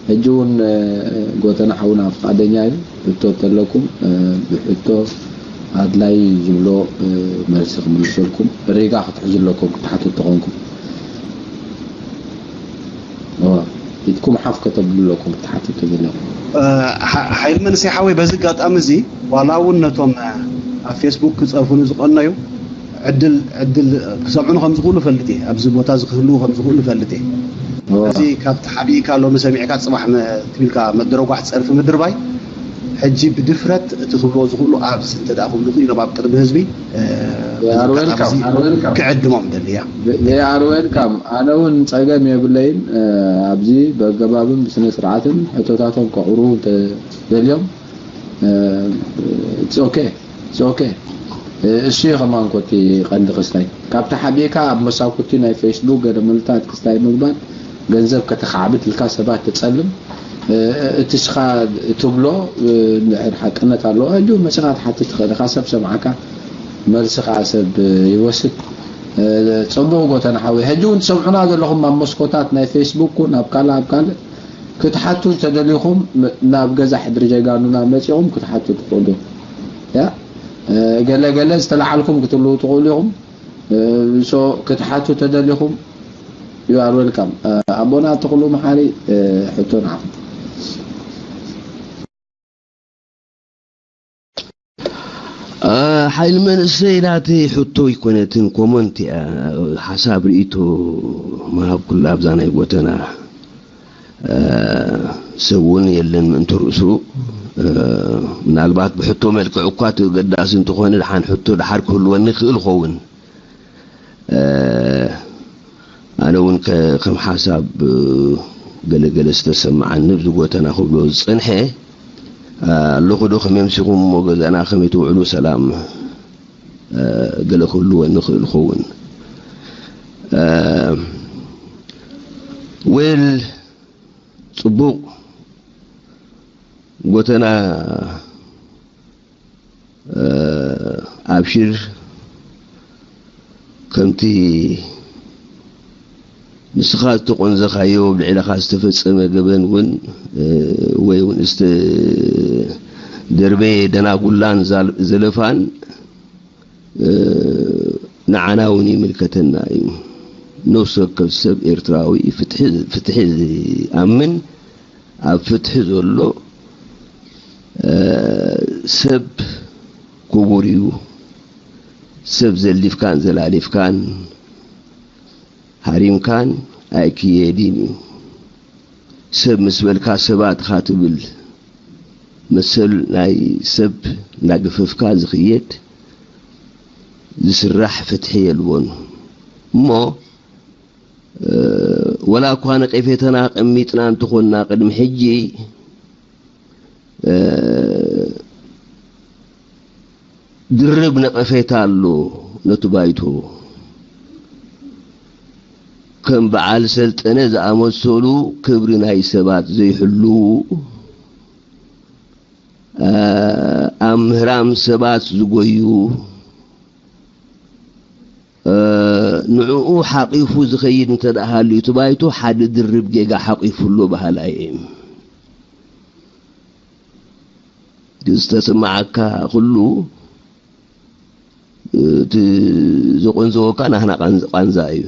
ሕጂ እውን ጎተና ሓውና ፍቃደኛ እዩ። ሕቶ እንተለኩም ብሕቶ ኣድላይ ዝብሎ መልሲ ክምልሰልኩም። ሪጋ ክትሕዙ ኣለኩም ክትሓቱ እንተኾንኩም። ኢድኩም ሓፍ ከተብሉ ኣለኩም ክትሓቱ እንተዘለኩም። ሓይል መንእሰይ ሓወይ፣ በዚ ኣጋጣሚ እዚ ዋላ እውን ነቶም ኣብ ፌስቡክ ክፀርፉኒ ዝቐነዩ ዕድል ዕድል ክሰምዑኒ ከም ዝኽእሉ ፈልጥ እየ። ኣብዚ ቦታ እዚ ክህልዉ ከም ዝኽእሉ ፈልጥ እየ። እዚ ካብቲ ሓቢእካ ሎሚ ሰሚዕካ ፅባሕ ትብልካ መደረጓሕ ፀርፊ ምድርባይ ሕጂ ብድፍረት እቲ ክብልዎ ዝኽእሉ ኣብዚ እንተ ደኣ ክብሉ ክኢሎም ኣብ ቅድሚ ህዝቢ ክዕድሞም ደሊ እያ። ኣርወልካም ኣነ እውን ፀገም የብለይን። ኣብዚ ብኣገባብን ብስነ ስርዓትን ሕቶታቶም ከቕርቡ እንተደልዮም ኦኬ ኦኬ እሱ እዩ ከማን ኮቲ ቀንዲ ክስታይ ካብቲ ሓቢእካ ኣብ መሳኩቲ ናይ ፌስቡክ ገለ ምልታት ክስታይ ምግባር ገንዘብ ከተኻዕብት ኢልካ ሰባት ተፀልም እቲ ስኻ ትብሎ እንድሕር ሓቅነት ኣለዎ ሕጂ መፅኻ ትሓትት ትኽእል ኢኻ ሰብ ሰምዓካ መልሲ ከዓ ሰብ ይወስድ ፅቡቕ ጎተና ሓወይ ሕጂ እውን ትሰምዑና ዘለኹም ኣብ መስኮታት ናይ ፌስቡክ ኩን ኣብ ካልእ ኣብ ካልእ ክትሓቱ እንተደሊኹም ናብ ገዛ ሕድሪ ጀጋኑና መፂኹም ክትሓቱ ትኽእሉ ያ ገለ ገለ ዝተለዓልኩም ክትህልዉ ትኽእሉ ኢኹም ክትሓቱ ተደሊኹም you are welcome ኣቦና ትኽእሉ መሓሪ ሕቶ ንዓኹም ሓይሊ መንእሰይ ናተይ ሕቶ ኣይኮነትን ኮመንት እያ ሓሳብ ርእይቶ ምሃብ ኩላ ኣብዛ ናይ ጎተና ሰብ እውን የለን ምእንቲ ርእሱ ምናልባት ብሕቶ መልክዕ እኳ ተገዳሲ እንተኾነ ድሓን ሕቶ ድሓር ክህልወኒ ይኽእል ኸውን ኣነ እውን ከም ሓሳብ ገለገለ ዝተሰማዓኒ ብዚ ጎተና ክብሎ ዝፀንሐ ኣለኹ ዶ ከመይ ኣምሲኹም እሞ ገዛና ከመይ ትውዕሉ ሰላም ገለ ክህልወኒ ይኽእል ኸውን well ፅቡቕ ጎተና ኣብሽር ከምቲ ንስኻ ዝተቆንዘኻዮ ኣብ ልዕለኻ ዝተፈጸመ ገበን እውን ወይ እውን ዝተደርበየ ደናጉላን ዘለፋን ንዓና እውን ይምልከተና እዩ። ነፍሲ ወከፍ ሰብ ኤርትራዊ ፍትሒ ዝኣምን ኣብ ፍትሒ ዘሎ ሰብ ክቡር እዩ። ሰብ ዘሊፍካን ዘላሊፍካን ሃሪምካን ኣይክየድን እዩ። ሰብ ምስ በልካ ሰባት ኢኻ ትብል መሰል ናይ ሰብ እናገፈፍካ ዝኽየድ ዝስራሕ ፍትሒ የልቦን እሞ ወላ እኳ ነቐፌታና ኣቐሚጥና እንተኾንና ቅድሚ ሕጂ ድርብ ነቐፌታ ኣሎ ነቲ ባይቶ። ከም በዓል ሰልጠነ ዝኣመሰሉ ክብሪ ናይ ሰባት ዘይሕልዉ፣ ኣብ ምህራም ሰባት ዝጎዩ፣ ንዕኡ ሓቒፉ ዝኸይድ እንተ ደኣ ሃልዩ እቲ ባይቶ ሓደ ድርብ ጌጋ ሓቒፉ ኣሎ በሃላይ እየ። እቲ ዝተስምዓካ ኩሉ እቲ ዘቆንዘወካ ናህና ቃንዛ እዩ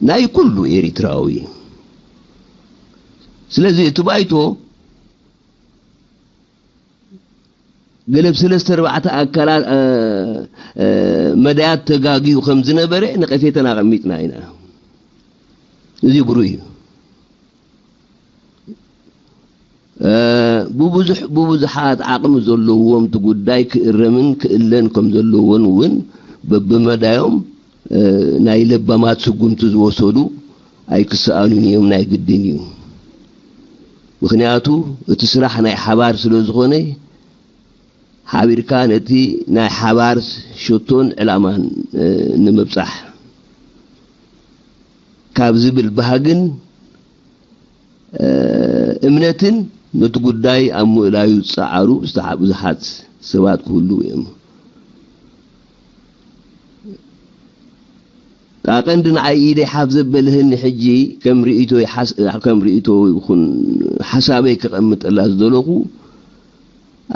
ናይ ኩሉ ኤሪትራዊ። ስለዚ እቲ ባይቶ ገለ ብ ሰለስተ ኣርባዕተ ኣካላት መዳያት ተጋግዩ ከም ዝነበረ ነቐፌተን ኣቐሚጥና ኢና። እዚ ብሩህ እዩ። ብብዙሕ ብብዙሓት ዓቕሚ ዘለዎም እቲ ጉዳይ ክእረምን ክእለን ከም ዘለዎን እውን በብመዳዮም ናይ ለባማት ስጉምቲ ዝወሰዱ ኣይክሰኣኑን እዮም፣ ናይ ግድን እዩ። ምኽንያቱ እቲ ስራሕ ናይ ሓባር ስለ ዝኾነ ሓቢርካ ነቲ ናይ ሓባር ሸቶን ዕላማን ንምብጻሕ ካብ ዝብል ባህግን እምነትን ነቲ ጉዳይ ኣብ ምእላዩ ዝጸዓሩ ብዙሓት ሰባት ክህልዉ እዮም። ቀንዲ ንዓይ ኢደይ ሓፍ ዘበልህኒ ሕጂ ከም ርእይቶ ይሓስ-፣ ከም ርእይቶ ይኹን ሓሳበይ ከቐምጠላ ዝደለኹ፣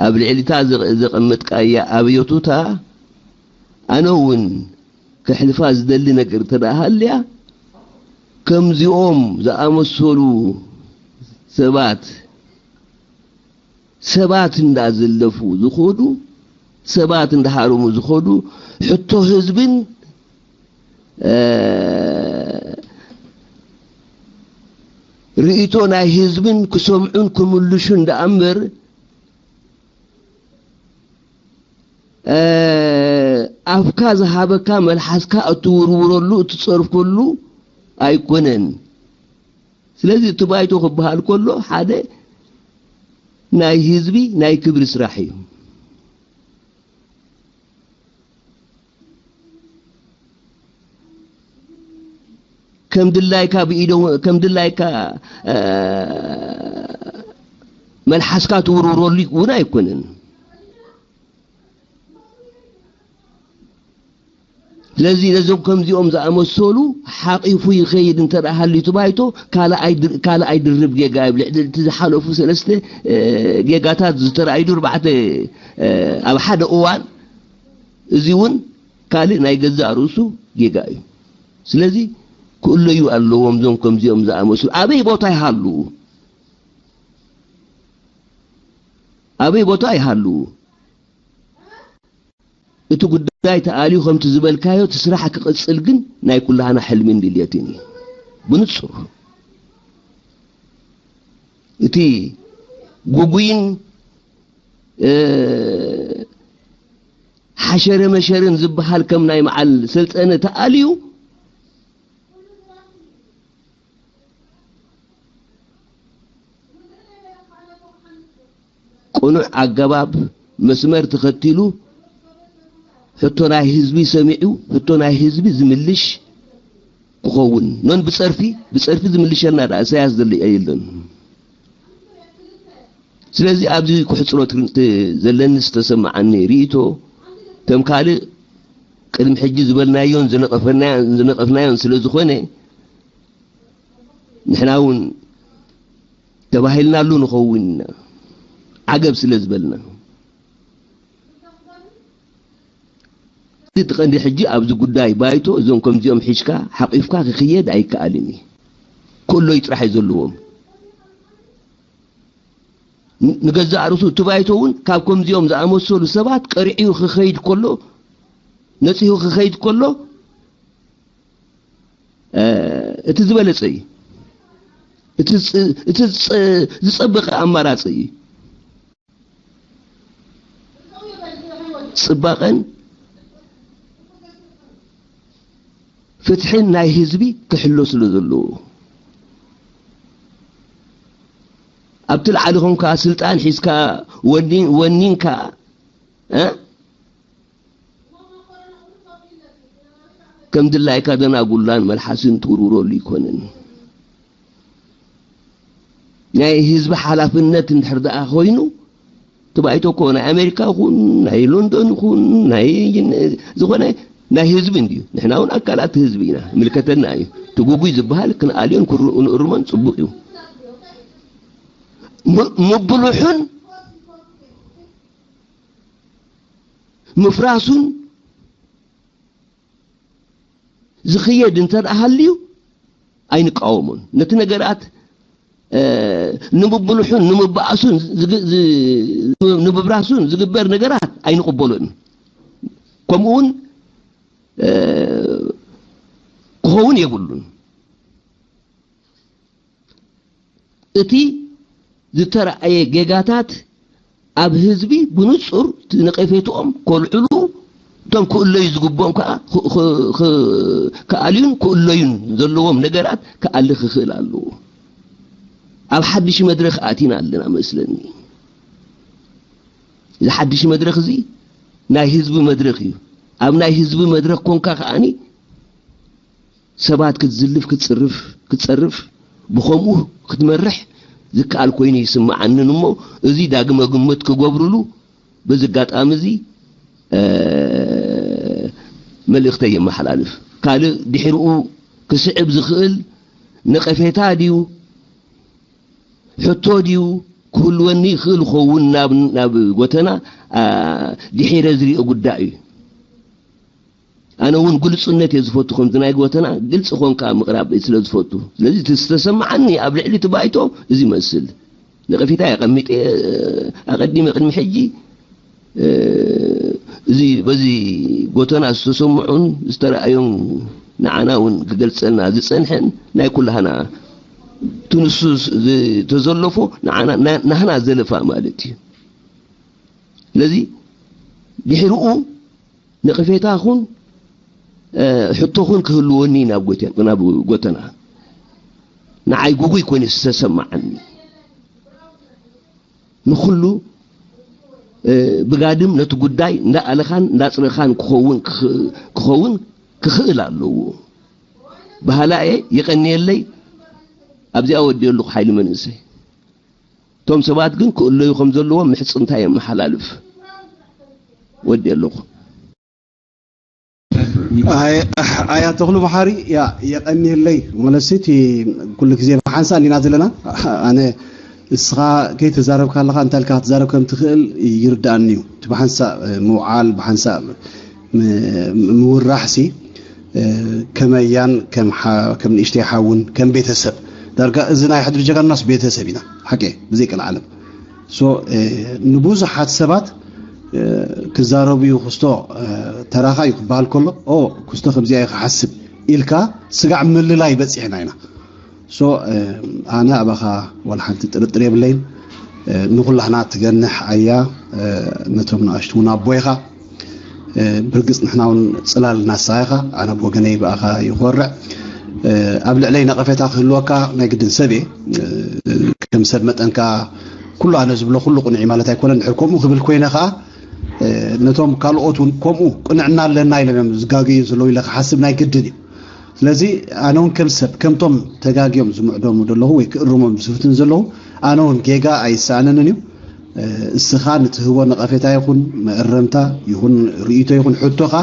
ኣብ ልዕሊታ ዘቐ-፣ ዘቐመጥካያ ኣብዮቱታ ኣነ እውን ከሕልፋ ዝደሊ ነገር እንተ ደኣ ሃልያ፣ ከምዚኦም ዝኣመሰሉ ሰባት፣ ሰባት እንዳዘለፉ ዝኸዱ፣ ሰባት እንዳሃረሙ ዝኸዱ፣ ሕቶ ህዝብን፣ እ፣ ርእይቶ ናይ ህዝብን ክሰምዑን ክምልሹን ደኣ እምበር፣ እ፣ ኣፍካ ዝሃበካ መልሓስካ እትውርውረሉ፣ እትጸርፈሉ ኣይኮነን። ስለዚ እቲ ባይቶ ክበሃል ከሎ ሓደ ናይ ህዝቢ ናይ ክብሪ ስራሕ እዩ። ከም ድላይካ ብኢዶ፣ ከም ድላይካ፣ እ፣ መልሓስካ ትውርውረሉ እውን ኣይኮነን። ስለዚ ነዞም ከምዚኦም ዝኣመሰሉ ሓቒፉ ይኸይድ እንተ ደኣ ሃልዩ እቲ ባይቶ፣ ካልኣይ ድር-፣ ካልኣይ ድርብ ጌጋ እዩ። ኣብ ልዕሊ እቲ ዝሓለፉ ሰለስተ፣ እ፣ ጌጋታት ዝተረኣዩ ኣርባዕተ፣ እ፣ ኣብ ሓደ እዋን፣ እዚ እውን ካልእ ናይ ገዛእ ርእሱ ጌጋ እዩ። ስለዚ ክእለዩ ኣለዎም እዞም ከምዚኦም ዝኣመሰሉ። ኣበይ ቦታ ይሃልዉ? ኣበይ ቦታ ይሃልዉ? እቲ ጉዳይ ተኣልዩ ከምቲ ዝበልካዮ እቲ ስራሕ ክቕጽል ግን ናይ ኩላህና ሕልምን ድልየትን እዩ። ብንጹር እቲ ጉጉይን፣ እ፣ ሓሸረ መሸርን ዝበሃል ከም ናይ መዓል ሰልጠነ ተኣልዩ ቅኑዕ ኣገባብ መስመር ተኸቲሉ ሕቶ ናይ ህዝቢ ሰሚዑ ሕቶ ናይ ህዝቢ ዝምልሽ ክኸውን ኖን ብጸርፊ ብጸርፊ ዝምልሸልና ደኣ ኢሳያስ ዘሎ የለን። ስለዚ ኣብዚ ክሕጽሮ ትር-፣ ት-፣ ዘለኒ ዝተሰማዓኒ ርእይቶ ከም ካልእ ቅድሚ ሕጂ ዝበልናዮን ዝነቐፈናዮን፣ ዝነቐፍናዮን ስለ ዝኾነ ንሕና እውን ተባሂልናሉ ንኸውን ኢና። ዓገብ ስለ ዝበልና። እቲ ቀንዲ ሕጂ ኣብዚ ጉዳይ ባይቶ እዞም ከምዚኦም ሒዝካ ሓቒፍካ ክኽየድ ኣይከኣልን እዩ። ክእለዩ ጥራሕ እዩ ዘለዎም። ን-፣ ንገዛእ ርእሱ እቲ ባይቶ እውን ካብ ከምዚኦም ዝኣመሰሉ ሰባት ቀሪዑ ክኸይድ ከሎ፣ ነጺሁ ክኸይድ ከሎ፣ እ፣ እቲ ዝበለጸ እዩ። እቲ ዝጽ-፣ እቲ ዝጸ-፣ ዝጸበቐ ኣማራጺ እዩ። ጽባቐን ፍትሕን ናይ ህዝቢ ክሕሎ ስለ ዘለዎ፣ ኣብቲ ላዕሊ ኾንካ ስልጣን ሒዝካ ወኒ-፣ ወኒንካ፣ እ? ከም ድላይካ ደናጉላን መልሓስን ትውርውረሉ ይኮነን። ናይ ህዝቢ ሓላፍነት እንድሕር ደኣ ኮይኑ፣ እቲ ባይቶ እኮ ናይ ኣሜሪካ ይኹን፣ ናይ ሎንዶን ይኹን፣ ናይ ዝኾነ ናይ ህዝቢ እንድዩ። ንሕና እውን ኣካላት ህዝቢ ኢና፣ ምልከተና እዩ። እቲ ጉጉይ ዝበሃል ክንኣልዮን ክር-፣ ክንእርሞን ጽቡቕ እዩ። ም-፣ ምብልሑን ምፍራሱን ዝኽየድ እንተ ደኣ ሃልዩ ኣይንቃወሞን። ነቲ ነገራት፣ እ፣ ንምብልሑን ንምባእሱን ዝግ-፣ ዝ-፣ ንምብራሱን ዝግበር ነገራት ኣይንቕበሎን። ከምኡ እውን፣ እ፣ ክኸውን የብሉን። እቲ ዝተረኣየ ጌጋታት ኣብ ህዝቢ ብንጹር እቲ ነቐፌትኦም ከልዕሉ፣ እቶም ክእለዩ ዝግብኦም ከኣ ክ-፣ ክ-፣ ክ-፣ ክኣልዩን ክእለዩን ዘለዎም ነገራት ክኣሊ ክኽእል ኣለዎ። ኣብ ሓድሽ መድረኽ ኣቲና ኣለና መስለኒ። እዚ ሓድሽ መድረኽ እዚ ናይ ህዝቢ መድረኽ እዩ። ኣብ ናይ ህዝቢ መድረኽ ኮንካ ከኣኒ ሰባት ክትዝልፍ ክትጽርፍ፣ ክትጸርፍ፣ ብኸምኡ ክትመርሕ ዝከኣል ኮይኑ ይስምዓንን እሞ፣ እዚ ዳግመ ግምት ክገብሩሉ በዚ ኣጋጣሚ እዚ፣ እ፣ መልእኽተይ የመሓላልፍ። ካልእ ድሕርኡ ክስዕብ ዝኽእል ነቐፌታ ድዩ ሕቶ ድዩ ክህልወኒ ይኽእል ኸውን ናብ ናብ ጎተና ድሒረ ዝሪኦ ጉዳይ እዩ። ኣነ እውን ግልፁነት እየ ዝፈቱ፣ ከምዚ ናይ ጎተና ግልፂ ኮንካ ምቕራብ ስለ ዝፈቱ። ስለዚ እቲ ዝተሰማዓኒ ኣብ ልዕሊ እቲ ባይቶ እዚ ይመስል። ነቐፌታ የቐሚጠ ኣቐዲመ ቅድሚ ሕጂ እዚ በዚ ጎተና ዝተሰምዑን ዝተረኣዮን ንዓና እውን ክገልፀልና ዝፀንሐን ናይ ኩላህና ትንሱ ዝተዘለፎ ናህና ዘለፋ ማለት እዩ። ስለዚ ድሕርኡ ነቐፌታ ኹን ሕቶ ኹን ክህልወኒ ናብ ጎተና ንዓይ ጉጉይ ኮይኑ ዝተሰማዓኒ ንኹሉ ብጋድም ነቲ ጉዳይ እንዳኣለኻን እንዳፅረኻን ክኸውን ክኸውን ክኽእል ኣለዎ። ባህላኤ የቐንየለይ። ኣብዚኣ ወዲኦ ኣለኹ ሓይሊ መንእሰይ። እቶም ሰባት ግን ክእለዩ ከም ዘለዎም ምሕፅንታ የመሓላልፍ። ወዲ ኣለኹ። ኣያ ተኽሉ መሓሪ ያ የቀኒለይ ማለት እቲ ኩሉ ግዜ ብሓንሳእ እንዲና ዘለና። ኣነ እስኻ ከይተዛረብካ ኣለኻ እንታይ ኢልካ ክትዛረብ ከም ትኽእል ይርዳእኒ እዩ። እቲ ብሓንሳእ ምውዓል ብሓንሳእ ምውራሕ ሲ ከመያን ከም ንእሽተይ ሓውን ከም ቤተሰብ ዳርጋ እዚ ናይ ሕድሪ ጀጋኑናስ ቤተሰብ ኢና ሓቂ ብዘይ ቀልዓለም ንብዙሓት ሰባት ክዛረቡ እዩ ክስቶ ተራኻ እዩ ክበሃል ከሎ ኦ ክስቶ ከምዚኣ እዩ ክሓስብ ኢልካ ስጋዕ ምልላይ በፂሕና ኢና። ኣነ ኣባኻ ዋላ ሓንቲ ጥርጥር የብለይን። ንኹላህና ትገንሕ ኣያ ነቶም ንኣሽቱ እውን ኣቦ ኢኻ። ብርግፅ ንሕና እውን ፅላል ናሳ ኢኻ። ኣነ ብወገነይ ብኣኻ ይኮርዕ። ኣብ ልዕለይ ነቐፌታ ክህልወካ ናይ ግድን ሰብ እየ። ከም ሰብ መጠን ከዓ ኩሉ ኣነ ዝብሎ ኩሉ ቅኑዕ እዩ ማለት ኣይኮነን። ድሕር ከምኡ ክብል ኮይነ ከዓ ነቶም ካልኦት እውን ከምኡ ቅንዕና ኣለና ኢሎም እዮም ዝጋገዩ ዘለዉ ኢለ ክሓስብ ናይ ግድን እዩ። ስለዚ ኣነ እውን ከም ሰብ ከምቶም ተጋግዮም ዝምዕደሙ ዘለኹ ወይ ክእርሞም ዝፍትን ዘለኹ ኣነ እውን ጌጋ ኣይሰኣነንን እዩ። እስኻ ንትህቦ ነቐፌታ ይኹን መእረምታ ይኹን ርእይቶ ይኹን ሕቶኻ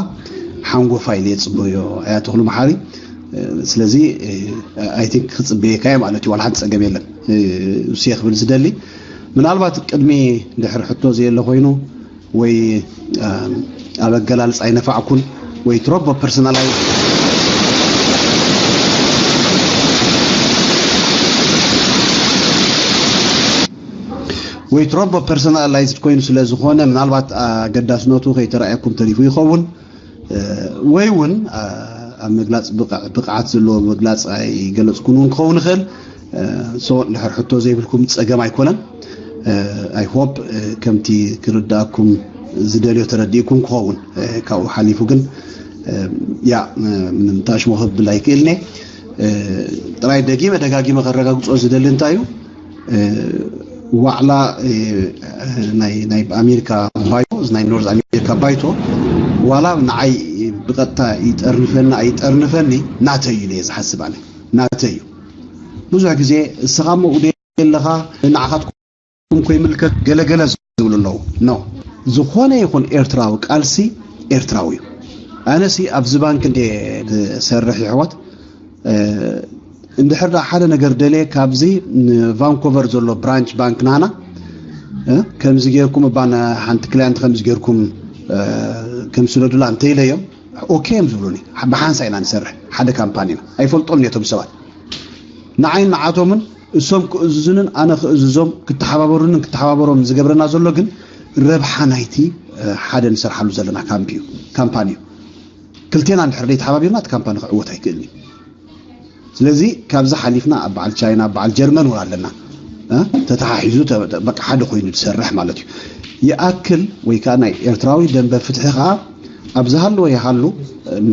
ሓንጎፋ ኢለ የፅበዮ ኣያ ተኽሉ መሓሪ። ስለዚ ኣይ ቲንክ ክፅበየካ እየ ማለት እዩ። ዋላ ሓንቲ ፀገም የለን። እሱ እየ ክብል ዝደሊ ምናልባት ቅድሚ ድሕሪ ሕቶ ዘየለ ኮይኑ ወይ ኣብ ኣገላልፃ ኣይነፋዕኩን ወይ ትሮቦ ፐርሰናላይዝ ወይ ትሮቦ ፐርሰናላይዝድ ኮይኑ ስለ ዝኾነ ምናልባት ኣገዳስነቱ ከይተረኣየኩም ተሪፉ ይኸውን ወይ እውን ኣብ ምግላፅ ብቕዓት ዘለዎ ምግላፅ ኣይገለፅኩን እውን ክኸውን ይኽእል። ሶ እንድሕር ሕቶ ዘይብልኩም ፀገም ኣይኮነን። ኣይ ሆፕ ከምቲ ክርዳእኩም ዝደልዮ ተረዲእኩም ክኸውን ካብኡ ሓሊፉ ግን ያ ምንም ተኣሽሞ ክብል ኣይክእልነ። ጥራይ ደጊመ ደጋጊመ ከረጋግፆ ዝደሊ እንታይ እዩ ዋዕላ ናይ ኣሜሪካ ባይቶ ናይ ኖርዝ ኣሜሪካ ባይቶ ዋላ ንዓይ ብቐጥታ ይጠርንፈኒ ኣይጠርንፈኒ ናተይ እዩ ኢለ ዝሓስብ ኣነ ናተይ እዩ። ብዙሕ ግዜ እስኻ መኡ ኣለኻ ንዓኻትኩም ኮይምልከት ገለገለ ዝብሉ ኣለዉ። ኖ ዝኾነ ይኹን ኤርትራዊ ቃልሲ ኤርትራዊ እዩ። ኣነሲ ኣብዚ ባንክ እንደ ዝሰርሕ ይሕወት እንድሕር ደኣ ሓደ ነገር ደልየ ካብዚ ንቫንኮቨር ዘሎ ብራንች ባንክ ናና ከምዚ ጌርኩም እባ ሓንቲ ክላያንት ከምዚ ጌርኩም ከም ስደዱላ እንተኢለዮም ኦኬ እዮም ዝብሉኒ። ብሓንሳ ኢና ንሰርሕ ሓደ ካምፓኒ ኢና ኣይፈልጦም ነቶም ሰባት ንዓይን ንዓቶምን እሶም ክእዝዙንን ኣነ ክእዝዞም ክተሓባበሩንን ክተሓባበሮም ዝገብረና ዘሎ ግን ረብሓ ናይቲ ሓደ ንሰርሓሉ ዘለና ካምፒ እዩ ካምፓኒ እዩ። ክልቴና እንድሕር ዘይተሓባቢርና እቲ ካምፓኒ ክዕወት ኣይክእልን እዩ። ስለዚ ካብዚ ሓሊፍና ኣብ በዓል ቻይና ኣብ በዓል ጀርመን እውን ኣለና ተተሓሒዙ በቃ ሓደ ኮይኑ ዝሰርሕ ማለት እዩ። ይኣክል ወይ ከዓ ናይ ኤርትራዊ ደንበ ፍትሒ ከዓ ኣብ ዝሃለወ ይሃሉ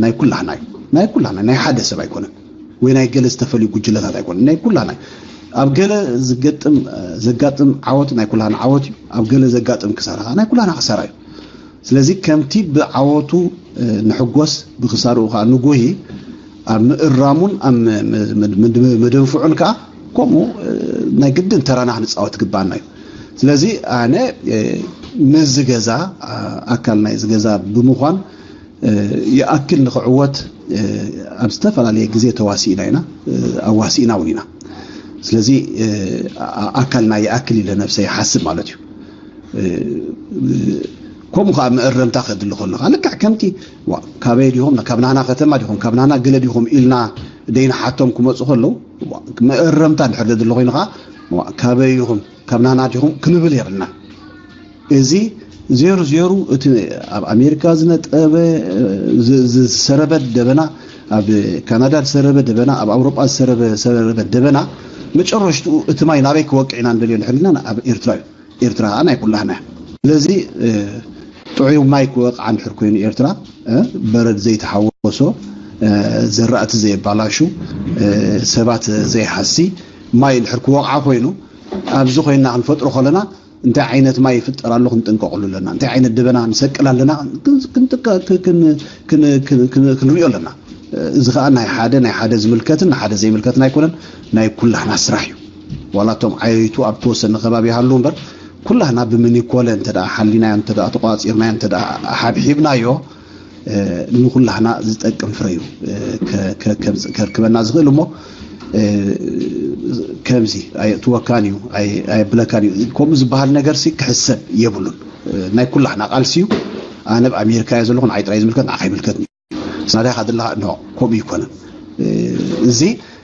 ናይ ኩላህና እዩ ናይ ኩላህና ናይ ሓደ ሰብ ኣይኮነን። ወይ ናይ ገለ ዝተፈልዩ ጉጅለታት ኣይኮነን ናይ ኩላህና እዩ። ኣብ ገለ ዝገጥም ዘጋጥም ዓወት ናይ ኩላህና ዓወት እዩ። ኣብ ገለ ዘጋጥም ክሳራ ከዓ ናይ ኩላህና ክሳራ እዩ። ስለዚ ከምቲ ብዓወቱ ንሕጎስ ብክሳርኡ ከዓ ንጎሂ ኣብ ምእራሙን ኣብ መደንፍዑን ከዓ ከምኡ ናይ ግድን ተራና ክንፃወት ግባና እዩ። ስለዚ ኣነ ነዚ ገዛ ኣካል ናይዚ ገዛ ብምኳን ይኣክል ንክዕወት ኣብ ዝተፈላለየ ግዜ ተዋሲእና ኢና፣ ኣዋሲእና እውን ኢና። ስለዚ ኣካልና ይኣክል ኢለ ነብሰ ይሓስብ ማለት እዩ። ከምኡ ከዓ መእረምታ ከድሊ ከሎ ከዓ ልክዕ ከምቲ፣ ዋ፣ ካበይ ዲኹም፣ ካብ ናና ከተማ ዲኹም፣ ካብ ናና ገለ ዲኹም ኢልና ደይንሓቶም ክመፁ ከለዉ፣ ዋ፣ መእረምታ እንድሕር ደድሊ ኮይኑ ከዓ፣ ዋ፣ ካበይ ኢኹም፣ ካብ ናና ዲኹም ክንብል የብልና። እዚ ዜሩ ዜሩ እቲ ኣብ ኣሜሪካ ዝነጠበ፣ ዝ- ዝሰረበ ደበና፣ ኣብ ካናዳ ዝሰረበ ደበና፣ ኣብ ኣውሮጳ ዝሰረበ ሰረበ ደበና፣ መጨረሽትኡ እቲ ማይ ናበይ ክወቅዕ ኢና ንደልዮ እንድሕር ኢልና፣ ኣብ ኤርትራ እዩ። ኤርትራ ናይ ኩላህና እያ። ስለዚ ጥዑይ ማይ ክወቕዓ እንድሕር ኮይኑ ኤርትራ፣ በረድ ዘይተሓወሶ፣ ዘራእቲ ዘየባላሹ፣ ሰባት ዘይሃሲ ማይ እንድሕር ክወቕዓ ኮይኑ፣ ኣብዚ ኮይና ክንፈጥሮ ከለና እንታይ ዓይነት ማይ ይፍጠር ኣሎ ክንጥንቀቕሉ ኣለና። እንታይ ዓይነት ደበና ንሰቅል ኣለና ክንሪኦ ኣለና። እዚ ከዓ ናይ ሓደ ናይ ሓደ ዝምልከትን ንሓደ ዘይምልከትን ኣይኮነን፣ ናይ ኩላህና ስራሕ እዩ። ዋላ እቶም ዓየይቱ ኣብ ተወሰነ ከባቢ ይሃሉ እምበር፣ ኩላህና ብምኒኮለ እንተ ደኣ ሓሊናዮ፣ እንተ ደኣ ተቋፂርናዮ፣ እንተ ደኣ ሓብሒብናዮ፣ ንኩላህና ዝጠቅም ፍረ እዩ ከርክበና ዝኽእል። እሞ ከምዚ ኣየእትወካን እዩ፣ ኣየብለካን እዩ፣ ከምኡ ዝበሃል ነገር ሲ ክሕሰብ የብሉን። ናይ ኩላህና ቃልሲ እዩ። ኣነ ኣብ ኣሜሪካ እየ ዘለኹ፣ ንዓይ ጥራይ ዝምልከት፣ ንዓኻ ይምልከትኒ። ናዳ ኢኻ ዘለኻ፣ ኖ፣ ከምኡ ይኮነን። እዚ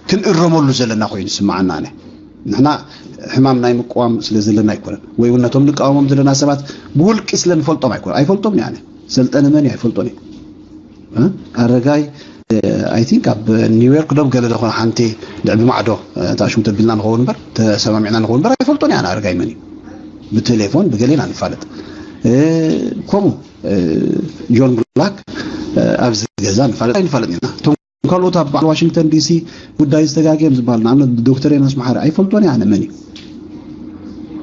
ክንእረመሉ ዘለና ኮይኑ ይስምዓና። ኣነ ንሕና ሕማም ናይ ምቅዋም ስለ ዘለና ኣይኮነን፣ ወይ እውን ነቶም ንቃወሞም ዘለና ሰባት ብውልቂ ስለ ንፈልጦም ኣይኮነን። ኣይፈልጦም እየ ኣነ። ሰልጠነ መን እዩ? ኣይፈልጦን እየ። ኣረጋይ፣ ኣይ ቲንክ ኣብ ኒውዮርክ ዶብ ገለ ዝኾነ ሓንቲ ልዕቢ ማዕዶ፣ እታ ሽሙ ተቢልና ንኸውን እምበር፣ ተሰማሚዕና ንኸውን እምበር ኣይፈልጦን እየ ኣነ ኣረጋይ መን እዩ። ብቴሌፎን ብገሌና ንፋለጥ። ከምኡ ጆን ብላክ ኣብዚ ገዛ ንፋለጥ ኣይንፋለጥን ኢና። እቶም ካልኦት ኣብ በዓል ዋሽንግተን ዲሲ ጉዳይ ዝተጋግዮም ዝበሃል፣ ንኣብነት ዶክተር ዮናስ መሓሪ ኣይፈልጦን እየ ኣነ መን እዩ።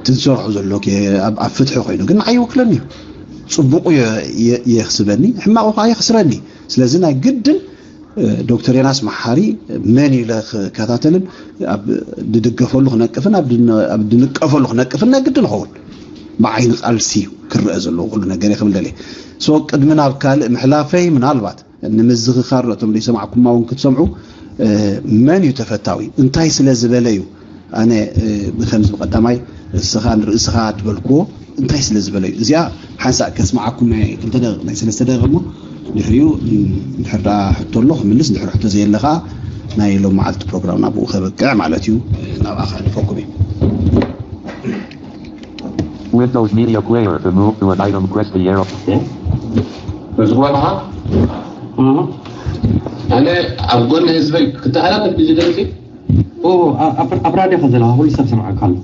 እቲ ዝሰርሖ ዘሎ ኣብ ፍትሒ ኮይኑ ግን ንዓይ ይውክለኒ እዩ። ፅቡቑ የኽስበኒ፣ ሕማቑ ከዓ የኽስረኒ። ስለዚ ናይ ግድን ዶክተር ዮናስ መሓሪ መን ኢለ ክከታተልን ኣብ ድድገፈሉ ክነቅፍን ኣብ ድንቀፈሉ ክነቅፍን ናይ ግድን ይኸውን። ብዓይኒ ቃልሲ እዩ ክረአ ዘለዎ ኩሉ ነገር እየ ክብል ደልየ። ሶ ቅድሚ ናብ ካልእ ምሕላፈይ ምናልባት ንምዝኽኻር ነቶም ዘይሰማዕኩማ እውን ክትሰምዑ፣ መን እዩ ተፈታዊ? እንታይ ስለ ዝበለ እዩ? ኣነ ብከምዚ ብቐዳማይ እስኻ ንርእስኻ ትበልክዎ እንታይ ስለ ዝበለ እዩ? እዚኣ ሓንሳእ ከስምዓኩም ናይ ክልተ ደቂቕ ናይ ሰለስተ ደቂቕ እሞ ድሕሪኡ እንድሕር ደኣ ሕቶ ኣሎ ክምልስ፣ እንድሕር ሕቶ ዘየለ ኸዓ ናይ ሎም መዓልቲ ፕሮግራም ናብኡ ከብቅዕ ማለት እዩ። ናብኣ ከሕልፈኩም እዩ። Windows Media Player. To move to an item, press the arrow. በዝግባባኻ ኣነ ኣብ ጎኒ ህዝበይ ክተሓላለፍ ግዜ ደረሲ ኣብ ራድዮ ከዘለኻ ኩሉ ሰብ ሰምዓካ ኣሎ።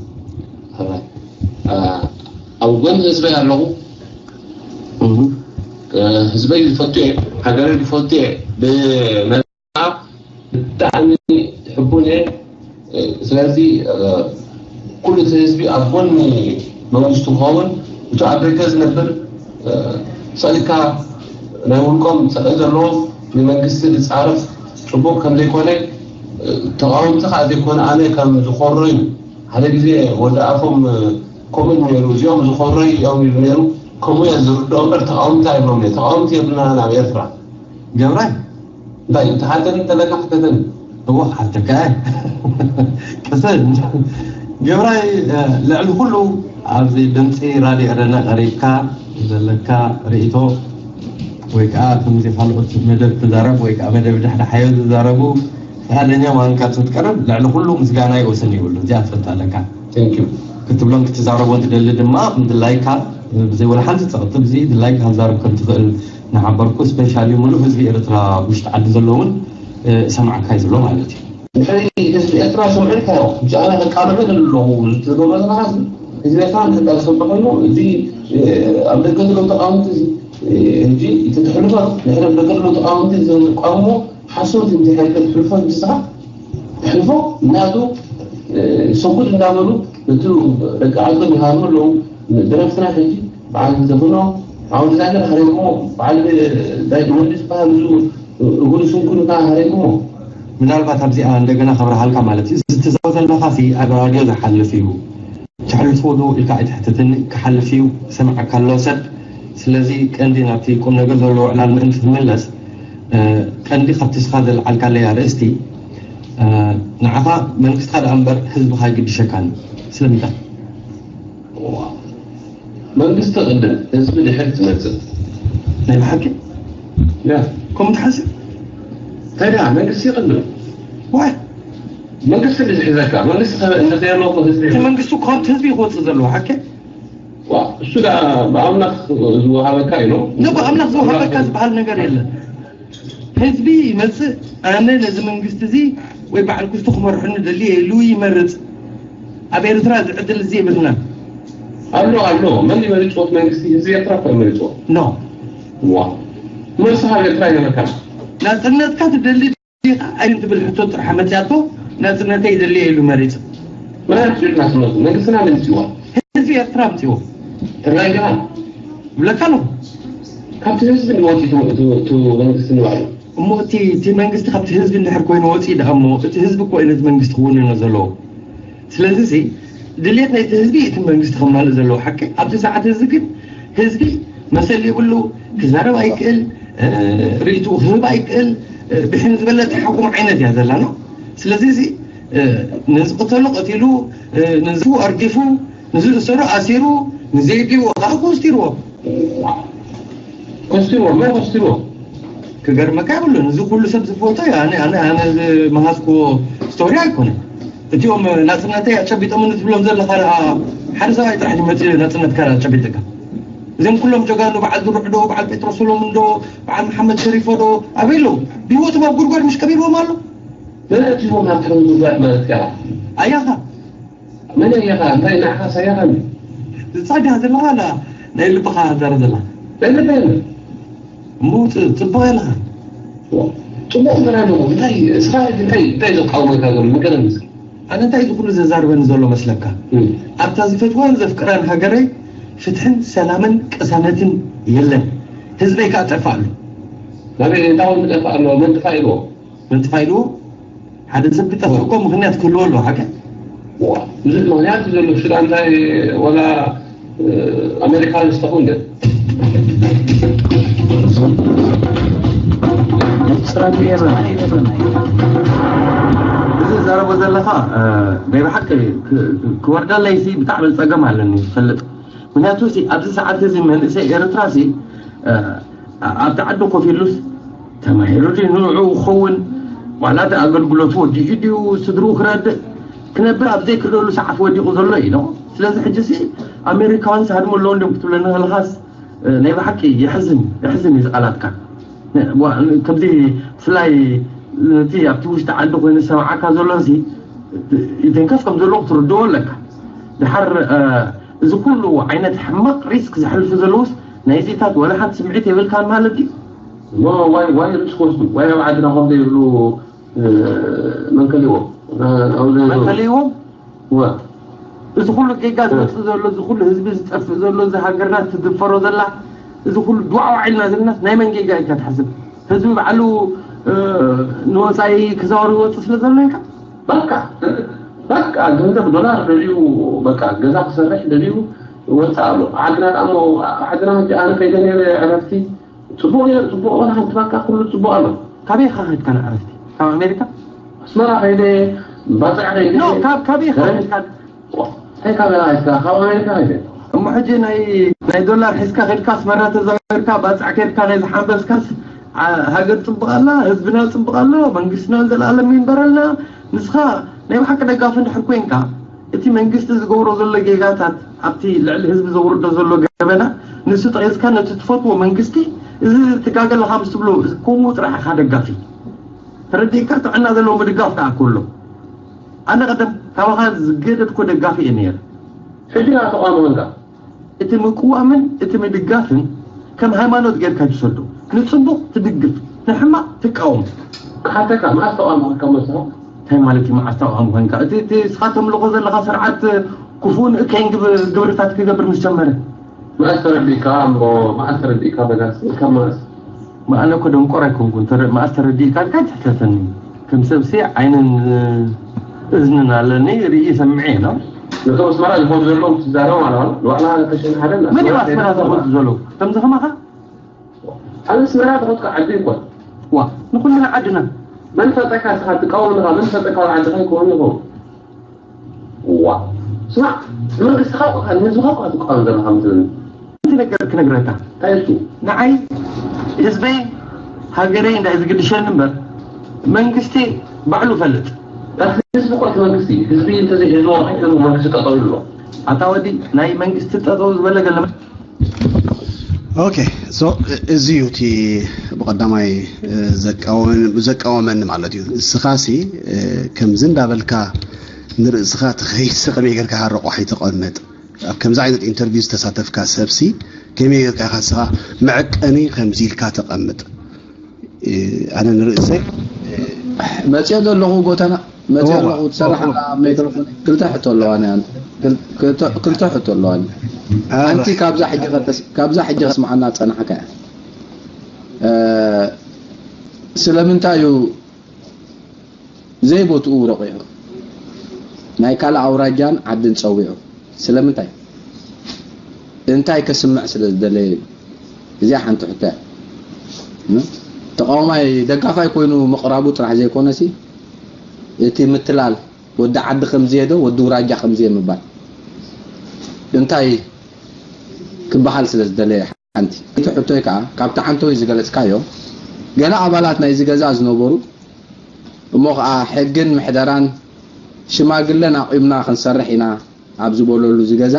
ኣብ ጎኒ ህዝበይ ኣለኹ። ህዝበይ ዝፈቱ እየ፣ ሃገረይ ዝፈቱ እየ። ብመ ብጣዕሚ ሕቡን እየ። ስለዚ ኩሉ እቲ ህዝቢ ኣብ ጎኒ መንግስቱ ክኸውን፣ እቲ ኣብ ደገ ዝነብር ሰሊካ ናይ ውልቆም ፀልኢ ዘለዎ ንመንግስቲ ዝፃረፍ ፅቡቅ ከም ዘይኮነ ተቃወምቲ ከዓ ዘይኮነ ኣነ ከም ዝኾሮ እዩ። ሓደ ግዜ ወዲ ኣፎም ኮመንት ነይሩ፣ እዚኦም ዝኾሮ እዮም ይብሉ ነይሩ። ከምኡ እዮም ዝርድኦ እምበር ተቃወምቲ ኣይብሎም እዮም። ተቃወምቲ የብልና ናብ ኤርትራ። ገብረ እንታይ ትሓተኒ እንተለካ ሕተተኒ። እወ ክሓተካ እየ። ቅሰን ገብራይ፣ ልዕሊ ኩሉ ኣብዚ ድምፂ ራድዮ ኤረና ቀሪብካ ዘለካ ርእይቶ ወይ ከዓ ከምዚ ካልኦት መደብ ትዛረብ ወይ ከዓ መደብ ዳሕዳሓዮ ዝዛረቡ ፍቓደኛ ምዃንካ ክትቀርብ ልዕሊ ኩሉ ምስጋና ይወስን ይብሉ። እዚኣ ትፈልጥ ኣለካ። Thank you። ክትብሎን ክትዛረቦን ትደሊ ድማ ምድላይካ ብዘይ ወላ ሓንቲ ጸቕጢ ብዘይ ድላይካ ክትዛረብ ከም ትኽእል እናሓበርኩ፣ ስፔሻሊ ምሉእ ህዝቢ ኤርትራ ኣብ ውሽጢ ዓዲ ዘሎ እውን ሰማዕካ እዩ ዘሎ ማለት እዩ። ድሕሪ ህዝቢ ኤርትራ ሰምዑልካ እዮም። ብዛዕባ ከቃልዑ ዘለዉ ዝትገብሮ ዘለካ ህዝቢ ኤርትራ ንሕና ዝሰምዑ ከለዉ እዚ ኣብ ደገ ዘለዉ ተቃወምቲ እዚ ሕጂ እቲ ትሕልፎ ድሕሪ ኣብ ደገ ዘለዉ ተቃወምቲ ዝቃወሞ ሓሶት እንድሕር ክትሕልፎ ንስኻ ትሕልፎ እናቱ ሰጉድ እንዳበሉ ነቲ ደቂ ዓዶም ይሃርሙ ኣለዉ። ደረፍትና ሕጂ በዓል ዘፈኖ ዓውዲ ዛገር ሃሪምዎ በዓል ዳይ ወዲ ዝበሃል እዚ እግሩ ስንኩል ከዓ ሃሪምዎ። ምናልባት ኣብዚኣ እንደገና ከብርሃልካ ማለት እዩ። እዚ ትዛረቦ ዘለኻ ሲ ኣብ ራድዮ ዝሓልፍ እዩ። ተሕልፎ ዶ ኢልካ ኣይትሕትትኒ፣ ክሓልፍ እዩ፣ ሰምዓካ ኣሎ ሰብ። ስለዚ ቀንዲ ናብቲ ቁም ነገር ዘለዎ ዕላል ምእንቲ ትምለስ ቀንዲ ካብቲ ስኻ ዘልዓልካለይ ኣርእስቲ ንዓኻ መንግስትኻ ደኣ እምበር ህዝብኻ ኣይግድሸካን። ስለምንታይ? መንግስቲ ቅድም ህዝቢ ድሕር ትመፅእ። ናይ ብሓቂ ያ ከምኡ ትሓስብ? ታዲያ መንግስቲ ይቅድም። ዋይ መንግስቲ ድዝሕዘካ መንግስቲ እንተዘየሎ ህዝቢ እቲ መንግስቱ ካብቲ ህዝቢ ክወፅእ ዘለዎ ሓቂ ዋ፣ እሱ ዳ ብኣምላኽ ዝወሃበካ ኢሎ ነ ብኣምላኽ ዝወሃበካ ዝበሃል ነገር የለን። ህዝቢ ይመፅእ፣ ኣነ ነዚ መንግስቲ እዚ ወይ በዓል ክስቱ ክመርሑኒ ደሊ ኢሉ ይመርፅ። ኣብ ኤርትራ እዚ ዕድል እዚ የብልና። ኣሎ ኣሎ መን ይመርፅዎ? መንግስቲ ህዝቢ ኤርትራ እኮ ይመርፅዎ። ኖ ዋ፣ መልሲ ካብ ኤርትራ ይነበካ። ናፅነትካ ትደሊ ዲኻ ኣይን ትብል ሕቶ ጥራሕ መፅያቶ። ናፅነተይ ይደሊ ኢሉ መሪፅ። መን ኣምፅኡ ናፅነቱ? መንግስትና ኣምፅዎ። ህዝቢ ኤርትራ ኣምፅዎ ትግራይ ግና ይብለካ ኣለኹ። ካብቲ ህዝቢ ንወፂ እቲ መንግስቲ ንባዕሉ እሞ እቲ እቲ መንግስቲ ካብቲ ህዝቢ እንድሕር ኮይኑ ወፂኡ ደኣ እሞ እቲ ህዝቢ እኮ እዩ ነቲ መንግስቲ ክውንኖ ዘለዎ። ስለዚ እዚ ድሌት ናይቲ ህዝቢ እቲ መንግስቲ ከማልእ ዘለዎ ሓቂ። ኣብዚ ሰዓት እዚ ግን ህዝቢ መሰል የብሉ፣ ክዛረብ ኣይክእል፣ እ፣ ርእይትኡ ክህብ ኣይክእል። እ፣ ብሕን ዝበለ ተሓኩም ዓይነት እያ ዘላ ነው። ስለዚ እዚ እ፣ ንዝቅተሉ ቀቲሉ፣ እ፣ ንዝፉ ኣርጊፉ፣ ንዝእሰሩ ኣሲሩ፣ ንዘይድልዎ ከዓ ኮስቲርዎ። ኮስቲርዎ መን ኮስቲርዎ? ክገርመካ የብሉን። እዚ ኩሉ ሰብ ዝፈቶ እዩ። ኣነ ኣነ ኣነ ዝመሃዝክዎ ስቶሪ ኣይኮነን። እቲኦም ናፅነተይ ኣጨቢጦምኒ ትብሎም ዘለካ ደኣ ሓደ ሰብኣይ ጥራሕ ድመፅእ ናፅነትካ ደኣ ኣጨቢጥካ። እዚኦም ኩሎም ጀጋኑ በዓል ድሩዕ ዶ በዓል ጴጥሮስ ሰሎሙን ዶ በዓል መሓመድ ሸሪፎ ዶ ኣበይ ኣለዉ? ብህይወቶም ኣብ ጉድጓድ ምሽ ቀቢርዎም ኣሎ። መን ኣእትዎም ናብቲ ጉድጓድ ማለት ከኣ ኣያኻ መን ኣያኻ እንታይ ንዓኻስ ኣያኻ እንዲ ዝፃድያ ዘለኻ ላ ናይ ልብኻ ዘረ ዘላ ለለበየን እሞ ፅ- ፅቡቕ ኣለኻ። ፅቡቕ እምበር ኣለኹ እንታይ እስኻ እንታይ እንታይ ዘቃውመካ ዘሎ ንገረኒ እስኪ ኣነ እንታይ እዚ ኩሉ ዘዛርበኒ ዘሎ መስለካ? ኣብታ ዝፈትዋን ዘፍቅራን ሃገረይ ፍትሕን ሰላምን ቅሳነትን የለን። ህዝበይ ከዓ ጠፋ ኣሎ። ናበይ እንታይ እውን ዝጠፍእ ኣሎ መን ጥፋ ኢልዎ መን ጥፋ ኢልዎ? ሓደ ሰብ ክጠፍእ እኮ ምክንያት ክህልዎ ኣለዎ። ሓቂ ብዙሕ ምክንያት ዘሎ ሱዳን እንታይ ወላ ኣሜሪካ ዝስተኹ እንደ እዚ ዘረቦ ዘለካ ናይ ብሓቂ ክወርደለይ ሲ ብጣዕሚ ፀገም ኣለኒ ዝፈልጥ። ምክንያቱ ሲ ኣብዚ ሰዓት እዚ መንእሰይ ኤርትራ ሲ ኣብቲ ዓዲ ኮፍ ኢሉስ ተማሂሩ ድዩ ንዑ ክኸውን ዋላ እቲ ኣገልግሎት ወዲኡ ድዩ ስድርኡ ክረድእ ክነብር ኣብ ዘይክእለሉ ሰዓት ወዲቑ ዘሎ እዩ ዶ? ስለዚ ሕጂ ሲ ኣሜሪካውያን ሳድሞ ኣለዎ እንዲም ክትብለኒ ከለኻስ ናይ ብሓቂ የሕዝን የሕዝን እዩ ዝቃላትካ። ከምዚ ብፍላይ ነቲ ኣብቲ ውሽጢ ዓዲ ኮይኑ ዝሰምዓካ ዘሎ ሲ ይተንከፍ ከም ዘለዎ ክትርድዎ ኣለካ። ድሓር እዚ ኩሉ ዓይነት ሕማቕ ሪስክ ዘሕልፉ ዘለውስ ናይዚታት ወላ ሓንቲ ስምዒት የብልካን ማለት ድዩ? እሞ ዋይ ዋይ ሪስክ ወስዱ ዋይ ኣብ ዓድና ከምዘ ይብሉ መን ከሊዎም መን ከሊዎም? እዚ ኩሉ ጌጋ ዝመፅእ ዘሎ እዚ ኩሉ ህዝቢ ዝጠፍእ ዘሎ እዚ ሃገርና ትድፈሮ ዘላ እዚ ኩሉ ድዋዕዋዕ ኢልና ዘለና ናይ መን ጌጋ ኢልካ ትሓስብ? ህዝቢ ባዕሉ ንወፃኢ ክዛወር ይወፅእ ስለ ዘሎ ኢልካ በቃ በቃ ገንዘብ ዶላር ደልዩ በቃ ገዛ ክሰርሕ ደልዩ ወፃእ ኣሎ። ዓድና ደኣ እሞ ዓድና ሕጂ ኣነ ከይደ ነይረ ዕረፍቲ ፅቡቕ ነይሩ ፅቡቕ ዋላ ሓንቲ በቃ ኩሉ ፅቡቕ ኣሎ። ካበይ ኢኻ ከድካ ንዕረፍቲ? ካብ ኣሜሪካ? ኣስመራ ከይደ ባፅዕ ከይደ ኖ ካብ ካበይ ኢኻ ከድካ? እንታይ ካበይ ኢኻ ካብ ኣሜሪካ ከይደ እሞ ሕጂ ናይ ናይ ዶላር ሒዝካ ከድካ ኣስመራ ተዛዊርካ ባፅዕ ከድካ ናይ ዝሓንበስካስ ሃገር ፅቡቕ ኣላ፣ ህዝብና ፅቡቕ ኣሎ፣ መንግስትና ንዘለኣለም ይንበረልና። ንስኻ ናይ ብሓቂ ደጋፊ እንድሕር ኮይንካ እቲ መንግስቲ ዝገብሮ ዘሎ ጌጋታት ኣብቲ ልዕሊ ህዝቢ ዘውርዶ ዘሎ ገበና ንሱ ጠቒስካ ነቲ ትፈትዎ መንግስቲ እዚ ትጋገ ኣለኻ ምስ ትብሎ እዚ ከምኡ ጥራሕ ኢኻ ደጋፊ። ተረዲእካ ጥዕና ዘለዎ ምድጋፍ ከዓ ክህሎ። ኣነ ቀደም ካባኻ ዝገደድኩ ደጋፊ እየ ነይረ። ሕጂ ከዓ ተቃዋሚ ኮንካ። እቲ ምቅዋምን እቲ ምድጋፍን ከም ሃይማኖት ጌርካ ኣይትውሰዶ። ንጽቡቕ ትድግፍ፣ ንሕማቕ ትቃወም። ክሓተካ መዓስ ተቃዋሚ ኮንካ መስሎ? እንታይ ማለት እዩ መዓስ ተቃዋሚ ኮንካ? እቲ እቲ ንስኻ ተምልኾ ዘለኻ ስርዓት ክፉእን እከይን ግብ- ግብርታት ክገብር ምስ ጀመረ። መዓስ ተረዲእካ ኣምቦ መዓስ ተረዲእካ በጋስ ካብ መዓስ? ኣነ እኮ ደንቆሮ ኣይኮንኩን፣ ተረ- መኣስ ተረዲእካ ኢልካ ኣይትሕተተኒ። ከም ሰብሲ ዓይንን እዝንን ኣለኒ፣ ርኢ ሰምዐ እየ። ነቶም ኣስመራ ዝኸዱ ዘለዉ ትዛረብ ኣላ ንባዕላ ተሸን ሓደ መን እዩ ኣስመራ ዝኸዱ ዘለዉ? ከምዚ ከማኻ? ኣብ ኣስመራ ዝኸድካ ዓዲ ይኮን ዋ ንኩልና ዓድና መን ፈጠካ ስኻ ትቃወም ኢኻ መን ፈጠካ ዓድኻ ይከውን ይኸውን ዋ ስማዕ መንግስትኻ እኮ ንህዝብኻ እኮ ትቃወም ዘለኻ ምስልን እቲ ነገር ክነግረካ እንታይ እሱ ንዓይ ህዝበይ ሃገረይ እንዳ ዝግድሸኒ እምበር መንግስቲ ባዕሉ ፈልጥ ህዝቢ እኮ እቲ መንግስቲ ህዝቢ እንተዘይ ህዝቢ ወቂሉ መንግስቲ ጠጠው ይብሎ ኣታ ወዲ ናይ መንግስቲ ጠጠው ዝበለ ገለ ኦኬ ሶ እዚ እዩ እቲ ብቀዳማይ ዘቃወመኒ ማለት እዩ። እስኻሲ ከምዚ እንዳበልካ ንርእስኻ ትኸይሲ ከመይ ጌርካ ሃረቆ ኣይተቐምጥ። ኣብ ከምዚ ዓይነት ኢንተርቪው ዝተሳተፍካ ሰብሲ ከመይ ጌርካ ኢኻ እስኻ መዐቀኒ ከምዚ ኢልካ ተቐምጥ። ኣነ ንርእሰይ መፅኦ ዘለኹ ጎተና መፅኦ ዘለኹ ትሰርሕ ኣብ ማይክሮፎን ክልተ ሕቶ ኣለዋኒ ኣንቲ ክልተ ሕቶ ኣለዋኒ ኣንቲ ካብዛ ሕጂ ከስምዓና ፀናሕካ እያ ስለምንታይ እዩ ዘይቦትኡ ረቂሑ ናይ ካልእ ኣውራጃን ዓድን ፀዊዑ ስለምንታይ እንታይ ከስምዕ ስለ ዝደለየ እዩ እዚኣ ሓንቲ ሕቶ እያ ተቃዋማይ ደጋፋይ ኮይኑ ምቕራቡ ጥራሕ ዘይኮነሲ እቲ ምትላል ወዲ ዓዲ ከምዝየ ዶ ወዲ ውራጃ ከምዝየ ምባል እንታይ ክበሃል ስለ ዝደለየ ሓንቲ እቲ ሕቶይ ከዓ ካብቲ ዓንተወይ ዝገለፅካዮ ገለ ኣባላት ናይዚ ገዛ ዝነበሩ እሞ ከዓ ሕግን ምሕደራን ሽማግለን ኣቂምና ክንሰርሕ ኢና ኣብ ዝበለሉ እዚ ገዛ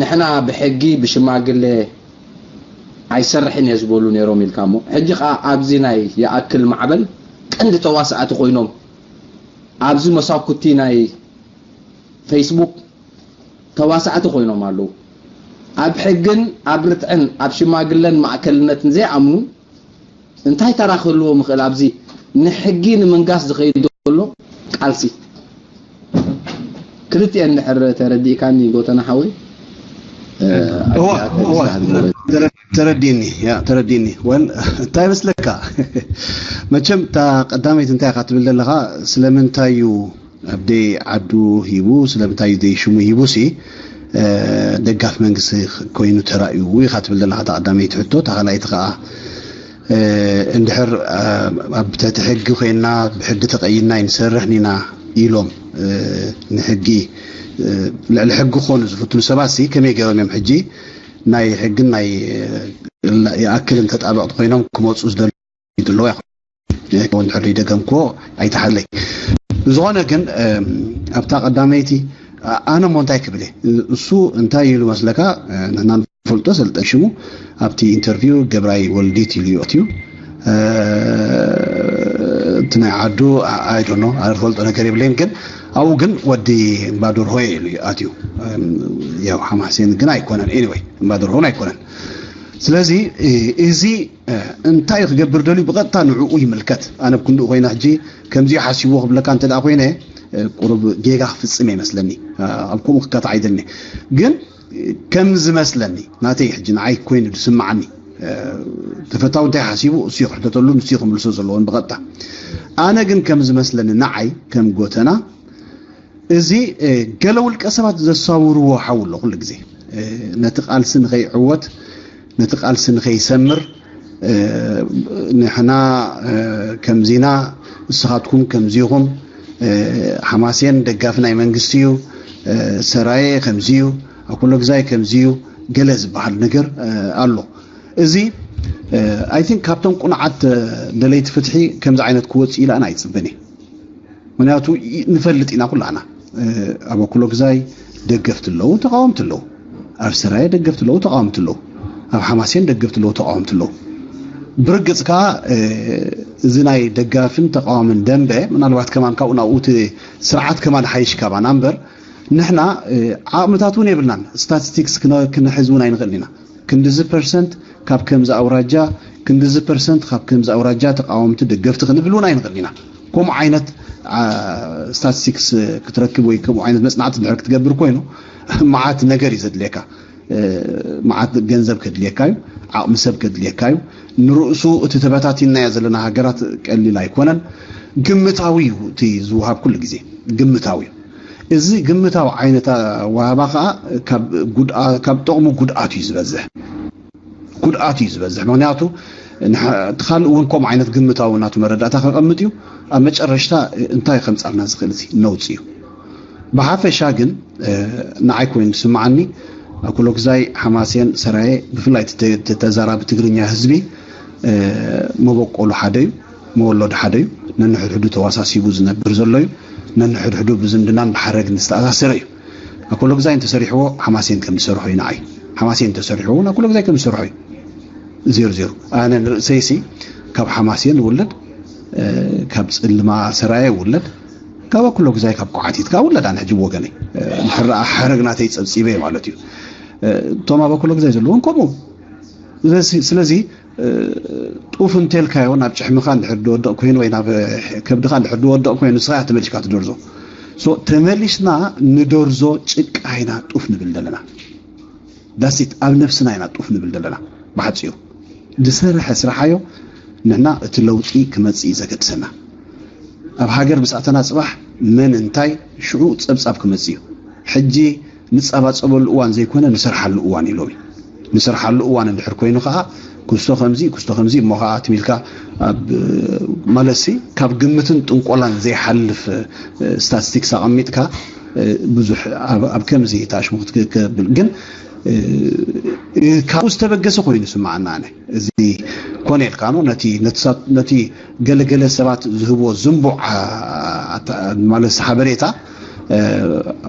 ንሕና ብሕጊ ብሽማግለ ኣይሰርሕን እየ ዝበሉ ነይሮም ኢልካ እሞ ሕጂ ከዓ ኣብዚ ናይ ይኣክል ማዕበል ቀንዲ ተዋሳእቲ ኮይኖም ኣብዚ መሳኩቲ ናይ ፌስቡክ ተዋሳእቲ ኮይኖም ኣለዉ ኣብ ሕግን ኣብ ርትዕን ኣብ ሽማግለን ማእከልነትን ዘይኣምኑ እንታይ ተራ ክህልዎም ይኽእል ኣብዚ ንሕጊ ንምንጋስ ዝኸይድ ዘሎ ቃልሲ ክልቲኤን እንድሕር ተረዲእካኒ ጎተና ሓወይ ተረዲኒ ያ ተረዲኒ ወል እንታይ መስለካ መቸም እታ ቀዳመይቲ እንታይ ኢኻ ትብል ዘለኻ ስለምንታይ እዩ ኣብ ደይ ዓዱ ሂቡ ስለምንታይ እዩ ደይ ሽሙ ሂቡ ሲ ደጋፍ መንግስቲ ኮይኑ ተራእዩ ኢኻ ትብል ዘለኻ እታ ቀዳመይቲ ሕቶ እታ ካልኣይቲ ከዓ እንድሕር ኣብ ትሕቲ ሕጊ ኮይና ብሕጊ ተቀይድና ይንሰርሕ ኒና ኢሎም ንሕጊ ልዕሊ ሕጊ ክኾኑ ዝፍትኑ ሰባት ሲ ከመይ ገይሮም እዮም ሕጂ ናይ ሕግን ናይ ይኣክልን ተጣበቕቲ ኮይኖም ክመፁ ዝደል ይድለዎ ይኸውን ድሕር ደገምክዎ ኣይተሓለይ ብዝኾነ ግን ኣብታ ቀዳመይቲ ኣነ ሞ እንታይ ክብል እሱ እንታይ ኢሉ መስለካ ንሕና ንፈልጦ ሰልጠን ሽሙ ኣብቲ ኢንተርቪው ገብራይ ወልዲት ኢሉ ይእትዩ እቲ ናይ ዓዱ ኣይዶኖ ኣነ ዝፈልጦ ነገር የብለይን ግን ኣብኡ ግን ወዲ እምባዶር ሆየ ኢሉ ኣትዩ ያው ሓማሴን ግን ኣይኮነን anyway እምባዶር ሆን ኣይኮነን ስለዚ እዚ እንታይ ክገብር ደልዩ ብቐጥታ ንዕኡ ይምልከት ኣነ ብክንድኡ ኮይነ ሕጂ ከምዚኡ ሓሲብዎ ክብለካ እንተ ኮይነ ቁሩብ ጌጋ ክፍፅም ይመስለኒ ኣብ ከምኡ ክካታዕ ኣይደልኒ ግን ከም ዝመስለኒ ናተይ ሕጂ ንዓይ ኮይኑ ዝስምዓኒ ተፈታዊ እንታይ ሓሲቡ እሱ ክሕተተሉ ንሱ ክምልሶ ዘለዎን ብቐጥታ ኣነ ግን ከም ዝመስለኒ ንዓይ ከም ጎተና እዚ ገለ ውልቀ ሰባት ዘሳውርዎ ሓው ኣሎ ኩሉ ግዜ ነቲ ቃልሲ ንኸይዕወት ነቲ ቃልሲ ንኸይሰምር ንሕና ከምዚና እስኻትኩም ከምዚኹም ሓማሴን ደጋፊ ናይ መንግስቲ እዩ ሰራየ ከምዚ እዩ ኣኩሎ ግዛይ ከምዚ እዩ ገለ ዝበሃል ነገር ኣሎ እዚ I think ካብቶም ቁኑዓት ደለይቲ ፍትሒ ከምዚ ዓይነት ክወፅእ ኢለ ኣነ ኣይፅበን እየ ምክንያቱ ንፈልጥ ኢና ኩላና ኣብ ኣኩሎ ግዛይ ደገፍቲ ኣለዉ ተቃወምቲ ኣለዉ ኣብ ሰራየ ደገፍቲ ኣለዉ ተቃወምቲ ኣለዉ ኣብ ሓማሴን ደገፍቲ ኣለዉ ተቃወምቲ ኣለዉ ብርግፅ ከዓ እዚ ናይ ደጋፍን ተቃዋምን ደንበ ምናልባት ከማን ካብኡ ናብኡ እቲ ስርዓት ከማን ሓይሽ ካባና እምበር ንሕና ዓቕምታት እውን የብልናን ስታቲስቲክስ ክንሕዝ እውን ኣይንኽእል ኢና ክንድዚ ፐርሰንት ካብ ከምዚ ኣውራጃ ክንድዚ ፐርሰንት ካብ ከምዚ ኣውራጃ ተቃወምቲ ደገፍቲ ክንብል እውን ኣይንኽእል ኢና ከምኡ ዓይነት ስታቲስቲክስ ክትረክብ ወይ ከምኡ ዓይነት መፅናዕቲ ድሕር ክትገብር ኮይኑ መዓት ነገር እዩ ዘድልየካ መዓት ገንዘብ ከድልየካ እዩ ዓቕሚ ሰብ ከድልየካ እዩ ንርእሱ እቲ ተበታቲናዮ ዘለና ሃገራት ቀሊል ኣይኮነን ግምታዊ እዩ እቲ ዝውሃብ ኩሉ ግዜ ግምታዊ እዩ እዚ ግምታዊ ዓይነት ወሃባ ከዓ ካብ ጥቕሙ ጉድኣት እዩ ዝበዝሕ ጉድኣት እዩ ዝበዝሕ ምክንያቱ እቲ ካልእ እውን ከምኡ ዓይነት ግምታዊ ናቱ መረዳእታ ከቐምጥ እዩ። ኣብ መጨረሽታ እንታይ ከምጻልና ዝኽእል እዚ ነውፂ እዩ። ብሓፈሻ ግን ንዓይ ኮይኑ ዝስምዓኒ፣ ኣኩሎግዛይ፣ ሓማሴን፣ ሰራየ፣ ብፍላይ ተዛራቢ ትግርኛ ህዝቢ መበቆሉ ሓደ እዩ፣ መወለዱ ሓደ እዩ። ነንሕድሕዱ ተዋሳሲቡ ዝነብር ዘሎ እዩ። ነንሕድሕዱ ብዝምድናን ብሓረግን ዝተኣሳሰረ እዩ። ኣኮሎግዛይ እንተሰሪሕዎ ሓማሴን ከም ዝሰርሖ እዩ ንዓይ። ሓማሴን እንተሰሪሕዎ እውን ኣኮሎግዛይ ከም ዝሰርሖ እዩ። ዜሩ ዜሩ። ኣነ ንርእሰይሲ ካብ ሓማሴን ውለድ፣ ካብ ጽልማ ሰራየ ውለድ፣ ካብ ኣኮሎግዛይ ካብ ኮዓቲት ካብ ውለድ ኣነ ሕጂ ወገነይ። ንሕራኣ ሓረግ ናተይ ጸብጺበ ማለት እዩ። እቶም ኣብ ኣኮሎግዛይ ዘለውን ከምኡ። ስለዚ ጡፍ እንተልካዮ ናብ ጭሕምኻ እንድሕር ድወድቕ ኮይኑ ወይ ናብ ከብድኻ እንድሕር ድወድቕ ኮይኑ ንስኻ ተመሊስካ ትደርዞ። ተመሊስና ንደርዞ ጭቃ ኢና ጡፍ ንብል ዘለና። ዳሲት ኣብ ነብስና ኢና ጡፍ ንብል ዘለና። ብሓፂሩ ዝሰርሐ ስራሓዮ ንሕና እቲ ለውጢ ክመፅእ እዩ ዘገድሰና። ኣብ ሃገር ምስ ኣተና ፅባሕ መን እንታይ ሽዑ ፀብፃብ ክመፅእ እዩ። ሕጂ ንፃባፀበሉ እዋን ዘይኮነ ንሰርሓሉ እዋን ኢሎም እዩ። ንሰርሓሉ እዋን እንድሕር ኮይኑ ከዓ ክስቶ ከምዚ ክስቶ ከምዚ እሞ ከዓ ትሚልካ ማለትሲ ካብ ግምትን ጥንቆላን ዘይሓልፍ ስታቲስቲክስ ኣቐሚጥካ ብዙሕ ኣብ ከምዚ ተኣሽሙ ክትብል ግን ካብኡ ዝተበገሰ ኮይኑ ስምዓና ኣነ። እዚ ኮነ ኢልካ ኖ ነቲ ገለገለ ሰባት ዝህብዎ ዝንቡዕ ማለት ሓበሬታ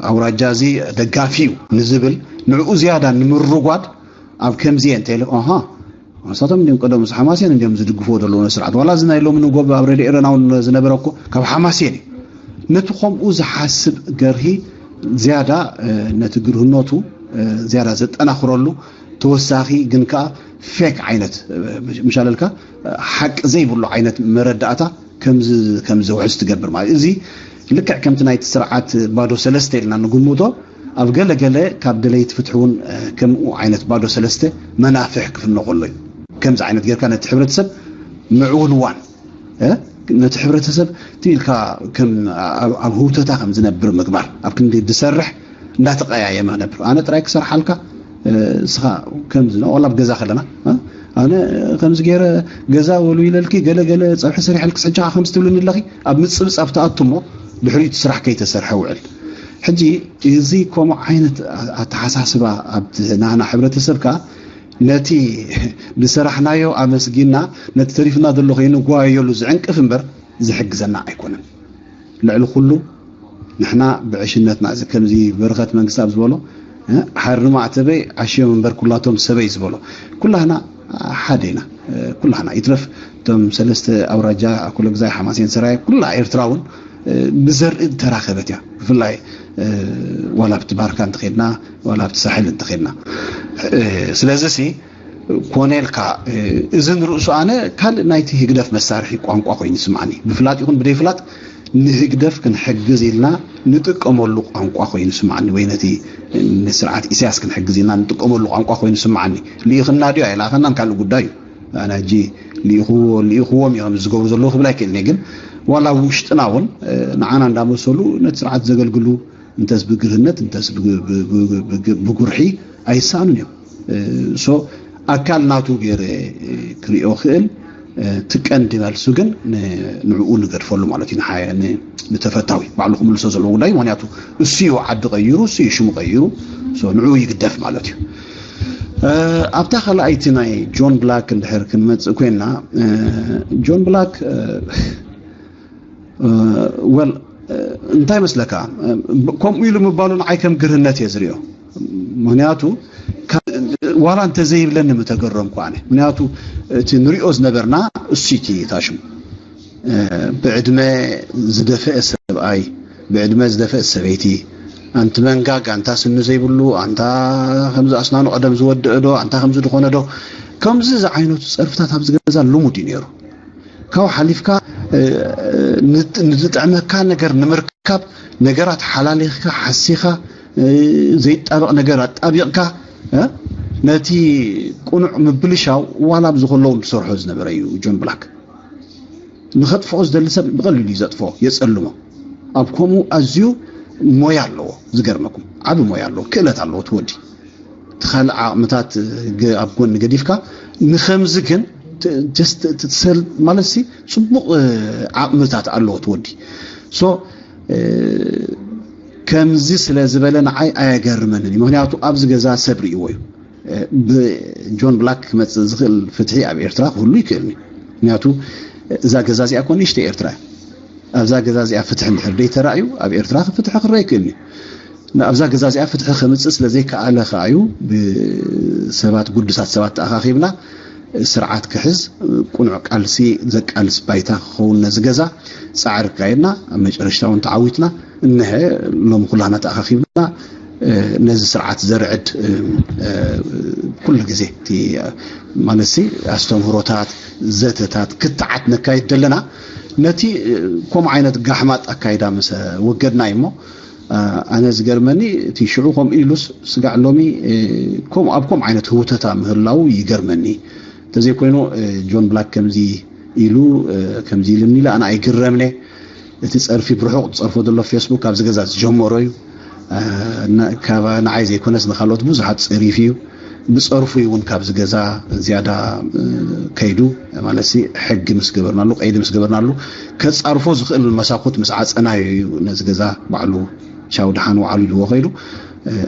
ኣውራጃ እዚ ደጋፊ እዩ ንዝብል ንዕኡ ዝያዳ ንምርጓድ ኣብ ከምዚ እየ እንተ ኢለ ንሳቶም እንዲም ቀደም ምስ ሓማሴን እንዲም ዝድግፍዎ ዘለዉ ስርዓት ዋላ እዚ ናይ ሎሚ ንጎብ ኣብ ሬድዮ ኤረና እውን ዝነበረ እኮ ካብ ሓማሴን እዩ። ነቲ ከምኡ ዝሓስብ ገርሂ ዝያዳ ነቲ ግርህነቱ ዝያዳ ዘጠናኽረሉ ተወሳኺ ግን ከዓ ፌክ ዓይነት ምሻለልካ ሓቂ ዘይብሉ ዓይነት መረዳእታ ከም ዘውሕስ ትገብር ማለት እዚ ልክዕ ከምቲ ናይቲ ስርዓት ባዶ ሰለስተ ኢልና ንግምቶ ኣብ ገለ ገለ ካብ ደለይቲ ፍትሒ እውን ከምኡ ዓይነት ባዶ ሰለስተ መናፍሕ ክፍኖ ከሎ እዩ። ከምዚ ዓይነት ጌርካ ነቲ ሕብረተሰብ ምዕውንዋን ነቲ ሕብረተሰብ ትኢልካ ኣብ ህውተታ ከም ዝነብር ምግባር ኣብ ክንዲ ዝሰርሕ እንዳተቀያየመ ክነብር ኣነ ጥራይ ክሰርሓልካ እስኻ ከምዚ ዋላ ኣብ ገዛ ከለና ኣነ ከምዚ ገይረ ገዛ ወሉ ኢለልኪ ገለ ገለ ፀብሒ ሰሪሐልክስ ሕጂ ከምዚ ትብልኒ ኣለኺ ኣብ ምፅብፃብ ትኣቱ እሞ ድሕሪኡ እቲ ስራሕ ከይተሰርሐ ውዕል። ሕጂ እዚ ከምኡ ዓይነት ኣተሓሳስባ ኣብቲ ናህና ሕብረተሰብ ከዓ ነቲ ዝሰራሕናዮ ኣመስጊና ነቲ ተሪፍና ዘሎ ከይንጓየየሉ ዝዕንቅፍ እምበር ዝሕግዘና ኣይኮነን። ልዕሊ ኩሉ ንሕና ብዕሽነትና እዚ ከምዚ በረኸት መንግስታብ ዝበሎ ሓርማ ኣተበይ ዓሽዮም እምበር ኩላቶም ሰበይ ዝበሎ ኩላህና ሓደ ኢና። ኩላህና ይትረፍ እቶም ሰለስተ ኣውራጃ ኣኩለግዛይ ሓማሴን ሰራየ ኩላ ኤርትራ እውን ብዘርኢ ተራኸበት እያ። ብፍላይ ዋላ ኣብቲ ባርካ እንተኸድና ዋላ ኣብቲ ሳሕል እንተኸድና ስለዚ ሲ ኮነ ኢልካ እዚ ንርእሱ ኣነ ካልእ ናይቲ ህግደፍ መሳርሒ ቋንቋ ኮይኑ ይስምዓኒ። ብፍላጥ ይኹን ብደይፍላጥ ንህግደፍ ክንሕግዝ ኢልና ንጥቀመሉ ቋንቋ ኮይኑ ይስምዓኒ ወይ ነቲ ንስርዓት ኢሳያስ ክንሕግዝ ኢልና ንጥቀመሉ ቋንቋ ኮይኑ ይስምዓኒ። ልኢኽና ድዩ ኣይለኣኸናን ካልእ ጉዳይ እዩ። ኣነ ሕጂ ልኢኽዎም እዮም ዝገብሩ ዘለዉ ክብል ኣይክእልን እየ። ግን ዋላ ኣብ ውሽጥና እውን ንዓና እንዳመሰሉ ነቲ ስርዓት ዘገልግሉ እንተስ ብግርህነት እንተስ ብጉርሒ ኣይሰኣኑን እዮም። ሶ ኣካል ናቱ ገይረ ክሪኦ ክእል እቲ ቀንዲ መልሱ ግን ንዕኡ ንገድፈሉ ማለት እዩ። ንተፈታዊ ባዕሉ ክምልሶ ዘለዎ ጉዳይ ምክንያቱ እሱ እዩ ዓዲ ቀይሩ እሱ እዩ ሽሙ ቀይሩ ንዕኡ ይግደፍ ማለት እዩ። ኣብታ ካልኣይቲ ናይ ጆን ብላክ እንድሕር ክንመፅእ ኮይንና ጆን ብላክ ወል እንታይ መስለካ ከምኡ ኢሉ ምባሉ ንዓይ ከም ግርህነት እየ ዝሪኦ። ምክንያቱ ዋላ እንተዘይብለኒ ምተገረምኩ ኣነ ምክንያቱ እቲ ንሪኦ ዝነበርና እሱይቲ ታሽሙ ብዕድመ ዝደፈአ ሰብኣይ ብዕድመ ዝደፈአ ሰበይቲ ኣንቲ መንጋግ ኣንታ ስኒ ዘይብሉ ኣንታ ከምዚ ኣስናኑ ቀደም ዝወደአ ዶ ኣንታ ከምዚ ዝኾነ ዶ ከምዚ ዝዓይነቱ ፀርፍታት ኣብዚ ገዛ ልሙድ እዩ ነይሩ። ካብኡ ሓሊፍካ ንዝጥዕመካ ነገር ንምርካብ ነገራት ሓላሊኽካ ሓሲኻ ዘይጣበቕ ነገር ኣጣቢቕካ ነቲ ቁኑዕ ምብልሻው ዋላ ኣብዚ ከለዉ ዝሰርሖ ዝነበረ እዩ ጆን ብላክ። ንኸጥፍኦ ዝደሊ ሰብ ብቐሊሉ እዩ ዘጥፍኦ የፀልሞ። ኣብ ከምኡ ኣዝዩ ሞያ ኣለዎ ዝገርመኩም ዓብ ሞያ ኣለዎ ክእለት ኣለዎ ትወዲ ትኻልእ ዓቕምታት ኣብ ጎኒ ገዲፍካ ንኸምዚ ግን ጀስት ትሰል ማለት ሲ ጽቡቕ ዓቕምታት ኣለዎ ትወዲ ሶ ከምዚ ስለ ዝበለ ንዓይ ኣየገርመንን እዩ። ምክንያቱ ኣብዚ ገዛ ሰብ ርእይዎ እዩ። ብጆን ብላክ ክመፅእ ዝኽእል ፍትሒ ኣብ ኤርትራ ክህሉ ይክእል እዩ። ምክንያቱ እዛ ገዛ እዚኣ ኮ ንእሽተይ ኤርትራ እያ። ኣብዛ ገዛ እዚኣ ፍትሒ እንድሕር ደይተራእዩ ኣብ ኤርትራ ፍትሒ ክረአ ይክእል እዩ። ኣብዛ ገዛ እዚኣ ፍትሒ ከምፅእ ስለ ዘይከኣለ ከኣ እዩ ብሰባት ጉዱሳት ሰባት ተኣኻኺብና ስርዓት ክሕዝ ቁኑዕ ቃልሲ ዘቃልስ ባይታ ክኸውን ነዚ ገዛ ፃዕሪ ኣካየድና ኣብ መጨረሽታ እውን ተዓዊትና እነሀ ሎም ኩላና ተኣኻኺብና ነዚ ስርዓት ዘርዕድ ኩሉ ግዜ ማለት ኣስተምህሮታት ዘተታት ክትዓት ነካይድ ዘለና ነቲ ከምኡ ዓይነት ጋሕማጥ ኣካይዳ ምስ ወገድና እሞ ኣነ ዝገርመኒ እቲ ሽዑ ከምኡ ኢሉስ ስጋዕ ሎሚ ኣብ ከምኡ ዓይነት ህውተታ ምህላው ይገርመኒ። እንተዘይኮይኑ ጆን ብላክ ከምዚ ኢሉ ከምዚ ኢሉኒ ኢለ ኣነ ኣይግረምነ። እቲ ጸርፊ ብርሑቕ ዝጸርፎ ዘሎ ፌስቡክ ኣብዚ ገዛ ዝጀመሮ እዩ። ካብ ንዓይ ዘይኮነስ ንካልኦት ብዙሓት ጸሪፉ እዩ። ብጸርፉ እውን ካብዚ ገዛ ዝያዳ ከይዱ ማለት ሕጊ ምስ ገበርናሉ ቀይዲ ምስ ገበርናሉ ከጻርፎ ዝኽእል መሳኩት ምስ ዓጸናዮ እዩ ነዚ ገዛ ባዕሉ ቻው ደሓን ወዓሉ ኢልዎ ከይዱ።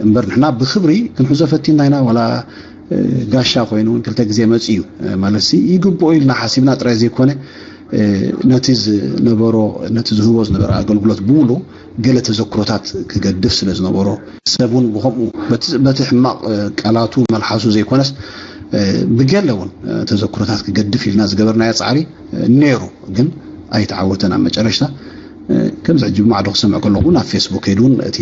እምበር ንሕና ብክብሪ ክንሕዞ ፈቲና ኢና ዋላ ጋሻ ኮይኑ እውን ክልተ ግዜ መፂኡ ማለት ይግብኦ ኢልና ሓሲብና ጥራይ ዘይኮነ ነቲ ዝነበሮ ነቲ ዝህቦ ዝነበረ ኣገልግሎት ብምሉ ገለ ተዘክሮታት ክገድፍ ስለ ዝነበሮ ሰብ እውን ብከምኡ በቲ ሕማቕ ቃላቱ መልሓሱ ዘይኮነስ ብገለ እውን ተዘክሮታት ክገድፍ ኢልና ዝገበርናዮ ፃዕሪ ነይሩ ግን ኣይተዓወተን ኣብ መጨረሽታ ከምዚ ሕጂ ብማዕዶ ክሰምዕ ከለኹ እውን ኣብ ፌስቡክ ከይዱ እውን እቲ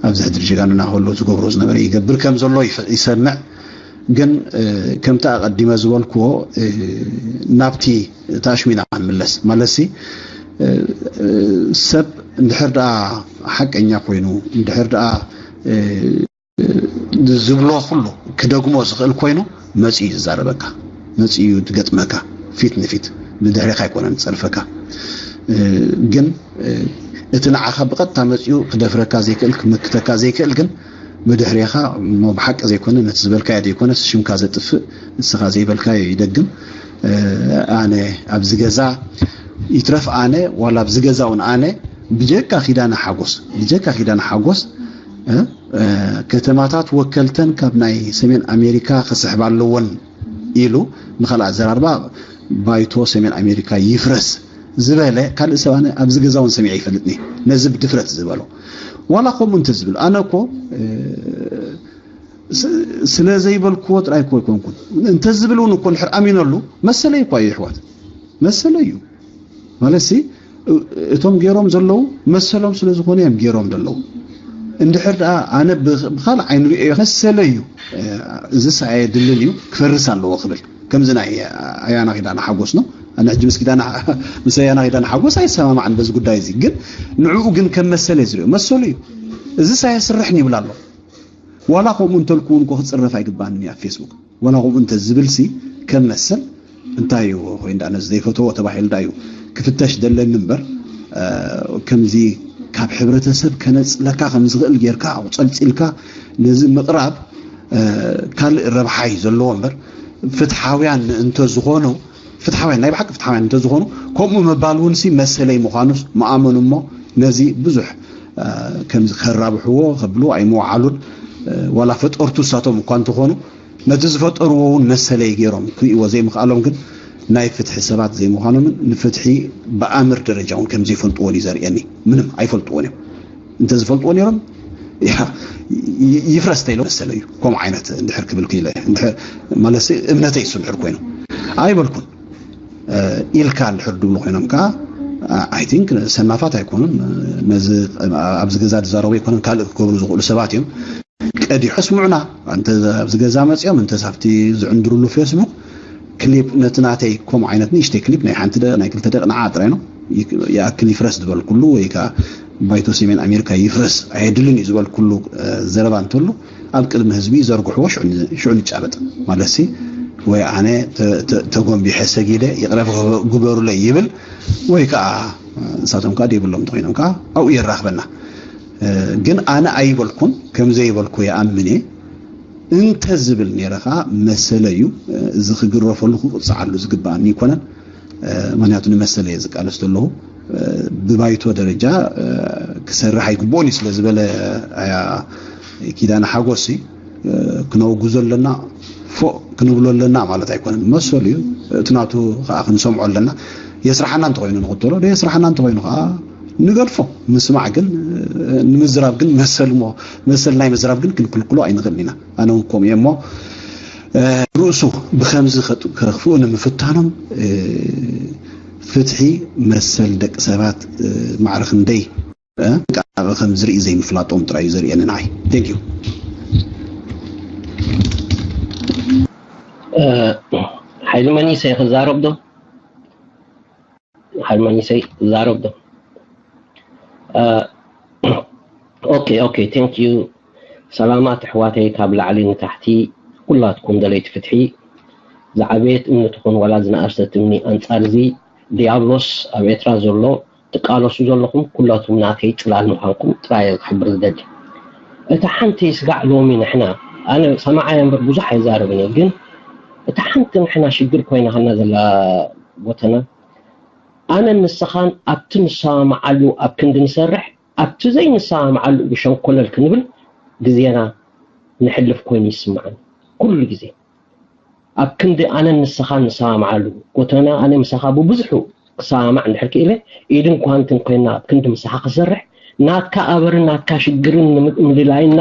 ኣብዚ ሕድሪ ጀጋኑና ከሎ ዝገብሮ ዝነበረ ይገብር ከም ዘሎ ይሰምዕ ግን ከምቲ ኣቐዲመ ዝበልክዎ ናብቲ ታሽሚና ክንምለስ ማለትሲ ሰብ እንድሕር ደኣ ሓቀኛ ኮይኑ እንድሕር ደኣ ዝብሎ ኩሉ ክደግሞ ዝኽእል ኮይኑ መፂኡ እዩ ዝዛረበካ መፂኡ እዩ ዝገጥመካ ፊት ንፊት ብድሕሬኻ ኣይኮነን ዝፀርፈካ ግን እቲ ንዓኻ ብቐጥታ መፂኡ ክደፍረካ ዘይክእል ክምክተካ ዘይክእል ግን ብድሕሬኻ እሞ ብሓቂ ዘይኮነ ነቲ ዝበልካዮ ዘይኮነስ ሽምካ ዘጥፍእ ንስኻ ዘይበልካዮ ይደግም ኣነ ኣብዚ ገዛ ይትረፍ ኣነ ዋላ ኣብዚ ገዛ እውን ኣነ ብጀካ ኪዳነ ሓጎስ ብጀካ ኪዳነ ሓጎስ ከተማታት ወከልተን ካብ ናይ ሰሜን ኣሜሪካ ክስሕባ ኣለወን ኢሉ ብካልእ ኣዘራርባ ባይቶ ሰሜን ኣሜሪካ ይፍረስ ዝበለ ካልእ ሰብ ኣነ ኣብዚ ገዛ እውን ሰሚዐ ይፈልጥኒ ነዚ ብድፍረት ዝበሎ ዋላ ከምኡ እንተ ዝብል ኣነ እኮ ስለ ዘይበልክዎ ጥራይ እኮ ኣይኮንኩን እንተ ዝብል እውን እኮ እንድሕር ኣሚነሉ መሰለይ እኳ እዩ ይሕዋት መሰለይ እዩ ማለት ሲ እቶም ገይሮም ዘለዉ መሰሎም ስለ ዝኾነ እዮም ገይሮም ዘለዉ እንድሕር ደኣ ኣነ ብካልእ ዓይኒ ሪኦ መሰለ እዩ እዚ ሰኣየ ድልል እዩ ክፈርስ ኣለዎ ክብል ከምዚ ናይ ኣያና ኪዳነ ሓጎስ ነው ኣነ ሕጂ ምስ ኪዳነ ምስ ኣያና ኪዳነ ሓጎስ ኣይሰማማዕን በዚ ጉዳይ እዚ ግን ንዕኡ ግን ከም መሰለ ዝሪኦ መሰሉ እዩ እዚ ሰኣየ ስርሕን ይብል ኣሎ ዋላ ከምኡ እንተልኩ እውን እኮ ክፅረፍ ኣይግባንን እዩ ኣብ ፌስቡክ ዋላ ከምኡ እንተ ዝብል ሲ ከም መሰል እንታይ እዩ ኮይኑ ዳ ነዚ ዘይፈተዎ ተባሂሉ ዳ እዩ ክፍተሽ ደለኒ እምበር ከምዚ ካብ ሕብረተሰብ ከነፅለካ ከም ዝኽእል ጌርካ ኣቁፀልፂልካ ነዚ ምቕራብ ካልእ ረብሓ እዩ ዘለዎ እምበር ፍትሓውያን እንተ ዝኾኑ ፍትሓውያን ናይ ብሓቂ ፍትሓውያን እንተ ዝኾኑ ከምኡ ምባል እውን ሲ መሰለይ ምዃኑስ ምኣመኑ እሞ ነዚ ብዙሕ ከምዚ ከራብሕዎ ከብሉ ኣይምወዓሉን ዋላ ፈጠርቱ እሳቶም እኳ እንተኾኑ ነቲ ዝፈጠርዎ እውን መሰለይ ገይሮም ክርእይዎ ዘይምኽኣሎም ግን ናይ ፍትሒ ሰባት ዘይምዃኖምን ንፍትሒ ብኣምር ደረጃ እውን ከም ዘይፈልጥዎን እዩ ዘርእየኒ ምንም ኣይፈልጥዎን እዮም እንተዝፈልጥዎ ነይሮም ይፍረስ ተይሎ መሰለ እዩ ከምኡ ዓይነት እንድሕር ክብል ክኢለ ማለት እምነተይ እሱ እንድሕር ኮይኑ ኣይበልኩን ኢልካ እንድሕር ድብሉ ኮይኖም ከዓ ኣይ ቲንክ ሰናፋት ኣይኮኑን ነዚ ኣብዚ ገዛ ዝዛረቡ ኣይኮኑን ካልእ ክገብሩ ዝኽእሉ ሰባት እዮም ቀዲሑ ስምዑና እንተ ኣብዚ ገዛ መፅኦም እንተ ሳብቲ ዝዕንድርሉ ፌስቡክ ክሊፕ ነቲ ናተይ ከምኡ ዓይነት ንእሽተይ ክሊፕ ናይ ሓንቲ ደቂ ናይ ክልተ ደቂ ንዓ ጥራይ ነው ይኣክል ይፍረስ ዝበልኩሉ ወይ ከዓ ባይቶ ሰሜን ኣሜሪካ ይፍረስ ኣየድልን እዩ ዝበልኩሉ ዘረባ እንተሉ ኣብ ቅድሚ ህዝቢ ዘርግሕዎ ሽዑ ንጫበጥ ማለት ሲ ወይ ኣነ ተጎንቢሐ ሰጊደ ይቕረብ ግበሩለይ ይብል ወይ ከዓ ንሳቶም ከዓ ደይብሎም እንተኮይኖም ከዓ ኣብኡ የራኽበና ግን ኣነ ኣይበልኩን ከምዘይበልኩ ይኣምን እየ እንተ ዝብል ነይረ ከዓ መሰለ እዩ። እዚ ክግረፈሉ ክቕፅዓሉ ዝግባኣኒ ኣይኮነን። ምክንያቱ ንመሰለ እየ ዝቃለስ ዘለኹ። ብባይቶ ደረጃ ክሰርሕ ኣይግብኦን እዩ ስለ ዝበለ ኣያ ኪዳነ ሓጎስ ክነውግዞ ኣለና፣ ፎእ ክንብሎ ኣለና ማለት ኣይኮነን። መሰሉ እዩ። እቲ ናቱ ከዓ ክንሰምዖ ኣለና። የስራሓና እንተኮይኑ ንኽተሎ፣ የስራሓና እንተኮይኑ ከዓ ንገድፎ። ምስማዕ ግን፣ ንምዝራብ ግን መሰል ሞ-፣ መሰል ናይ ምዝራብ ግን ክንክልክሎ ኣይንኽእልን ኢና። ኣነ እውን ከምኡ እየ እሞ፣ እ፣ ርእሱ ብኸምዚ ከጥ-፣ ከኽፍኡ ንምፍታኖም፣ እ፣ ፍትሒ መሰል ደቂ ሰባት፣ እ፣ ማዕረ ክንደይ፣ እ፣ ካብ ከም ዝርኢ ዘይምፍላጦም ጥራይ እዩ ዘርእየኒ ንዓይ። Thank you። እ፣ ሓይሉ መኒሰ ክዛረብ ዶ? ሓይሉ መኒሰ ክዛረብ ዶ? እ፣ ኦኬ፣ ኦኬ፣ thank you። ሰላማት ኣሕዋተይ ካብ ላዕሊ ንታሕቲ፣ ኩላትኩም ደለይቲ ፍትሒ፣ ዝዓበየት እምኒ ትኹን ዋላ ዝነኣሰት እምኒ፣ ኣንጻር እዚ ዲያብሎስ ኣብ ኤርትራ ዘሎ ትቃለሱ ዘለኹም ኩላትኩም ናተይ ጽላል ምዃንኩም ጥራይ እየ ክሕብር ዝደሊ። እታ ሓንቲ ስጋዕ ሎሚ ንሕና፣ ኣነ ሰማዓይ እምበር ብዙሕ ኣይዛረብን እየ፣ ግን እታ ሓንቲ ንሕና ሽግር ኮይና ሃና ዘላ ቦተና፣ ኣነ ንስኻን ኣብቲ ንሰማማዓሉ ኣብ ክንዲ ንሰርሕ፣ ኣብቲ ዘይንሰማማዓሉ ብሸንኮለል ክንብል ግዜና ንሕልፍ ኮይኑ ይስምዓኒ ኩሉ ግዜ። ኣብ ክንዲ ኣነን ንስኻን ንሰማማዓሉ፣ ጎተና ኣነ ምሳኻ ብብዝሑ ክሰማማዕ እንድሕር ክኢለ፣ ኢድን ጓንትን ኮይና ኣብ ክንዲ ምሳኻ ክሰርሕ፣ ናትካ ኣበርን ናትካ ሽግርን ንምልላይና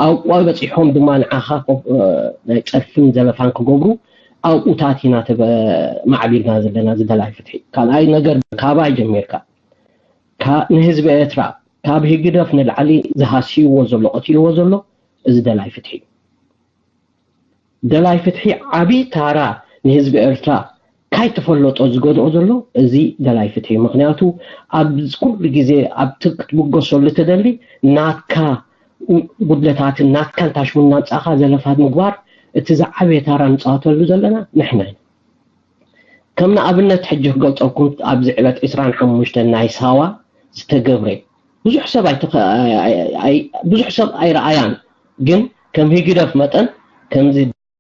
ኣብኡ በጺሖም ድማ ንዓኻ ኮ-፣ ናይ ጸርፍን ዘለፋን ክገብሩ ኣብኡታት ኢና ተበ-፣ ማዕቢልና ዘለና እዚ ደላይ ፍትሒ። ካልኣይ ነገር ካባይ ጀሚርካ፣ ካ-፣ ንህዝቢ ኤርትራ ካብ ህግደፍ ንላዕሊ ዝሃስይዎ ዘሎ፣ ቀቲልዎ ዘሎ እዚ ደላይ ፍትሒ እዩ። ደላይ ፍትሒ ዓቢ ታራ ንህዝቢ ኤርትራ ካይተፈለጦ ዝገድኦ ዘሎ እዚ ደላይ ፍትሒ እዩ። ምኽንያቱ ኣብ ኩሉ ግዜ ኣብቲ ክትብገሰሉ ትደሊ ናትካ ጉድለታትን ናትካን ታሽሙን እናምጻእኻ ዘለፋት ምግባር እቲ ዝዓበየ ታራ ንጻወተሉ ዘለና ንሕና ኢና። ከም ንኣብነት ሕጂ ክገልጸልኩም ኣብዚ ዕለት ዕስራን ሓሙሽተን ናይ ሳዋ ዝተገብረ ብዙሕ ሰብ ኣይተኸ-፣ ኣይ-፣ ኣይ-፣ ኣይ-፣ ብዙሕ ሰብ ኣይረኣያን፣ ግን ከም ህግደፍ መጠን ከምዚ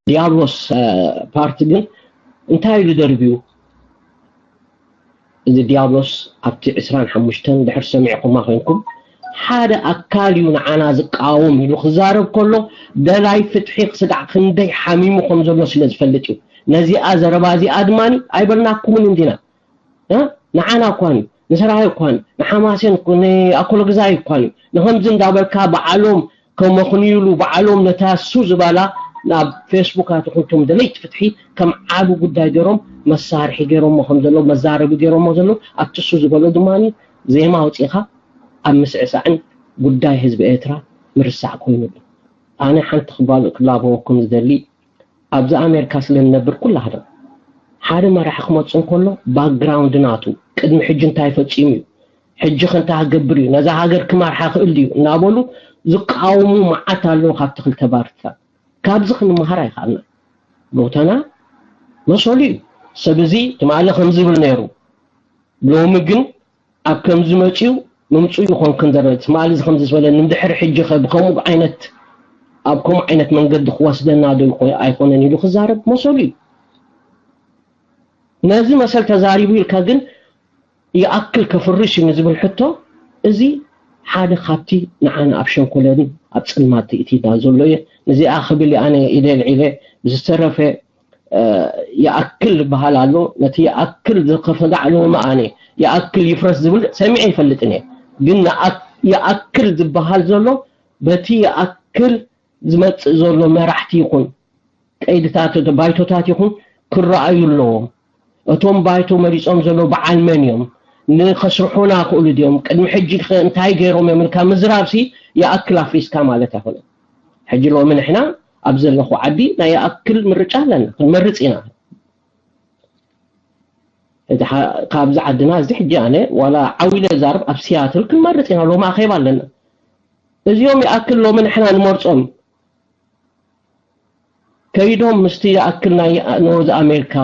ዲያብሎስ፣ እ፣ ፓርቲ ግን እንታይ ኢሉ ደርብዩ? እዚ ዲያብሎስ ኣብቲ ዕስራን ሓሙሽተን ድሕር ሰሚዕኩማ ኮይንኩም፣ ሓደ ኣካል እዩ ንዓና ዝቃወም ኢሉ ክዛረብ ከሎ፣ ደላይ ፍትሒ ክስጋዕ ክንደይ ሓሚሙ ከም ዘሎ ስለ ዝፈልጥ እዩ። ነዚኣ ዘረባ እዚኣ ድማ ኣይበልናኩምን እንዲና። እ? ንዓና እኳን እዩ፣ ንሰራይ እኳን እዩ፣ ንሓማሴን እኮ፣ ንኣኮሎግዛይ እኳን እዩ። ንኸምዚ እንዳበልካ ባዕሎም ከመኽንዩሉ ባዕሎም ነታ ሱ ዝባላ ናብ ፌስቡካት ይኹን እቶም ደለይቲ ፍትሒ ከም ዓቢ ጉዳይ ገይሮም መሳርሒ ገይሮሞ ከም ዘለዉ፣ መዛረቢ ገይሮሞ ዘለዉ፣ ኣብቲ ሱ ዝበሎ ድማ ዜማ ኣውጺእኻ ኣብ ምስዕሳዕን ጉዳይ ህዝቢ ኤርትራ ምርሳዕ ኮይኑ ኣሎ። ኣነ ሓንቲ ክባል-፣ ክላበወኩም ዝደሊ፣ ኣብዚ ኣሜሪካ ስለ ንነብር ኩላህና ሓደ መራሒ ክመጽእ እንከሎ ባክግራውንድ ናቱ ቅድሚ ሕጂ እንታይ ፈጺሙ እዩ፣ ሕጂ ከ እንታይ ክገብር እዩ፣ ነዛ ሃገር ክመርሓ ክእል ድዩ እናበሉ ዝቃወሙ መዓት ኣለዉ ካብቲ ክልተ ፓርትታት። ካብዚ ክንመሃር ኣይከኣልና። ቦታና መሰሉ እዩ። ሰብ እዚ ትማሊ ከም ዝብል ነይሩ፣ ሎሚ ግን ኣብ ከምዚ መጺኡ ምምጽኡ ይኾን ክንደረ ትማሊ እዚ ከምዚ ዝበለኒ እንድሕር ሕጂ ኸ ብከምኡ ዓይነት ኣብ ከምኡ ዓይነት መንገዲ ክወስደና ዶ ይኾ-፣ ኣይኮነን ኢሉ ክዛረብ መሰሉ እዩ። ነዚ መሰል ተዛሪቡ ኢልካ ግን ይኣክል ከፍርሽ እዩ ንዝብል ሕቶ፣ እዚ ሓደ ካብቲ ንዓና ኣብ ሸንኮለልን ኣብ ጸልማት ይእቲና ዘሎ እዩ። ነዚኣ ክብል ኣነ ኢደ ልዒለ ብዝተረፈ እ፣ ይኣክል ዝበሃል ኣሎ። ነቲ ይኣክል ዝኸፈጋዕ ሎሚ ኣነ ይኣክል ይፍረስ ዝብል ሰሚዐ ይፈልጥን እየ። ግን ንኣ-፣ ይኣክል ዝበሃል ዘሎ በቲ ይኣክል ዝመጽእ ዘሎ መራሕቲ ይኹን ቀይድታት፣ ባይቶታት ይኹን ክረኣዩ ኣለዎም። እቶም ባይቶ መሪጾም ዘለዉ በዓል መን እዮም? ንኸስርሑና ክእሉ ድዮም? ቅድሚ ሕጂ ከ እንታይ ገይሮም እዮም ኢልካ ምዝራብሲ ይኣክል ኣፍሪስካ ማለት ኣይኮነን። ሕጂ ሎሚ ንሕና ኣብ ዘለኹ ዓዲ ናይ ይኣክል ምርጫ ኣለና፣ ክንመርጽ ኢና። እቲ ሓ-፣ ካብዚ ዓድና እዚ ሕጂ ኣነ ዋላ ዓው ኢለ ዝዛረብ ኣብ ሲያትል ክንመርጽ ኢና፣ ሎሚ ኣኼባ ኣለና። እዚኦም ይኣክል ሎሚ ንሕና ንመርጾም ከይዶም ምስቲ ይኣክል ናይ ኖርዝ ኣሜሪካ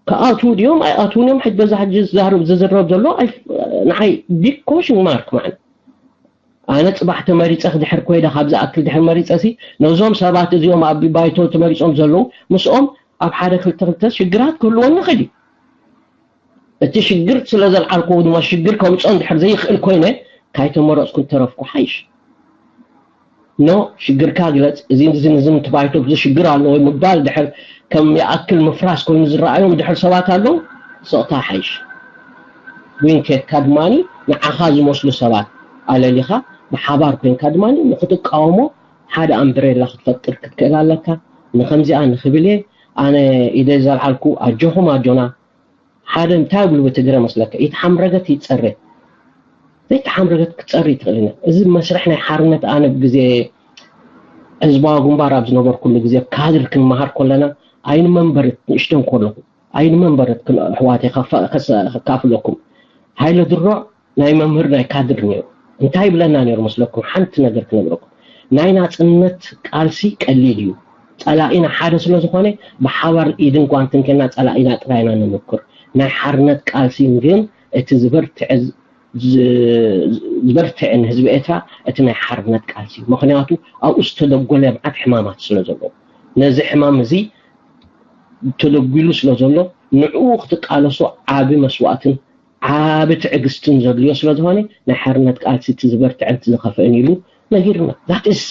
ክኣትዉ ድዮም ኣይኣትዉን እዮም? ሕጂ በዛ ሕጂ ዝዛረብ፣ ዝዝረብ ዘሎ ኣይ-፣ ንዓይ ቢግ ኮሽን ማርክ ማለት ኣነ ጽባሕ ተመሪጸ ክድሕር ኮይደ ካብ ዝኣክል ድሕር መሪጸ ሲ ነዞም ሰባት እዚኦም ኣብ ባይቶ ተመሪጾም ዘለዉ ምስኦም ኣብ ሓደ ክልተ ክልተ ሽግራት ክህልወኒ ይኽእል እዩ። እቲ ሽግር ስለ ዘልዓልኩዎ ድማ ሽግር ከምፅኦ እንድሕር ዘይኽእል ኮይነ ካይተመረፅኩ እንተረፍኩ ሓይሽ። ኖ ሽግርካ ግለፅ፣ እዚ ዝንዝን ትባይቶ ብዙ ሽግር ኣለዎ ምባል ድሕር ከም ይኣክል ምፍራስ ኮይኑ ዝረኣዮም ድሕር ሰባት ኣለዉ። ስቕታ ሓይሽ። ዊንኬትካ ድማኒ ንዓኻ ዝመስሉ ሰባት ኣለሊኻ ብሓባር ኮይንካ ድማኒ ንክትቃወሞ ሓደ ኣምብሬላ ክትፈጥር ክትክእል ኣለካ። ንከምዚኣ ንክብል እየ ኣነ ኢደ ዘልዓልኩ። ኣጆኹም ኣጆና። ሓደ እንታይ ብሉ ብትግረ መስለካ ይተሓምረገት ይፀረ ዘይተሓምረገት ክትፀሪ ትኽእል ኢና። እዚ መስርሕ ናይ ሓርነት ኣነ ብግዜ ህዝባዊ ግንባር ኣብ ዝነበርኩሉ ግዜ ካድር ክንመሃር ከለና ኣይንመንበርት ንእሽተን ከለኹ ኣይንመንበርት ኣሕዋት ከካፍለኩም። ሃይለ ድሮዕ ናይ መምህር ናይ ካድር ነይሩ። እንታይ ይብለና ነይሩ መስለኩም? ሓንቲ ነገር ክነግረኩም። ናይ ናፅነት ቃልሲ ቀሊል እዩ። ፀላኢና ሓደ ስለ ዝኾነ ብሓባር ኢድን ጓንትን ከና ፀላኢና ጥራይና ንምክር። ናይ ሓርነት ቃልሲ ግን እቲ ዝበርትዐ ዝበርትዐ ንህዝቢ ኤርትራ እቲ ናይ ሓርነት ቃልሲ እዩ። ምክንያቱ ኣብኡ ዝተደጎለ መዓት ሕማማት ስለ ዘሎ ነዚ ሕማም እዚ ተደጒሉ ስለ ዘሎ ንዕኡ ክትቃለሶ ዓቢ መስዋእትን ዓቢ ትዕግስትን ዘድልዮ ስለ ዝኾነ ናይ ሓርነት ቃልሲ እቲ ዝበርትዐን እቲ ዝኸፍእን ኢሉ ነጊርና። ዛትስ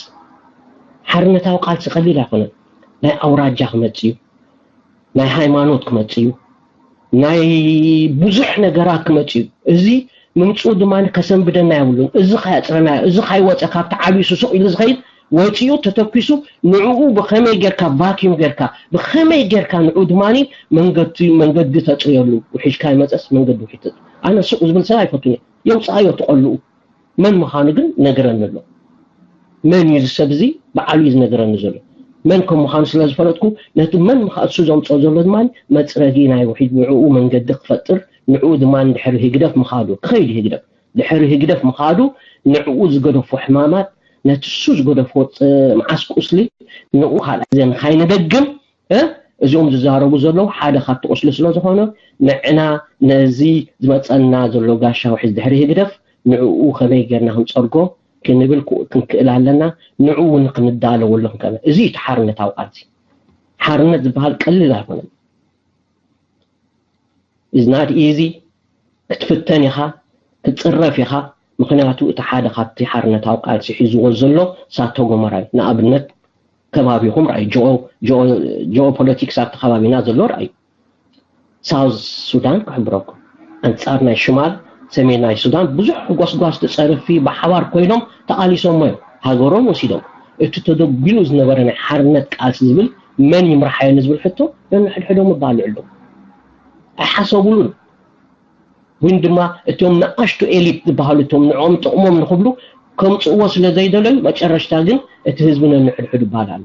ሓርነታዊ ቃልሲ ቀሊል ኣይኮነን። ናይ ኣውራጃ ክመጽእ እዩ፣ ናይ ሃይማኖት ክመጽእ እዩ፣ ናይ ብዙሕ ነገራት ክመጽእ እዩ። እዚ ምምፅኡ ድማ ከሰንብደና የብሉን። እዚ ካየፅረናዮ፣ እዚ ካይወፀ ካብቲ ዓብዩ ስሱቕ ኢሉ ዝኸይድ ወፂኡ ተተኪሱ ንዕኡ ብኸመይ ጌርካ ቫኪዩም ጌርካ ብኸመይ ጌርካ ንዕኡ ድማ መንገዲ መንገዲ ተፅርየሉ። ውሒጅካ ይመፀስ መንገዲ ውሒጅ ተፅ ኣነ ሱቕ ዝብል ሰብ ኣይፈቱን እየ። የውፅኣዮ ትቐልኡ መን ምዃኑ ግን ነገረኒ ኣሎ። መን እዩ እዚ ሰብ እዚ? በዓሉ እዩ ዝነገረኒ ዘሎ። መን ከም ምዃኑ ስለ ዝፈለጥኩ ነቲ መን ምኻ እሱ ዘምፅኦ ዘሎ ድማ መፅረጊ ናይ ውሒድ ንዕኡ መንገዲ ክፈጥር ንዕኡ ድማ ድሕሪ ህግደፍ ምኻዱ ክኸይድ ህግደፍ ድሕሪ ህግደፍ ምኻዱ ንዕኡ ዝገደፎ ሕማማት ነቲ እሱ ዝገደፎ መዓስ ቁስሊ ንኡ ካልኣይ ግዜ ንኻይንደግም እዚኦም ዝዛረቡ ዘለዉ ሓደ ካብቲ ቁስሊ ስለ ዝኾነ ንዕና ነዚ ዝመፀና ዘሎ ጋሻ ውሒድ ድሕሪ ህግደፍ ንዕኡ ከመይ ጌርና ክንፀርጎ ክንብል ክንክእል ኣለና። ንዑ እውን ክንዳለወሉ ክንከነ እዚ እቲ ሓርነታዊ ቃልሲ። ሓርነት ዝበሃል ቀሊል ኣይኮነን። Is not easy። ክትፍተን ኢኻ፣ ክትፅረፍ ኢኻ። ምክንያቱ እቲ ሓደ ካብቲ ሓርነታዊ ቃልሲ ሒዝዎ ዘሎ ሳቶ ጎመራ እዩ። ንኣብነት ከባቢኹም ርኣዩ፣ ጂኦ ፖለቲክስ ኣብቲ ከባቢና ዘሎ ርኣዩ። ሳውዝ ሱዳን ክሕብረኩም ኣንጻር ናይ ሽማል ሰሜን ናይ ሱዳን ብዙሕ ጎስጓስ ተጸርፊ ብሓባር ኮይኖም ተቓሊሶሞ እዮም ሃገሮም ወሲዶም። እቲ ተደጒሉ ዝነበረ ናይ ሓርነት ቃልሲ ዝብል መን ይምርሓዮ ንዝብል ሕቶ ነንሕድሕዶም ኣባልዕሉ ኣይሓሰቡሉን። ግን ድማ እቶም ንኣሽቱ ኤሊት ዝበሃሉ እቶም ንዕኦም ጥቕሞም ንኽብሉ ከምፅእዎ ስለ ዘይደለዩ መጨረሽታ ግን እቲ ህዝቢ ነንሕድሕዱ ይባላሉ።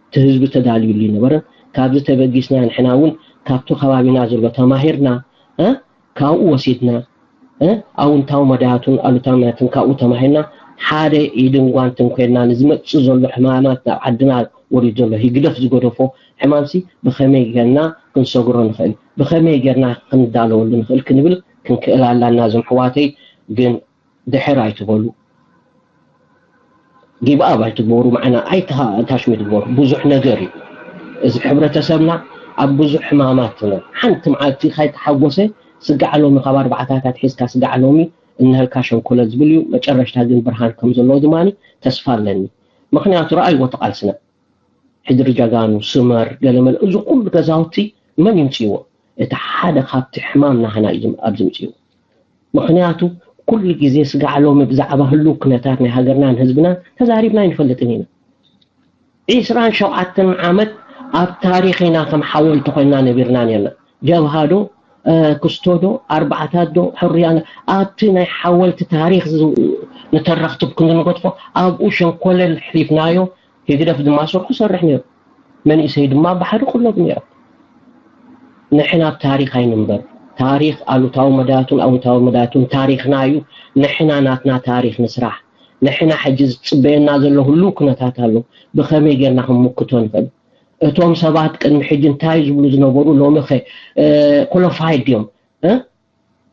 እቲ ህዝቢ ተዳልዩሉ ይነበረን ካብዚ ተበጊስና ንሕና እውን ካብቲ ከባቢና ዘሎ ተማሂርና እ ካብኡ ወሲድና እ ኣውንታዊ መዳያቱን ኣሉታዊ መዳያቱን ካብኡ ተማሂርና ሓደ ኢድን ጓንትን ኮይንና ንዝመፅእ ዘሎ ሕማማት ናብ ዓድና ወሪድ ዘሎ ህግደፍ ዝገደፎ ሕማምሲ ብኸመይ ጌርና ክንሰግሮ ንኽእል ብኸመይ ጌርና ክንዳለወሉ ንኽእል ክንብል ክንክእል ኣላና እዞም ሕዋተይ ግን ድሕር ኣይትበሉ give up ኣይትግበሩ ማዕና ኣይታሽሙ ትግበሩ ብዙሕ ነገር እዩ እዚ ሕብረተሰብና ኣብ ብዙሕ ሕማማት ትነ ሓንቲ መዓልቲ ካይተሓጎሰ ስጋዕ ሎሚ ካብ ኣርባዕታታት ሒዝካ ስጋዕ ሎሚ እነህልካ ሸንኮለ ዝብል እዩ መጨረሽታ ግን ብርሃን ከም ዘለዎ ድማ ተስፋ ኣለኒ ምክንያቱ ረኣይዎ ተቃልስና ሕድሪ ጀጋኑ ስመር ገለመለ እዚ ኩሉ ገዛውቲ መን ይምፅዎ እቲ ሓደ ካብቲ ሕማም ናህና እዩ ኣብዚ ምፅዎ ምኽንያቱ ኩሉ ግዜ ስጋዕ ሎሚ ብዛዕባ ህሉው ኩነታት ናይ ሃገርናን ህዝብናን ተዛሪብና ኣይንፈልጥን ኢና። ዒስራን ሸውዓተን ዓመት ኣብ ታሪኽ ኢና ከም ሓወልቲ ኮይንና ነቢርና ነርና። ጀብሃ ዶ ክስቶ ዶ ኣርባዕታት ዶ ሕሩያ ኣብቲ ናይ ሓወልቲ ታሪኽ ንተረኽቲ ክንድንገድፎ ኣብኡ ሸንኮለል ሕሊፍናዮ ህግደፍ ድማ ስርሑ ሰርሕ ነይሩ። መንእሰይ ድማ ባሕሪ ቅለብ ነይሩ። ንሕና ኣብ ታሪኽ ኣይንንበር። ታሪኽ ኣሉታዊ መዳያቱን ኣውንታዊ መዳያቱን ታሪኽና እዩ። ንሕና ናትና ታሪኽ ንስራሕ። ንሕና ሕጂ ዝፅበየና ዘሎ ህሉው ኩነታት ኣሎ። ብኸመይ ጌርና ክንምክቶ ንኽእል? እቶም ሰባት ቅድሚ ሕጂ እንታይ ዝብሉ ዝነበሩ ሎሚ ኸ ኮሎፋይድ ድዮም?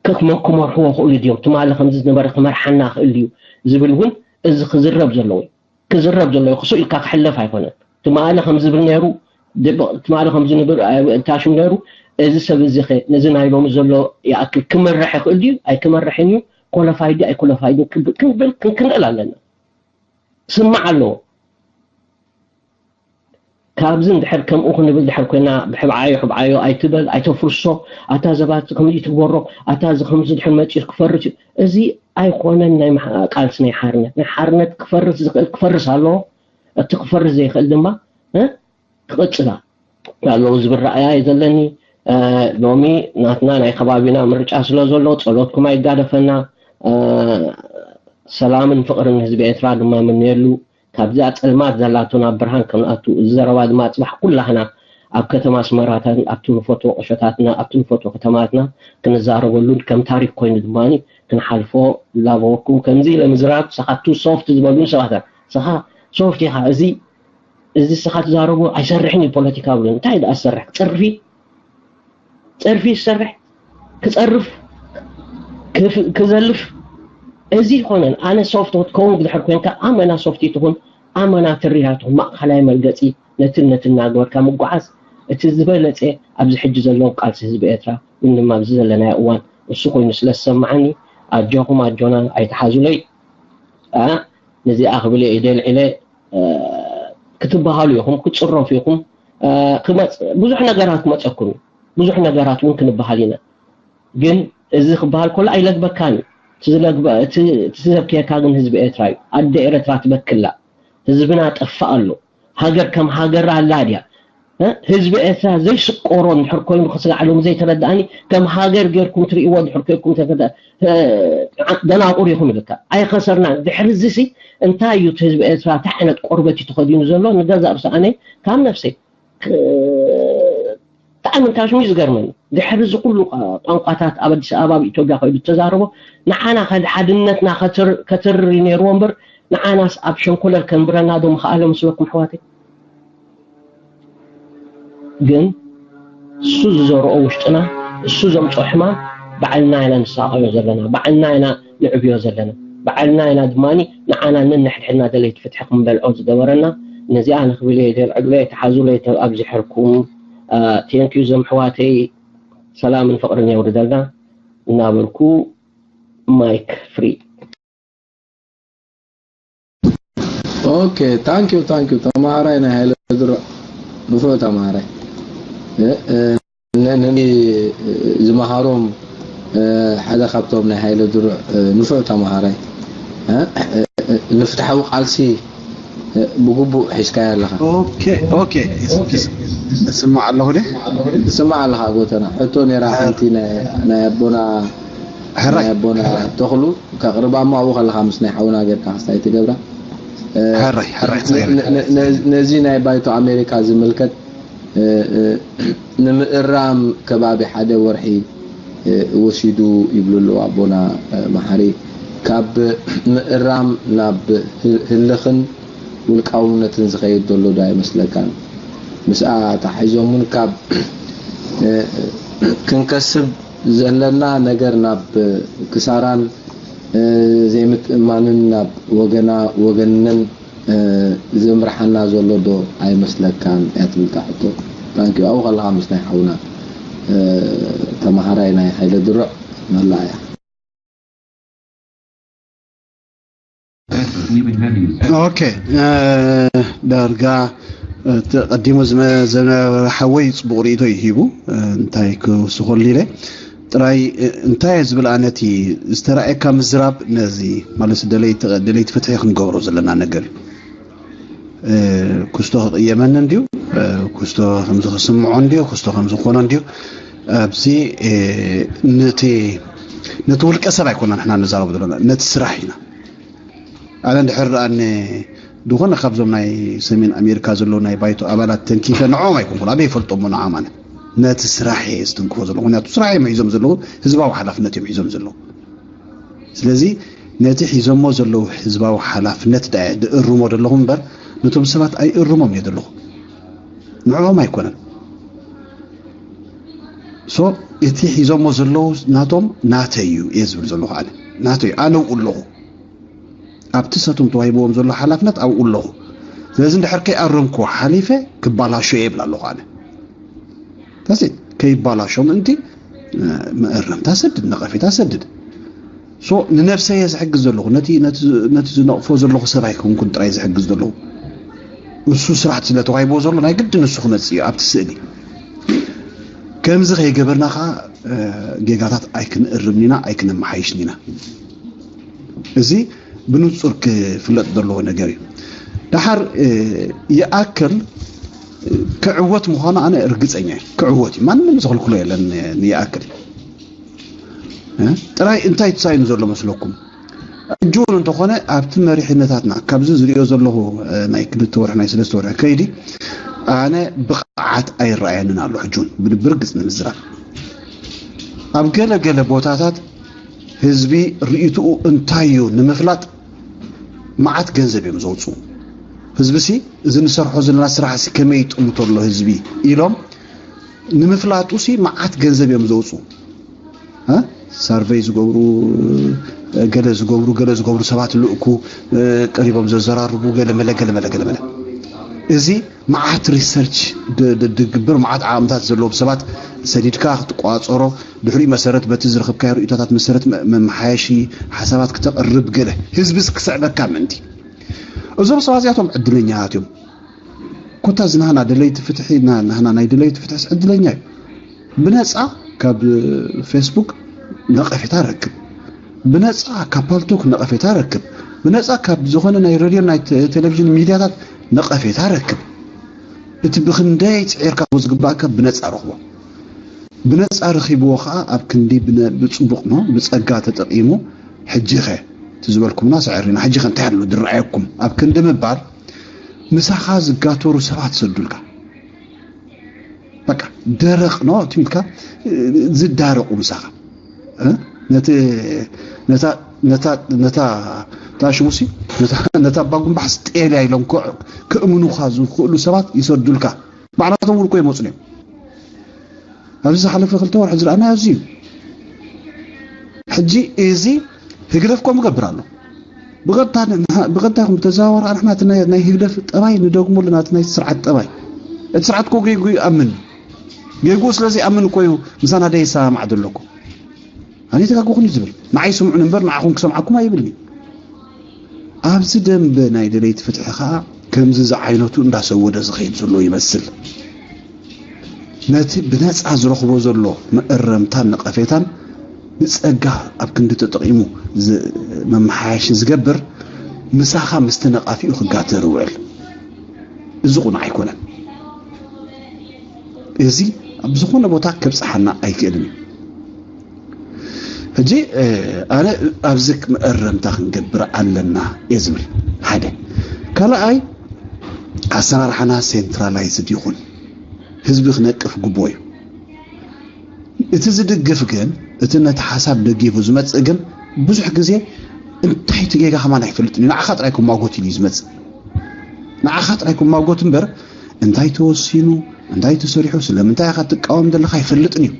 ክመ- ክመርሕዎ ክእሉ ድዮም? ትማሊ ከምዚ ዝነበረ ክመርሓና ክእል ድዩ ዝብል እውን እዚ ክዝረብ ዘለዎ እዩ። ክዝረብ ዘለዎ እዩ። ክሱእ ኢልካ ክሕለፍ ኣይኮነን። ትማሊ ከም ዝብል ነይሩ፣ ድብ- ትማሊ ከም ዝንብል እ፣ ታሽም ነይሩ። እዚ ሰብ እዚ ኸ ነዚ ናይ ሎሚ ዘሎ ይኣክል ክመርሕ ይኽእል ድዩ? ኣይክመርሕን እዩ። ኮለፋይ ድዩ ኣይኮለፋይ ድዩ ክብ- ክንብል ክን- ክንክእል ኣለና። ስማዕ ኣለዎ። ካብዚ እንድሕር ከምኡ ክንብል ድሕር ኮይና፣ ብሕብዓዮ ሕብዓዮ ኣይትበል፣ ኣይተፍርሶ፣ ኣታ ዘባት ከምዚ ትግበሮ፣ ኣታ እዚ ከምዚ ድሕር መፂኡ ክፈርስ እዩ። እዚ ኣይኮነን ናይ መሓ- ቃልሲ ናይ ሓርነት። ናይ ሓርነት ክፈርስ ዝኽእል ክፈርስ ኣለዎ። እቲ ክፈርስ ዘይኽእል ድማ እ፣ ክቕጽላ ኣለዎ ዝብል ረኣያ እዩ ዘለኒ። እ፣ ሎሚ ናትና ናይ ከባቢና ምርጫ ስለ ዘሎ ጸሎትኩም ኣይጋደፈና። እ፣ ሰላምን ፍቕርን ህዝቢ ኤርትራ ድማ ምንየሉ። ካብዚኣ ጸልማት ዘላቶ ናብ ብርሃን ክንኣቱ፣ እዚ ዘረባ ድማ ጽባሕ ኩላህና ኣብ ከተማ ኣስመራታን ኣብቲ ንፈትዎ ቁሸታትና ኣብቲ ንፈትዎ ከተማትና ክንዛረበሉን ከም ታሪክ ኮይኑ ድማ ክንሓልፎ ላበወኩም። ከምዚ ኢለ ምዝራብ ሰኻ ቱ ሶፍት ዝበሉን ሰባት ሰኻ ሶፍት ኢኻ፣ እዚ እዚ ስኻ ትዛረቦ ኣይሰርሕን እዩ ፖለቲካ ብሎ እንታይ ደኣ ዝሰርሕ ክጸርፊ ጸርፊ ዝሰርሕ ክጸርፍ ክፍ- ክዘልፍ እዚ ይኮነን። ኣነ ሶፍት ክትከውን ድሕር ኮንካ ኣመና ሶፍት ትኹን ኣመና ትርያ ትኹን ማእኸላይ መርገፂ ነትን ነትን እናገበርካ ምጓዓዝ እቲ ዝበለፀ ኣብዚ ሕጂ ዘለዉ ቃልሲ ህዝቢ ኤርትራ ግን ድማ ኣብዚ ዘለናዮ እዋን እሱ ኮይኑ ስለ ዝሰማዓኒ ኣጆኹም ኣጆና ኣይትሓዙለይ። ነዚኣ ክብል እየ ኢደ ልዒለ ክትበሃሉ ኢኹም ክትፅረፉ ኢኹም። ብዙሕ ነገራት ክመፀኩም እዩ። ብዙሕ ነገራት እውን ክንበሃል ኢና። ግን እዚ ክበሃል ከሎ ኣይለግበካን እዩ። እቲ ዘብክየካ ግን ህዝቢ ኤርትራ እዩ። ኣደ ኤረትራ ትበክላ። ህዝብና ጠፍእ ኣሎ። ሃገር ከም ሃገር ኣላ ድያ? ህዝቢ ኤርትራ ዘይስቆሮ እንድሕር ኮይኑ ክስጋዕ ሎም ዘይተረድኣኒ ከም ሃገር ጌርኩም ትርእይዎ እንድሕር ኮይኩም ደናቁር ኢኹም ኢልካ ኣይኸሰርናን። ድሕሪ እዚ ሲ እንታይ እዩ እቲ ህዝቢ ኤርትራ እንታይ ዓይነት ቆርበት እዩ ተኸዲኑ ዘሎ? ንገዛእ ርእሲ ኣነ ካብ ነፍሰይ ብጣዕሚ እንታሽሙ እዩ ዝገርመኒ። ድሕሪ እዚ ኩሉ ቋንቋታት ኣብ ኣዲስ ኣበባ ኣብ ኢትዮጵያ ከይዱ ዝተዛረቦ ንዓና ሓድነትና ከተርር ነይርዎ እምበር ንዓናስ ኣብ ሸንኮለል ከንብረና ዶ ምኽኣለ መስለኩም ኣሕዋተይ? ግን እሱ ዝዘርኦ ውሽጥና እሱ ዘምፅኦ ሕማም ባዕልና ኢና ንሳቐዮ ዘለና፣ ባዕልና ኢና ንዕብዮ ዘለና፣ ባዕልና ኢና ድማ ንዓና ነንሕድሕድና ደለይቲ ፍትሒ ክንበልዖ ዝገበረና። ነዚኣ ንክብል እየ ደልዕብለ ተሓዙለይ ኣብዚሐልኩም። ቴንኪዩ ዘምሕዋተይ ሰላምን ፍቕርን የውርደልና እናበልኩ ማይክ ፍሪ። ኦኬ ታንኪዩ ታንኪዩ ተማሃራይ ናይ ሃይለ ድሮ ንፉዕ ተማሃራይ። ንኒ ዝመሃሮም ሓደ ካብቶም ናይ ሃይለ ድሩዕ ንፉዕ ተማሃራይ ንፍትሓዊ ቃልሲ ብግቡእ ሒዝካዮ ኣለኻ። ስማዕ ኣለኹ ደ ስማዕ ኣለኻ ጎተና። ሕቶ ነራ ሓንቲ ናይ ኣቦና ናይ ኣቦና ተኽሉ ከቕርባ እሞ ኣብኡ ከለኻ ምስ ናይ ሓውና ጌርካ ክስታይ ትገብራ። ነዚ ናይ ባይቶ ኣሜሪካ ዝምልከት ንምእራም ከባቢ ሓደ ወርሒ ወሲዱ ይብሉ ኣለዉ ኣቦና መሓሪ። ካብ ምእራም ናብ ህልኽን ውልቃውነትን ዝኸይድ ዘሎ ዶ ኣይመስለካን? ምስኣ ተሓሒዞም እውን ካብ ክንከስብ ዘለና ነገር ናብ ክሳራን ዘይምትእማንን ናብ ወገና ወገንን ዝምርሓና ዘሎ ዶ ኣይመስለካን እያ ትብል እታ ሕቶ። ታንኪዩ ኣብኡ ከለኻ ምስ ናይ ሓውና ተምሃራይ ናይ ሃይለ ድሩዕ መላ እያ። ኦኬ ዳርጋ እቲ ቀዲሙ ዝነበረ ሓወይ ፅቡቕ ርእቶ እዩ ሂቡ እንታይ ክውስኸሉ ኢለ ጥራይ እንታይ እየ ዝብል ኣነ እቲ ዝተረኣየካ ምዝራብ ነዚ ማለት ደለይቲ ደለይቲ ፍትሒ ክንገብሮ ዘለና ነገር እዩ። ኩስቶ ክቕየመኒ እንድዩ ኩስቶ ከምዚ ክስምዖ እንድዩ ኩስቶ ከምዚ ክኾኖ እንድዩ ኣብዚ ነቲ ነቲ ውልቀ ሰብ ኣይኮና ንሕና ንዛረቡ ዘለና ነቲ ስራሕ ኢና ኣነ እንድሕር ደኣ ዝኾነ ካብዞም ናይ ሰሜን ኣሜሪካ ዘለዉ ናይ ባይቶ ኣባላት ተንኪፈ ንዕኦም ኣይኮንኩን ኣበይ ይፈልጦ እሞ ንዓም ኣነ ነቲ ስራሕ እየ ዝትንክፎ ዘለኹ ምክንያቱ ስራሕ እዮም ሒዞም ዘለዉ ህዝባዊ ሓላፍነት እዮም ሒዞም ዘለዉ ስለዚ ነቲ ሒዞሞ ዘለዉ ህዝባዊ ሓላፍነት ደኣ እየ ዝእርሞ ዘለኹ እምበር ነቶም ሰባት ኣይእርሞም እየ ዘለኹ ንዕኦም ኣይኮነን so እቲ ሒዞሞ ዘለዉ ናቶም ናተይ እዩ እየ ዝብል ዘለኹ። ኣነ ናተይ እዩ፣ ኣነ ኣብኡ ኣለኹ። ኣብቲ ሰቶም ተዋሂብዎም ዘሎ ሓላፍነት ኣብኡ ኣለኹ። ስለዚ እንድሕር ከይኣረምክዎ ሓሊፈ ክባላሾ እየ ይብል ኣለኹ። ኣነ ታሴት ከይባላሾ ምእንቲ መእረምታ ሰድድ፣ ነቐፌታ ሰድድ። ሶ ንነብሰይ እየ ዝሕግዝ ዘለኹ፣ ነቲ ነቲ ነቲ ዝነቕፎ ዘለኹ ሰብ ኣይኮንኩን ጥራይ ዝሕግዝ ዘለኹ። እሱ ስራሕ ስለ ተዋሂብዎ ዘሎ ናይ ግድን እሱ ክመጽእ እዩ ኣብቲ ስእሊ። ከምዚ ከይገበርና ከዓ ጌጋታት ኣይክንእርምን ኢና፣ ኣይክነመሓይሽን ኢና። እዚ ብንጹር ክፍለጥ ዘለዎ ነገር እዩ። ደሓር ይኣክል ክዕወት ምዃኑ ኣነ ርግጸኛ እየ። ክዕወት እዩ፣ ማንም ዝኽልክሎ የለን። ንይኣክል ጥራይ እንታይ ተሳኢኑ ዘሎ መስለኩም? ሕጂ እውን እንተኾነ ኣብቲ መሪሕነታትና ካብዚ ዝሪኦ ዘለኹ ናይ ክልተ ወርሒ ናይ ሰለስተ ወርሒ ከይዲ ኣነ ብቕዓት ኣይረኣየንን ኣሎ። ሕጂ እውን ብርግጽ ንምዝራብ ኣብ ገለ ገለ ቦታታት ህዝቢ ርእይትኡ እንታይ እዩ ንምፍላጥ መዓት ገንዘብ እዮም ዘውፅኡ። ህዝቢ ሲ እዚ ንሰርሖ ዘለና ስራሕ ሲ ከመይ ይጥምቶ ኣሎ ህዝቢ ኢሎም ንምፍላጡ ሲ መዓት ገንዘብ እዮም ዘውፅኡ። ሳርቨይ ዝገብሩ፣ ገለ ዝገብሩ፣ ገለ ዝገብሩ ሰባት ልእኩ፣ ቀሪቦም ዘዘራርቡ፣ ገለ መለ ገለ መለ ገለ መለ። እዚ መዓት ሪሰርች ድግብር፣ መዓት ዓቕምታት ዘለዎም ሰባት ሰዲድካ ክትቋፀሮ፣ ድሕሪኡ መሰረት በቲ ዝረኸብካዮ ርእይቶታት መሰረት መመሓየሺ ሓሳባት ክተቕርብ፣ ገለ ህዝቢ ክስዕበካ ምእንቲ። እዞም ሰባት እዚኣቶም ዕድለኛታት እዮም። ኮታ ዝናህና ደለይቲ ፍትሒ፣ ናህና ናይ ደለይቲ ፍትሕስ ዕድለኛ እዩ። ብነፃ ካብ ፌስቡክ ነቐፌታ ረክብ፣ ብነፃ ካብ ፓልቶክ ነቐፌታ ረክብ፣ ብነፃ ካብ ዝኾነ ናይ ሬድዮ ናይ ቴሌቪዥን ሚድያታት ነቐፌታ ረክብ። እቲ ብክንደይ ፅዒርካ ዝግባእካ ብነፃ ረኽቦ። ብነፃ ረኺብዎ ከዓ ኣብ ክንዲ ብፅቡቕ ሞ ብፀጋ ተጠቒሙ ሕጂኸ እቲ ዝበልኩምና ሰዕሪና ሕጂኸ እንታይ ኣሎ ዝረኣየኩም ኣብ ክንዲ ምባል ምሳኻ ዝጋተሩ ሰባት ሰዱልካ። በቃ ደረቕ ነው ትምልካ ዝዳረቑ ምሳኻ ነቲ ነታ ነታ ነታ ታሽሙሲ ነታ ባጉምባሕስ ጤልያ ኢሎም ክእምኑኻ ዝኽእሉ ሰባት ይሰዱልካ። ባዕላቶም እውን እኮ ይመፁ እዮም። ኣብዚ ዝሓለፈ ክልተ ወርሒ ዝረኣናዮ እዚ እዩ። ሕጂ እዚ ህግደፍ ከምኡ ይገብር ኣሎ። ብቐጥታ ይኹን ብተዘዋዋሪ ኣንሕና እቲ ናይ ህግደፍ ጠባይ ንደግሞ ኣለና፣ እቲ ናይ ስርዓት ጠባይ። እቲ ስርዓት እኮ ጌጉ ይኣምን። ጌጉ ስለ ዘይኣምን እኮ እዩ ምሳና ደይሰማማዕ ዘሎ እኮ። ኣነ ተጋግኹን እዩ ዝብል። ንዓይ ስምዑን እምበር ንዓኹም ክሰምዓኩም ኣይብልን እዩ። ኣብዚ ደንበ ናይ ደለይቲ ፍትሒ ኸኣ ከምዚ ዝዓይነቱ እንዳሰወደ ዝኸይድ ዘሎ ይመስል። ነቲ ብነጻ ዝረኽቦ ዘሎ መእረምታን ነቐፌታን ብጸጋ ኣብ ክንዲ ተጠቒሙ መመሓያሺ ዝገብር ምሳኻ ምስቲ ነቓፊኡ ክጋተር ይውዕል። እዚ ቁኑዕ ኣይኮነን። እዚ ኣብ ዝኾነ ቦታ ከብጽሓና ኣይክእልን እዩ። ሕጂ ኣነ ኣብዚ መእረምታ ክንገብር ኣለና እየ ዝብል ሓደ። ካልኣይ ኣሰራርሓና ሴንትራላይዝድ ይኹን፣ ህዝቢ ክነቅፍ ግቡእ እዩ። እቲ ዝድግፍ ግን እቲ ነቲ ሓሳብ ደጊፉ ዝመጽእ ግን ብዙሕ ግዜ እንታይ እቲ ጌጋ ከማን ኣይፈልጥን እዩ። ንዓኻ ጥራይ ክማጎት ኢሉ እዩ ዝመጽእ። ንዓኻ ጥራይ ክማጎት እምበር እንታይ ተወሲኑ እንታይ ተሰሪሑ ስለምንታይ ኢኻ ትቃወም ዘለኻ ኣይፈልጥን እዩ።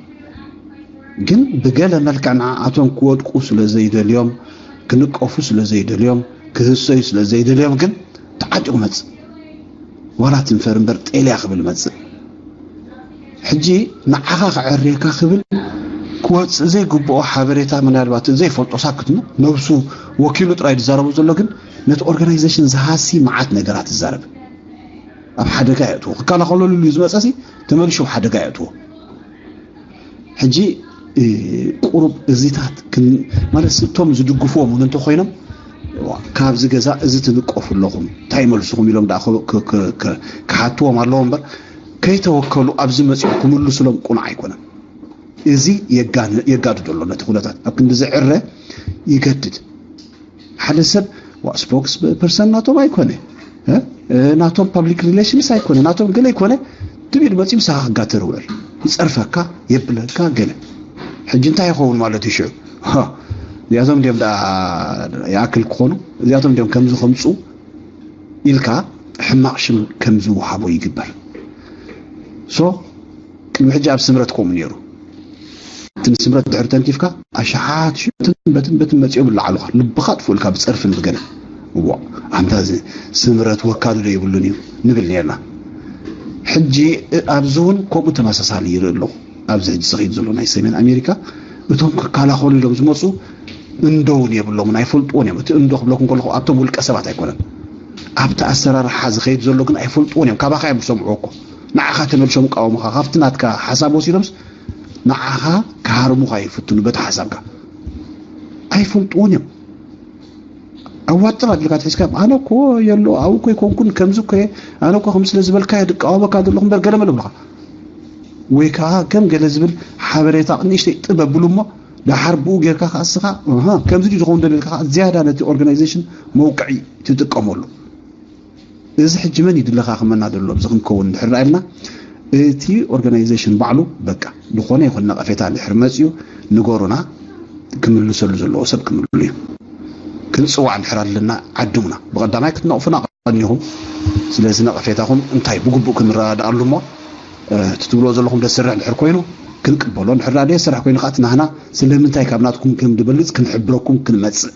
ግን ብገለ መልክዕ ንዓኣቶም ክወድቁ ስለ ዘይደልዮም፣ ክንቀፉ ስለ ዘይደልዮም፣ ክህሰዩ ስለ ዘይደልዮም ግን ተዓጢቑ መጽእ። ዋላ ትንፈር እምበር ጤልያ ክብል መጽእ። ሕጂ ንዓኻ ክዕርየካ ክብል ክወጽእ ዘይግብኦ ሓበሬታ ምናልባት ዘይፈልጦ ሳክት ነው ነብሱ ወኪሉ ጥራይ ዝዛረቦ ዘሎ ግን ነቲ ኦርጋናይዜሽን ዝሃሲ መዓት ነገራት ይዛረብ። ኣብ ሓደጋ የእትዎ። ክከላኸለሉ ዝመጸሲ ተመልሹ ኣብ ሓደጋ የእትዎ። ሕጂ ቁሩብ እዚታት ማለት እቶም ዝድግፍዎም እውን እንተኮይኖም ካብዚ ገዛ እዚ ትንቀፉ ኣለኹም እንታይ መልስኹም ኢሎም ዳ ክሓትዎም ኣለዎ እምበር ከይተወከሉ ኣብዚ መፂኦም ክምልሱሎም ቁኑዕ ኣይኮነን። እዚ የጋድዶ ኣሎ ነቲ ኩነታት ኣብ ክንዲ ዝዕረ ይገድድ። ሓደ ሰብ ስፖክስ ፐርሰን ናቶም ኣይኮነ ናቶም ፓብሊክ ሪሌሽንስ ኣይኮነ ናቶም ገለ ኣይኮነ ድብ ኢሉ መፂኡ ምሳኻ ክጋተር ውዕል ይፀርፈካ የብለካ ገለ ሕጂ እንታይ ይኸውን ማለት እዩ ሽዑ እዚኣቶም እንዲኦም ይኣክል ክኾኑ እዚኣቶም እንዲኦም ከምዚ ከምፁ ኢልካ ሕማቕ ሽም ከምዝወሃቦ ይግበር። ሶ ቅድሚ ሕጂ ኣብ ስምረት ከምኡ ነይሩ። ንስምረት ድሕሪ ተንኪፍካ ኣሽሓት ሽትን በትን በትን መፂኦም ይለዓሉኻ፣ ልብኻ ጥፍኡልካ ብፀርፍን ብገለ። እዎ ኣንታ እዚ ስምረት ወካሉ ዶ የብሉን እዩ ንብል ነርና። ሕጂ ኣብዚ እውን ከምኡ ተመሳሳሊ ይርኢ ኣለኹ። ኣብዚ ሕጂ ዝኸይድ ዘሎ ናይ ሰሜን ኣሜሪካ እቶም ክከላኸሉ ኢሎም ዝመፁ እንዶ እውን የብሎምን፣ ኣይፈልጥዎን እዮም። እቲ እንዶ ክብለኩም ከለኹ ኣብቶም ውልቀ ሰባት ኣይኮነን፣ ኣብቲ ኣሰራርሓ ዝኸይድ ዘሎ ግን ኣይፈልጥዎን እዮም። ካባኻ እዮም ዝሰምዑ እኮ፣ ንዓኻ ተመልሶም ይቃወሙኻ። ካብቲ ናትካ ሓሳብ ወሲዶምስ ንዓኻ ክሃርሙኻ ይፍትኑ። በቲ ሓሳብካ ኣይፈልጥዎን እዮም። ኣዋጥር ኣድልካ ትሒዝካ ኣነ እኮ የሎ ኣብኡ እኮ ይኮንኩን ከምዚ እኮ እየ፣ ኣነ እኮ ከም ስለ ዝበልካ እየ ድቃወመካ ዘለኹ እምበር ገለ መለ ብልኻ ወይ ከዓ ከም ገለ ዝብል ሓበሬታ ንእሽተይ ጥብ ኣብሉ እሞ ደሓር ብኡ ጌርካ ከዓ እስኻ ከምዚ ድዩ ዝኸውን ደልልካ ከዓ ዝያዳ ነቲ ኦርጋናይዜሽን መውቅዒ ትጥቀመሉ። እዚ ሕጂ መን ይድለኻ ክመና ደሎ ኣብዚ ክንከውን እንድሕር ዳኢልና እቲ ኦርጋናይዜሽን ባዕሉ በቃ ዝኾነ ይኹን ነቐፌታ እንድሕር መፅዩ ንገሩና። ክምልሰሉ ዘለዎ ሰብ ክምልሉ እዩ። ክንፅዋዕ እንድሕር ኣለና ዓድሙና ብቐዳማይ ክትነቕፉና ቀኒኹም። ስለዚ ነቐፌታኹም እንታይ ብግቡእ ክንረዳዳኣሉ እሞ እቲ ትብልዎ ዘለኹም ደሰርሕ ድሕር ኮይኑ ክንቅበሎ፣ ድሕር ዳ ደሰርሕ ኮይኑ ከዓ እቲ ናህና ስለምንታይ ካብ ናትኩም ከም ድበልፅ ክንሕብረኩም ክንመፅእ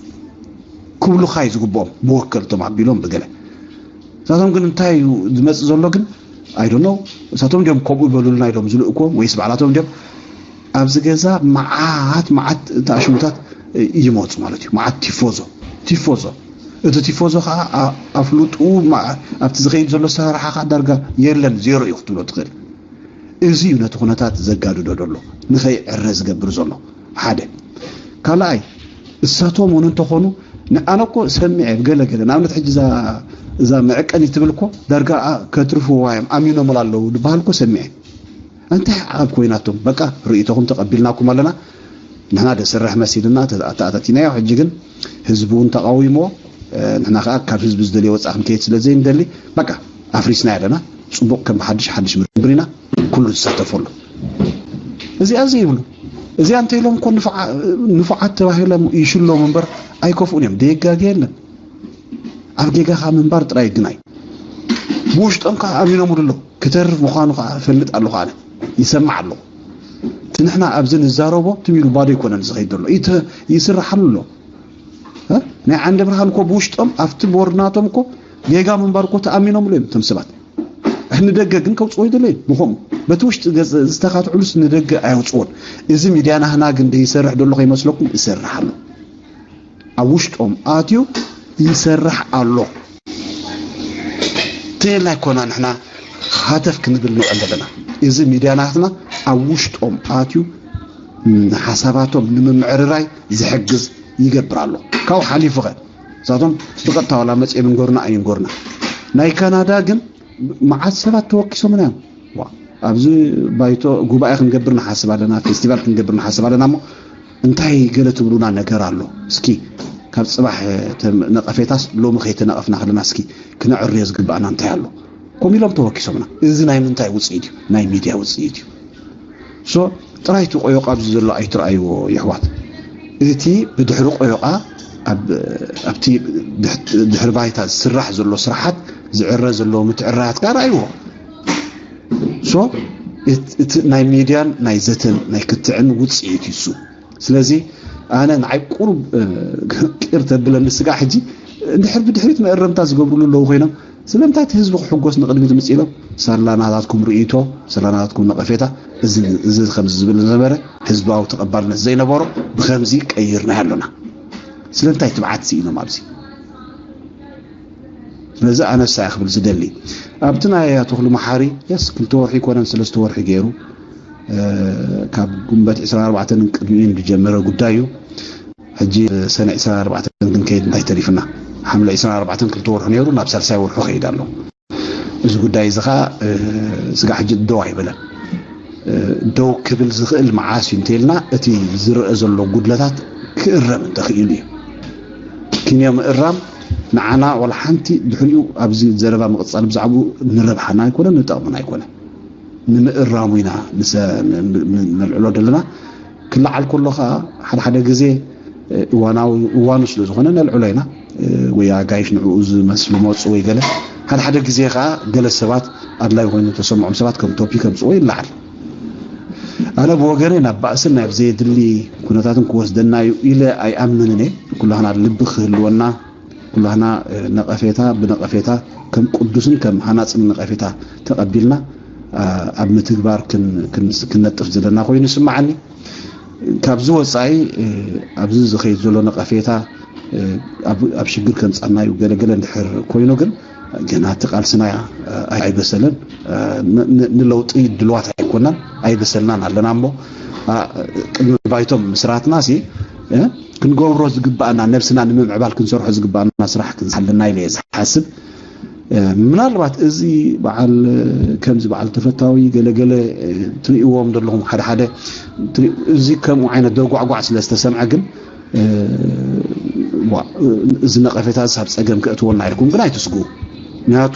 ክብሉኻ እዩ ዝግብኦም ብወከልቶም ኣቢሎም ብገለ። እሳቶም ግን እንታይ እዩ ዝመፅእ ዘሎ ግን ኣይዶኖ። እሳቶም እንዲኦም ከምኡ ይበሉልና ኢሎም ዝልእኩዎም ወይስ ባዕላቶም እንዲኦም ኣብዚ ገዛ መዓት መዓት ተኣሽሙታት ይመፁ ማለት እዩ። መዓት ቲፎዞ ቲፎዞ እቲ ቲፎዞ ከዓ ኣፍልጡ ኣብቲ ዝኸይድ ዘሎ ሰራርሓ ከዓ ዳርጋ የለን፣ ዜሮ እዩ ክትብሎ ትኽእል። እዚ እዩ ነቲ ኩነታት ዘጋድዶ ዘሎ፣ ንኸይዕረ ዝገብር ዘሎ ሓደ። ካልኣይ እሳቶም እውን እንተኾኑ ንኣነ እኮ ሰሚዐ ብገለገለ ንኣብነት ሕጂ እዛ መዕቀኒ ትብል እኮ ዳርጋ ከትርፍዋ እዮም ኣሚኖምላ ኣለዉ ዝበሃል እኮ ሰሚዐ። እንታይ ዓቐብ ኮይናቶም በቃ ርእይቶኹም ተቐቢልናኩም ኣለና። ንሕና ደሰርሕ መሲልና ኣተኣታቲናዮ። ሕጂ ግን ህዝቢ እውን ተቓዊሞ ንሕና ከዓ ካብ ህዝቢ ዝደልዮ ወፃእ ክንከይድ ስለ ዘይንደሊ በቃ ኣፍሪስና ኣለና። ፅቡቕ ከም ሓድሽ ሓድሽ ምርምር ኢና ኩሉ ዝሳተፈሉ። እዚኣ እዚ ይብሉ እዚኣ እንተኢሎም እኮ ንፉዓት ተባሂሎም ይሽሎም እምበር ኣይከፍኡን እዮም። ደጋገ የለን። ኣብ ጌጋኻ ምንባር ጥራይ ግናይ ብውሽጦም ከዓ ኣሚኖምሉ ኣለዉ። ክተርፍ ምዃኑ ከዓ እፈልጥ ኣለኹ። ኣነ ይሰማዕ ኣለኹ። እቲ ንሕና ኣብዚ ንዛረቦ ትም ኢሉ ባዶ ኣይኮነን ዝኸይድ ዘሎ፣ ይስራሓሉ ኣሎ። ናይ ዓንደ ብርሃን እኮ ብውሽጦም ኣብቲ ቦርድ ናቶም እኮ ጌጋ ምንባር እኮ ተኣሚኖምሉ እዮም እቶም ሰባት። ንደገ ግን ከውፅዎ ይደለዩ ምኾኑ በቲ ውሽጢ ዝተኻትዑሉስ ንደገ ኣየውፅዎን። እዚ ሚድያ ናህና ግን ደይሰርሕ ደሎ ከይመስለኩም ይሰርሕ ኣሎ። ኣብ ውሽጦም ኣትዩ ይሰርሕ ኣሎ። ተየላ ኣይኮና ንሕና ሃተፍ ክንብል ንውዕል ዘለና። እዚ ሚድያ ናትና ኣብ ውሽጦም ኣትዩ ሓሳባቶም ንምምዕርራይ ዝሕግዝ ይገብር ኣሎ። ካብኡ ሓሊፉኸ እሳቶም ብቐጥታ ዋላ መፅኦም ይንገሩና ኣይንገሩና። ናይ ካናዳ ግን መዓት ሰባት ተወኪሶምና እዮም። ኣብዚ ባይቶ ጉባኤ ክንገብር ንሓስብ ኣለና፣ ፌስቲቫል ክንገብር ንሓስብ ኣለና እሞ እንታይ ገለ ትብሉና ነገር ኣሎ? እስኪ ካብ ፅባሕ ነቐፌታስ ሎሚ ከይተነቐፍና ከለና እስኪ ክነዕርዮ ዝግባኣና እንታይ ኣሎ? ከምኡ ኢሎም ተወኪሶምና። እዚ ናይ ምንታይ ውፅኢት እዩ? ናይ ሚድያ ውፅኢት እዩ። ሶ ጥራይ እቲ ቆዮቃ ኣብዚ ዘሎ ኣይትረኣይዎ የሕዋት። እቲ ብድሕሪ ቆዮቃ ኣብቲ ድሕሪ ባይታ ዝስራሕ ዘሎ ስራሓት ዝዕረ ዘሎ ምትዕራያት ጋር ኣይዎ ሶ እቲ ናይ ሚድያን ናይ ዘተን ናይ ክትዕን ውፅኢት እዩ እሱ። ስለዚ ኣነ ንዓይ ቁሩብ ቅር ተብለኒ ስጋ ሕጂ እንድሕር ብድሕሪት መእረምታ ዝገብሩሉ ኣለዉ ኮይኖም ስለምንታይ እቲ ህዝቢ ክሕጎስ ንቕድሚት ምፅ ኢሎም ሳላ ናታትኩም ርእይቶ ሳላ ናታትኩም ነቐፌታ እዚ ከምዚ ዝብል ዝነበረ ህዝባዊ ተቐባልነት ዘይነበሮ ብከምዚ ቀይርና ኣለና። ስለምንታይ ትብዓት ስኢኖም ኣብዚ ስለዚ ኣነሳ ክብል ዝደሊ ኣብቲ ናይ ኣቶ ክሉ መሓሪ የስ ክልተ ወርሒ ይኮነን ሰለስተ ወርሒ ገይሩ ካብ ጉንበት ዕስራን ኣርባዕተን ቅድሚኡ ዝጀመረ ጉዳይ እዩ። ሕጂ ሰነ ዕስራን ኣርባዕተን ክንከይድ እንታይ ተሪፍና? ሓምለ ዕስራን ኣርባዕተን ክልተ ወርሑ ነይሩ ናብ ሳልሳይ ወርሑ ከይድ ኣሎ። እዚ ጉዳይ እዚ ከዓ ስጋ ሕጂ ደው ኣይበለን። ደው ክብል ዝኽእል መዓስ እዩ እንተኢልና እቲ ዝረአ ዘሎ ጉድለታት ክእረም እንተኽኢሉ እዩ። ክንዮ ምእራም ንዓና ዋላ ሓንቲ ድሕሪኡ ኣብዚ ዘረባ ምቕፃል ብዛዕባኡ ንረብሓና ኣይኮነን ንጠቕምና ኣይኮነን ንምእራሙ ኢና ነልዕሎ ዘለና። ክለዓል ከሎ ከዓ ሓደ ሓደ ግዜ እዋናዊ እዋኑ ስለ ዝኾነ ነልዕሎ ኢና። ወይ ኣጋይሽ ንዕኡ ዝመስሉ መፁ ወይ ገለ ሓደ ሓደ ግዜ ከዓ ገለ ሰባት ኣድላይ ኮይኑ ተሰምዖም ሰባት ከም ቶፒክ ከምፅዎ ይለዓል። ኣነ ብወገነ ናብ ባእስን ናብ ዘየድሊ ኩነታትን ክወስደና እዩ ኢለ ኣይኣምንን እየ። ኩላህና ልቢ ክህልወና፣ ኩላህና ነቐፌታ ብነቐፌታ ከም ቅዱስን ከም ሃናፅን ነቐፌታ ተቐቢልና ኣብ ምትግባር ክንነጥፍ ዘለና ኮይኑ ይስማዓኒ። ካብዚ ወፃኢ ኣብዚ ዝኸይድ ዘሎ ነቐፌታ ኣብ ሽግር ከምፃና እዩ። ገለገለ እንድሕር ኮይኑ ግን ገና እቲ ቃልስና ኣይበሰለን። ንለውጢ ድልዋት ኣይኮናን፣ ኣይበሰልናን ኣለና። እሞ ቅድሚ ባይቶም ምስራትና ሲ ክንገብሮ ዝግባኣና፣ ነብስና ንምምዕባል ክንሰርሖ ዝግባኣና ስራሕ ክንዝሓለና ኢለ እየ ዝሓስብ። ምናልባት እዚ በዓል ከምዚ በዓል ተፈታዊ ገለገለ ትሪእዎም ዘለኹም ሓደ ሓደ እዚ ከምኡ ዓይነት ደርጓዕጓዕ ስለ ዝተሰምዐ ግን እዚ ነቐፌታ ሳብ ፀገም ከእትወና ኢልኩም ግን ኣይትስጉ። ምክንያቱ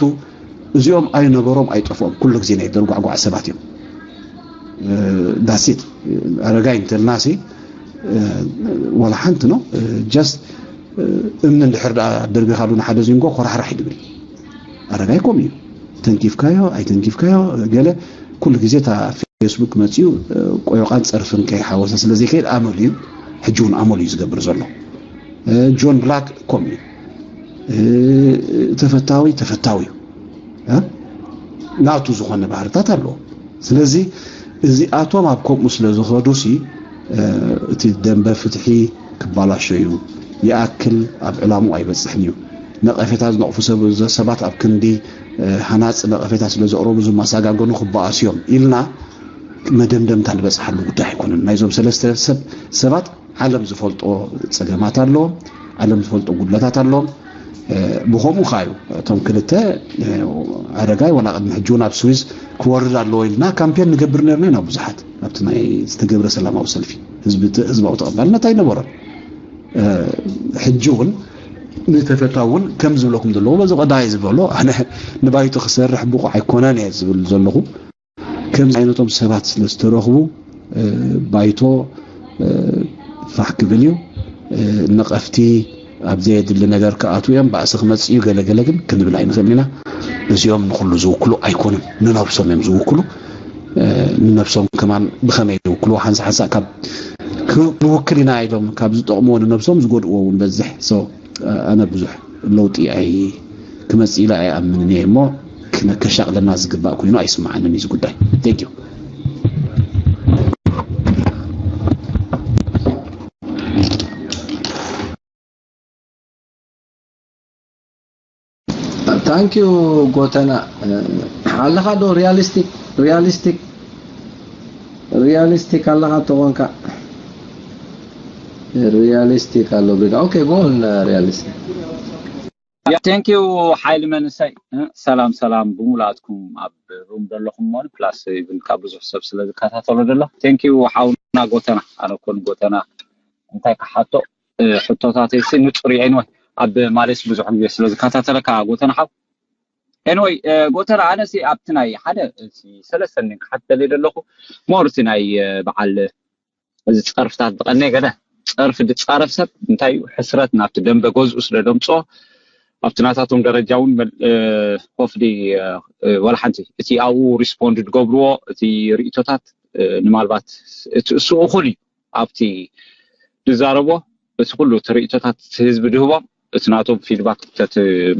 እዚኦም ኣይነበሮም ኣይጠፍኦም ኩሉ ግዜ ናይ ደርጓዕጓዕ ሰባት እዮም። ዳሲት ኣረጋይ እንተልናሲ ወላ ሓንቲ ነው ጀስት እምኒ እንድሕር ደኣ ደርቢኻሉ ንሓደ ዚንጎ ኮራሕራሕ ይድብል። ኣረጋይ ከምኡ እዩ። ተንኪፍካዮ ኣይተንኪፍካዮ ገለ ኩሉ ግዜ እታ ፌስቡክ መፅኡ ቆዮቃን ፀርፍን ከይሓወሰ ስለ ዘይከይድ ኣመሉ እዩ። ሕጂ እውን ኣመሉ እዩ ዝገብር ዘሎ። ጆን ብላክ ከምኡ እዩ። ተፈታዊ ተፈታዊ እዩ። ናቱ ዝኾነ ባህርታት ኣለዎ። ስለዚ እዚኣቶም ኣብ ከምኡ ስለ ዝኸዱ ሲ እቲ ደንበ ፍትሒ ክባላሾ እዩ። ይኣክል ኣብ ዕላምኡ ኣይበፅሕን እዩ። ነቐፌታ ዝነቕፉ ሰባት ኣብ ክንዲ ሃናፂ ነቐፌታ ስለ ዘቕረቡ ዝመሳጋገኑ ክበኣሱ እዮም ኢልና መደምደምታ ንበፅሓሉ ጉዳይ ኣይኮነን። ናይዞም ሰለስተ ሰብ ሰባት ዓለም ዝፈልጦ ፀገማት ኣለዎም፣ ዓለም ዝፈልጦ ጉድለታት ኣለዎም። ብኸምኡ ከዓ እዩ እቶም ክልተ ኣረጋይ ዋላ ቅድሚ ሕጂ እውን ኣብ ስዊዝ ክወርድ ኣለዎ ኢልና ካምፔን ንገብር ነርና ኢና ብዙሓት ኣብቲ ናይ ዝተገብረ ሰላማዊ ሰልፊ ህዝባዊ ተቐባልነት ኣይነበሮን። ሕጂ እውን ንተፈታዊ እውን ከም ዝብለኩም ዘለዎ በዚ ቀዳይ ዝበሎ ኣነ ንባይቶ ክሰርሕ ብቑዕ ኣይኮነን እየ ዝብል ዘለኹ። ከምዚ ዓይነቶም ሰባት ስለ ዝተረኽቡ ባይቶ ፋሕ ክብል እዩ። ነቐፍቲ ኣብ ዘየድሊ ነገር ክኣትዉ እዮም። ባእሲ ክመፅእ እዩ ገለገለ ግን ክንብል ኣይንኽእልን ኢና። እዚኦም ንኹሉ ዝውክሉ ኣይኮኑን፣ ንነብሶም እዮም ዝውክሉ። ንነብሶም ከማን ብኸመይ ይውክልዎ ሓንሳ ሓንሳ ካብ ክንውክል ኢና ኢሎም ካብ ዝጠቕምዎ ንነብሶም ዝጎድእዎ እውን በዝሕ። ኣነ ብዙሕ ለውጢ ኣይ ክመፅእ ኢለ ኣይኣምንን እየ እሞ ክነከሻቕለና ዝግባእ ኮይኑ ኣይስማዓንን እዩ ጉዳይ። Thank you። Thank you ጎተና። ኣለኻ ዶ realistic realistic realistic ኣለኻ ተኾንካ? Realistic ኣሎ ብሪጋ። Okay, go on, realistic. Thank you ሓይሊ መንሰይ። ሰላም ሰላም ብሙላትኩም ኣብ ሩም ዘለኹም ሞን plus even ካብ ብዙሕ ሰብ ስለ ዝከታተሎ ዘሎ thank you ሓውና ጎተና። ኣነ ኮን ጎተና እንታይ ክሓቶ ሕቶታተይ ሲ ንጹር እዩ። Anyway ኣብ ማሌስ ብዙሕ ግዜ ስለ ዝከታተለካ ጎተና ሓው። Anyway ጎተና ኣነ ሲ ኣብቲ ናይ ሓደ ሰለስተ ክሓት ደልየ ዘለኹ more እቲ ናይ በዓል እዚ ፀርፍታት ብቐንደ ገለ ፀርፊ ዝፃረፍ ሰብ እንታይ እዩ ሕስረት ናብቲ ደንበ ገዝኡ ስለ ደምፅኦ ኣብቲ ናታቶም ደረጃ እውን ኮፍዲ ወላ ሓንቲ እቲ ኣብኡ respond ዝገብርዎ እቲ ርእቶታት ንምናልባት እቲ እሱ እኹል እዩ ኣብቲ ዝዛረቦ እቲ ኩሉ እቲ ርእቶታት ህዝቢ ድህቦም እቲ ናቶም feedback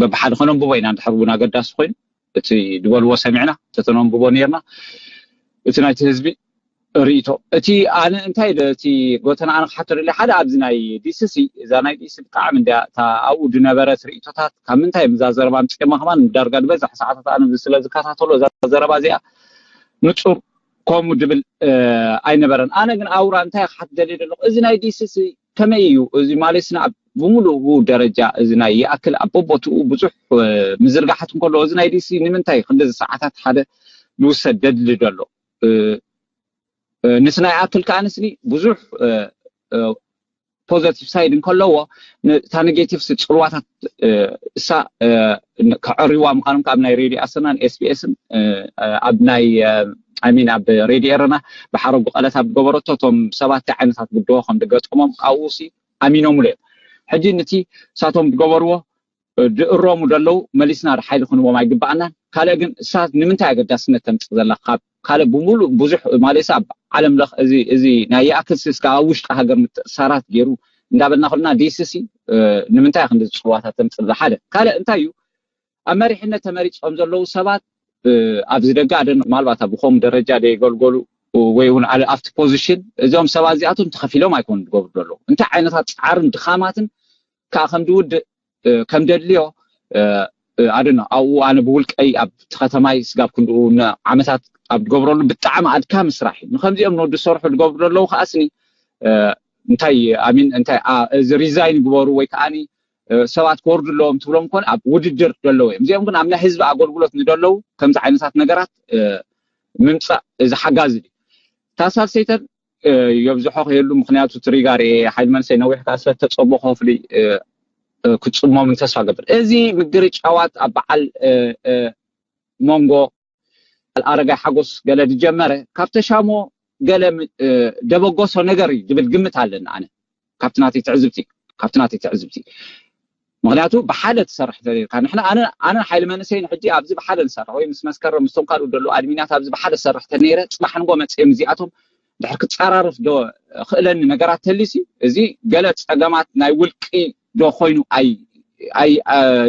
በብሓደ ከነንብቦ ኢና እንድሕር እውን ኣገዳሲ ኮይኑ እቲ ዝበልዎ ሰሚዕና ተተነንብቦ ነርና እቲ ናይቲ ህዝቢ ርእቶ እቲ ኣነ እንታይ ደ እቲ ጎተና ኣነ ክሓቶ ደለ ሓደ ኣብዚ ናይ ዲሲ ሲ እዛ ናይ ዲሲ ብጣዕሚ እንድያ እታ ኣብኡ ዝነበረት ርእቶታት ካብ ምንታይ እዛ ዘረባ ኣምፅኦማ ከማን ዳርጋ ዝበዝሕ ሰዓታት ኣነ ስለ ዝከታተሎ እዛ ዘረባ እዚኣ ንፁር ከምኡ ድብል ኣይነበረን ኣነ ግን ኣውራ እንታይ ክሓት ደልየ ዘለኹ እዚ ናይ ዲሲ ሲ ከመይ እዩ እዚ ማለት ናብ ብምሉኡ ደረጃ እዚ ናይ ይኣክል ኣብ ቦቦትኡ ብዙሕ ምዝርጋሓት እንከሎ እዚ ናይ ዲሲ ንምንታይ ክንደዚ ሰዓታት ሓደ ዝውሰድ ደድሊ ደሎ ንስና ይኣክል ከዓ ንስኒ ብዙሕ positive side እንከለዎ እታ negative ሲ ፅልዋታት እሳ ከዕርዋ ምኳኖም ካብ ናይ ሬድዮ ኣሰናን ኤስቢኤስን ኣብ ናይ ኣሚን ኣብ ሬድዮ ኤረና ብሓረጉ ቀለታ ዝገበረቶ እቶም ሰባት ዓይነታት ብድሆ ከም ዝገጠሞም ኣብኡ ሲ ኣሚኖምሉ እዮም ሕጂ ንቲ እሳቶም ዝገበርዎ ድእሮሙ ደለዉ መሊስና ሓይሊ ክንዎም ኣይግባኣናን። ካልእ ግን እሳ ንምንታይ ኣገዳስነት ተምፅእ ዘላ ካብ ካልእ ብምሉእ ብዙሕ ማለት ኣብ ዓለም ለኽ እዚ እዚ ናይ ይኣክል ስስካ ኣብ ውሽጢ ሃገር ምትእሳራት ገይሩ እንዳበልና ክልና ዲስሲ ንምንታይ ክንዲ ፅዋታት ተምፅእ ዘላ ሓደ ካልእ እንታይ እዩ ኣብ መሪሕነት ተመሪፆም ዘለዉ ሰባት ኣብዚ ደጋ ኣደ ምናልባት ኣብ ዝኾም ደረጃ ደየገልገሉ ወይ እውን ኣብቲ ፖዚሽን እዚኦም ሰባት እዚኣቶም ተኸፊሎም ኣይኮኑ ዝገብሩ ዘለዉ እንታይ ዓይነታት ፃዕርን ድኻማትን ከዓ ከም ድውድእ ከም ደድልዮ ኣደኖ ኣብኡ ኣነ ብውልቀይ ኣብ ከተማይ ስጋብ ክንድኡ ዓመታት ኣብ ዝገብረሉ ብጣዕሚ ኣድካሚ ስራሕ እዩ ንከምዚኦም ንወዲ ዝሰርሑ ዝገብሩ ዘለዉ ከዓስኒ እንታይ ኣሚን እንታይ እዚ ሪዛይን ግበሩ ወይ ከዓ ሰባት ክወርዱ ኣለዎም ትብሎም ኮን ኣብ ውድድር ዘለዉ እዮም እዚኦም ግን ኣብ ናይ ህዝቢ ኣገልግሎት ንደለዉ ከምዚ ዓይነታት ነገራት ምምፃእ እዚ ሓጋዚ እዩ ታሳብ ሰይተን የብዝሖ ክህሉ ምክንያቱ ትሪጋር ሓይል መንሰይ ነዊሕ ከዓ ስለ ተፀቦ ክፍሊ ክትፅሞም ንተስፋ ገብር እዚ ምግርጫዋት ኣብ በዓል መንጎ ኣረጋይ ሓጎስ ገለ ዝጀመረ ካብ ተሻሞ ገለ ደበጎሶ ነገር እዩ ዝብል ግምት ኣለኒ ኣነ ካብቲ ናተይ ትዕዝብቲ ካብቲ ናተይ ትዕዝብቲ ምክንያቱ ብሓደ ትሰርሕ ተሪርካ ንሕና ኣነ ኣነ ሓይሊ መንእሰይን ሕጂ ኣብዚ ብሓደ ንሰርሕ ወይ ምስ መስከረም ምስቶም ካልኡ ደለዉ ኣድሚናት ኣብዚ ብሓደ ሰርሕ ተነይረ ፅባሕ ንጎ መፅኦም እዚኣቶም ድሕር ክፀራርፍ ዶ ክእለኒ ነገራት ተሊሲ እዚ ገለ ፀገማት ናይ ውልቂ ዶ ኮይኑ ኣይ ኣይ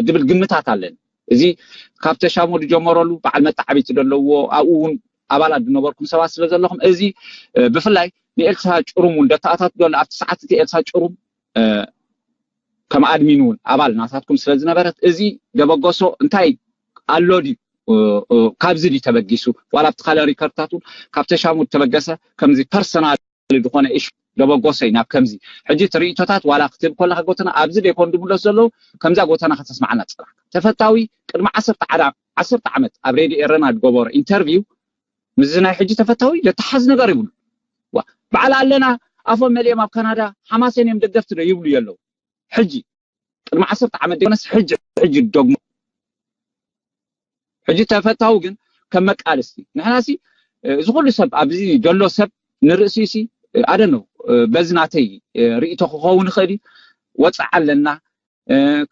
ድብል ግምታት ኣለኒ እዚ ካብ ተሻሞ ዝጀመረሉ በዓል መጣዕቢቲ ዘለዎ ኣብኡ እውን ኣባላት ዝነበርኩም ሰባት ስለ ዘለኹም እዚ ብፍላይ ንኤልሳ ጭሩም እውን ደተኣታት ዘሎ ኣብቲ ሰዓት እቲ ኤልሳ ጭሩም ከም ኣድሚን እውን ኣባል ናታትኩም ስለ ዝነበረት እዚ ደበገሶ እንታይ ኣሎ ድዩ ካብዚ ድዩ ተበጊሱ ዋላ ኣብቲ ካልእ ሪከርድታት እውን ካብ ተሻሙ ተበገሰ ከምዚ ፐርሰናል ዝኾነ እሽ ደበጎሰይ ናብ ከምዚ ሕጂ ትርኢቶታት ዋላ ክትህብ ከለካ ጎተና ኣብዚ ደይኮን ድምለስ ዘለዉ ከምዛ ጎተና ከተስማዓና ፅራሕ ተፈታዊ ቅድሚ ዓሰርተ ዓዳ ዓሰርተ ዓመት ኣብ ሬድዮ ኤረና ዝገበሮ ኢንተርቪው ምስዚ ናይ ሕጂ ተፈታዊ ዘተሓዝ ነገር ይብሉ በዓል ኣለና ኣፎም መሊኦም ኣብ ካናዳ ሓማሴን እዮም ደገፍቲ ዶ ይብሉ የለዉ ሕጂ ቅድሚ ዓሰርተ ዓመት ደይኮነስ ሕጂ ሕጂ ደግሞ ሕጂ ተፈታዊ ግን ከም መቃልስቲ ንሕናሲ እዚ ኩሉ ሰብ ኣብዚ ዘሎ ሰብ ንርእሲሲ ኣደነው በዚ ናተይ ርእቶ ክኸውን ይኽእል እዩ ወፅዓ ኣለና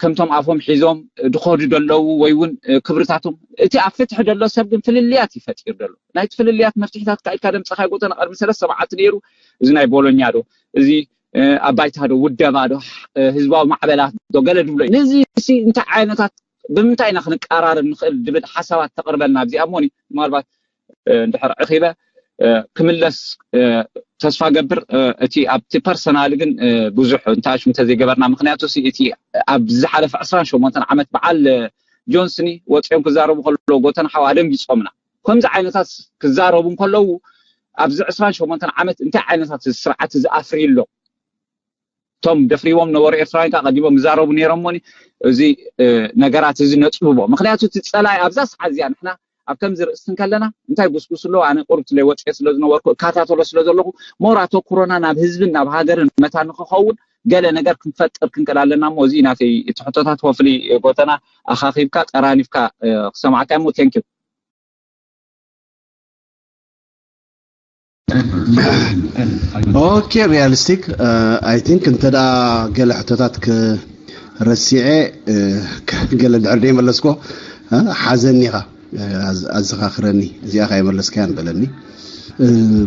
ከምቶም ኣፎም ሒዞም ድኸዱ ደለዉ ወይ እውን ክብርታቶም እቲ ኣብ ፍትሒ ደሎ ሰብ ግን ፍልልያት ይፈጢር ደሎ ናይቲ ፍልልያት መፍትሒታት ካኢልካ ደምፀኻ ጎተና ቅድሚ ሰለስተ ሰብዓት ነይሩ እዚ ናይ ቦሎኛ ዶ እዚ ኣብ ባይታ ዶ ውደባ ዶ ህዝባዊ ማዕበላት ዶ ገለ ድብሎ ነዚ ሲ እንታይ ዓይነታት ብምንታይ ኢና ክንቀራረብ ንኽእል ድብል ሓሳባት ተቕርበልና ኣብዚኣ እሞኒ ምናልባት እንድሕር ዕኺበ ክምለስ ተስፋ ገብር እቲ ኣብቲ ፐርሰናል ግን ብዙሕ እንታሽም ተዘይገበርና ምክንያቱ እቲ ኣብ ዝሓለፈ ዕስራን ሸሞንተን ዓመት በዓል ጆንስኒ ወፂኦም ክዛረቡ ከለዎ ጎተን ሓዋ ኣደንጊፆምና ከምዚ ዓይነታት ክዛረቡ እንከለዉ ኣብዚ ዕስራን ሸሞንተን ዓመት እንታይ ዓይነታት ስርዓት እዚ ኣፍርዩ ኣሎ እቶም ደፍሪዎም ነበሩ ኤርትራውያን ከዓ ቀዲሞም ይዛረቡ ነይሮም ሞኒ እዚ ነገራት እዚ ነፅብቦ ምክንያቱ እቲ ፀላይ ኣብዛ ሰዓት እዚኣ ንሕና ኣብ ከምዚ ርእስቲ እንከለና እንታይ ጉስጉስ ኣለዎ ኣነ ቁርብትለይ ወፅኤ ስለ ዝነበርኩ እካታተሎ ስለ ዘለኹ ሞር ኣተኩሮና ናብ ህዝብን ናብ ሃገርን መታ ንክኸውን ገለ ነገር ክንፈጥር ክንክእል ኣለና እሞ እዚ ናተይ እቲ ሕቶታት ወፍሊ ጎተና ኣኻኺብካ ጠራኒፍካ ክሰማዕካ እሞ ቴንኪው ኦኬ ሪያሊስቲክ ኣይ ቲንክ እንተ ደኣ ገለ ሕቶታት ክረሲዐ ገለ ድሕር ደይ መለስኮ ሓዘኒ ኢኻ ኣዘኻኽረኒ እዚኣ ካ የመለስካያን በለኒ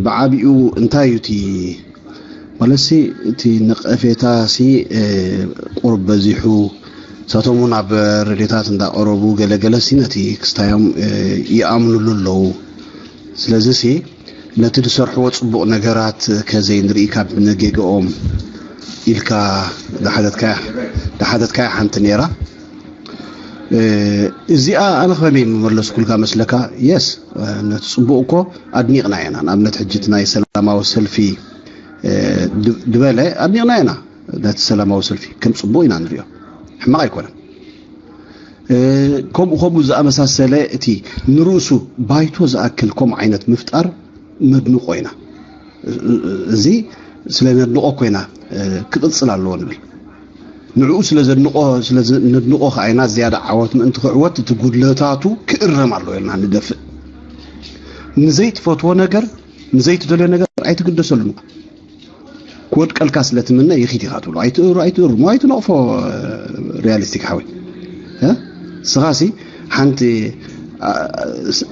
ብዓቢኡ እንታይ እዩ እቲ ማለትሲ እቲ ነቐፌታ ሲ ቁርብ በዚሑ ሳቶም እውን ኣብ ረድዮታት እንዳቐረቡ ገለገለ ሲ ነቲ ክስታዮም ይኣምኑሉ ኣለዉ ስለዚ ሲ ነቲ ዝሰርሕዎ ፅቡቕ ነገራት ከዘይንርኢ ካብ ነጌገኦም ኢልካ ዝሓተትካያ ሓንቲ ነይራ እዚኣ ኣነ ከመይ መመለስኩልካ መስለካ የስ ነቲ ፅቡቕ እኮ ኣድኒቕና ኢና ንኣብነት ሕጂ እቲ ናይ ሰላማዊ ሰልፊ ዝበለ ኣድኒቕና ኢና ነቲ ሰላማዊ ሰልፊ ከም ፅቡቕ ኢና ንሪኦ ሕማቕ ኣይኮነን ከምኡ ከምኡ ዝኣመሳሰለ እቲ ንርእሱ ባይቶ ዝኣክል ከምኡ ዓይነት ምፍጣር ነድንቆ ኢና እዚ ስለ ነድንቆ ኮይና ክቕፅል ኣለዎ ንብል ንዕኡ ስለ ዘድንቆ ስለ ነድንቆ ከዓይና ዝያዳ ዓወት ምእንቲ ክዕወት እቲ ጉድለታቱ ክእረም ኣለዎ ኢልና ንደፍእ ንዘይትፈትዎ ነገር ንዘይትደልዮ ነገር ኣይትግደሰሉ ክወድቀልካ ስለ ትምነ ይኺድ ኢኻ ትብሎ ኣይትእሩ ኣይትእሩ ሞ ኣይትነቕፎ ሪያሊስቲክ ሓወይ እ? ስኻሲ ሓንቲ ኣ- ስ-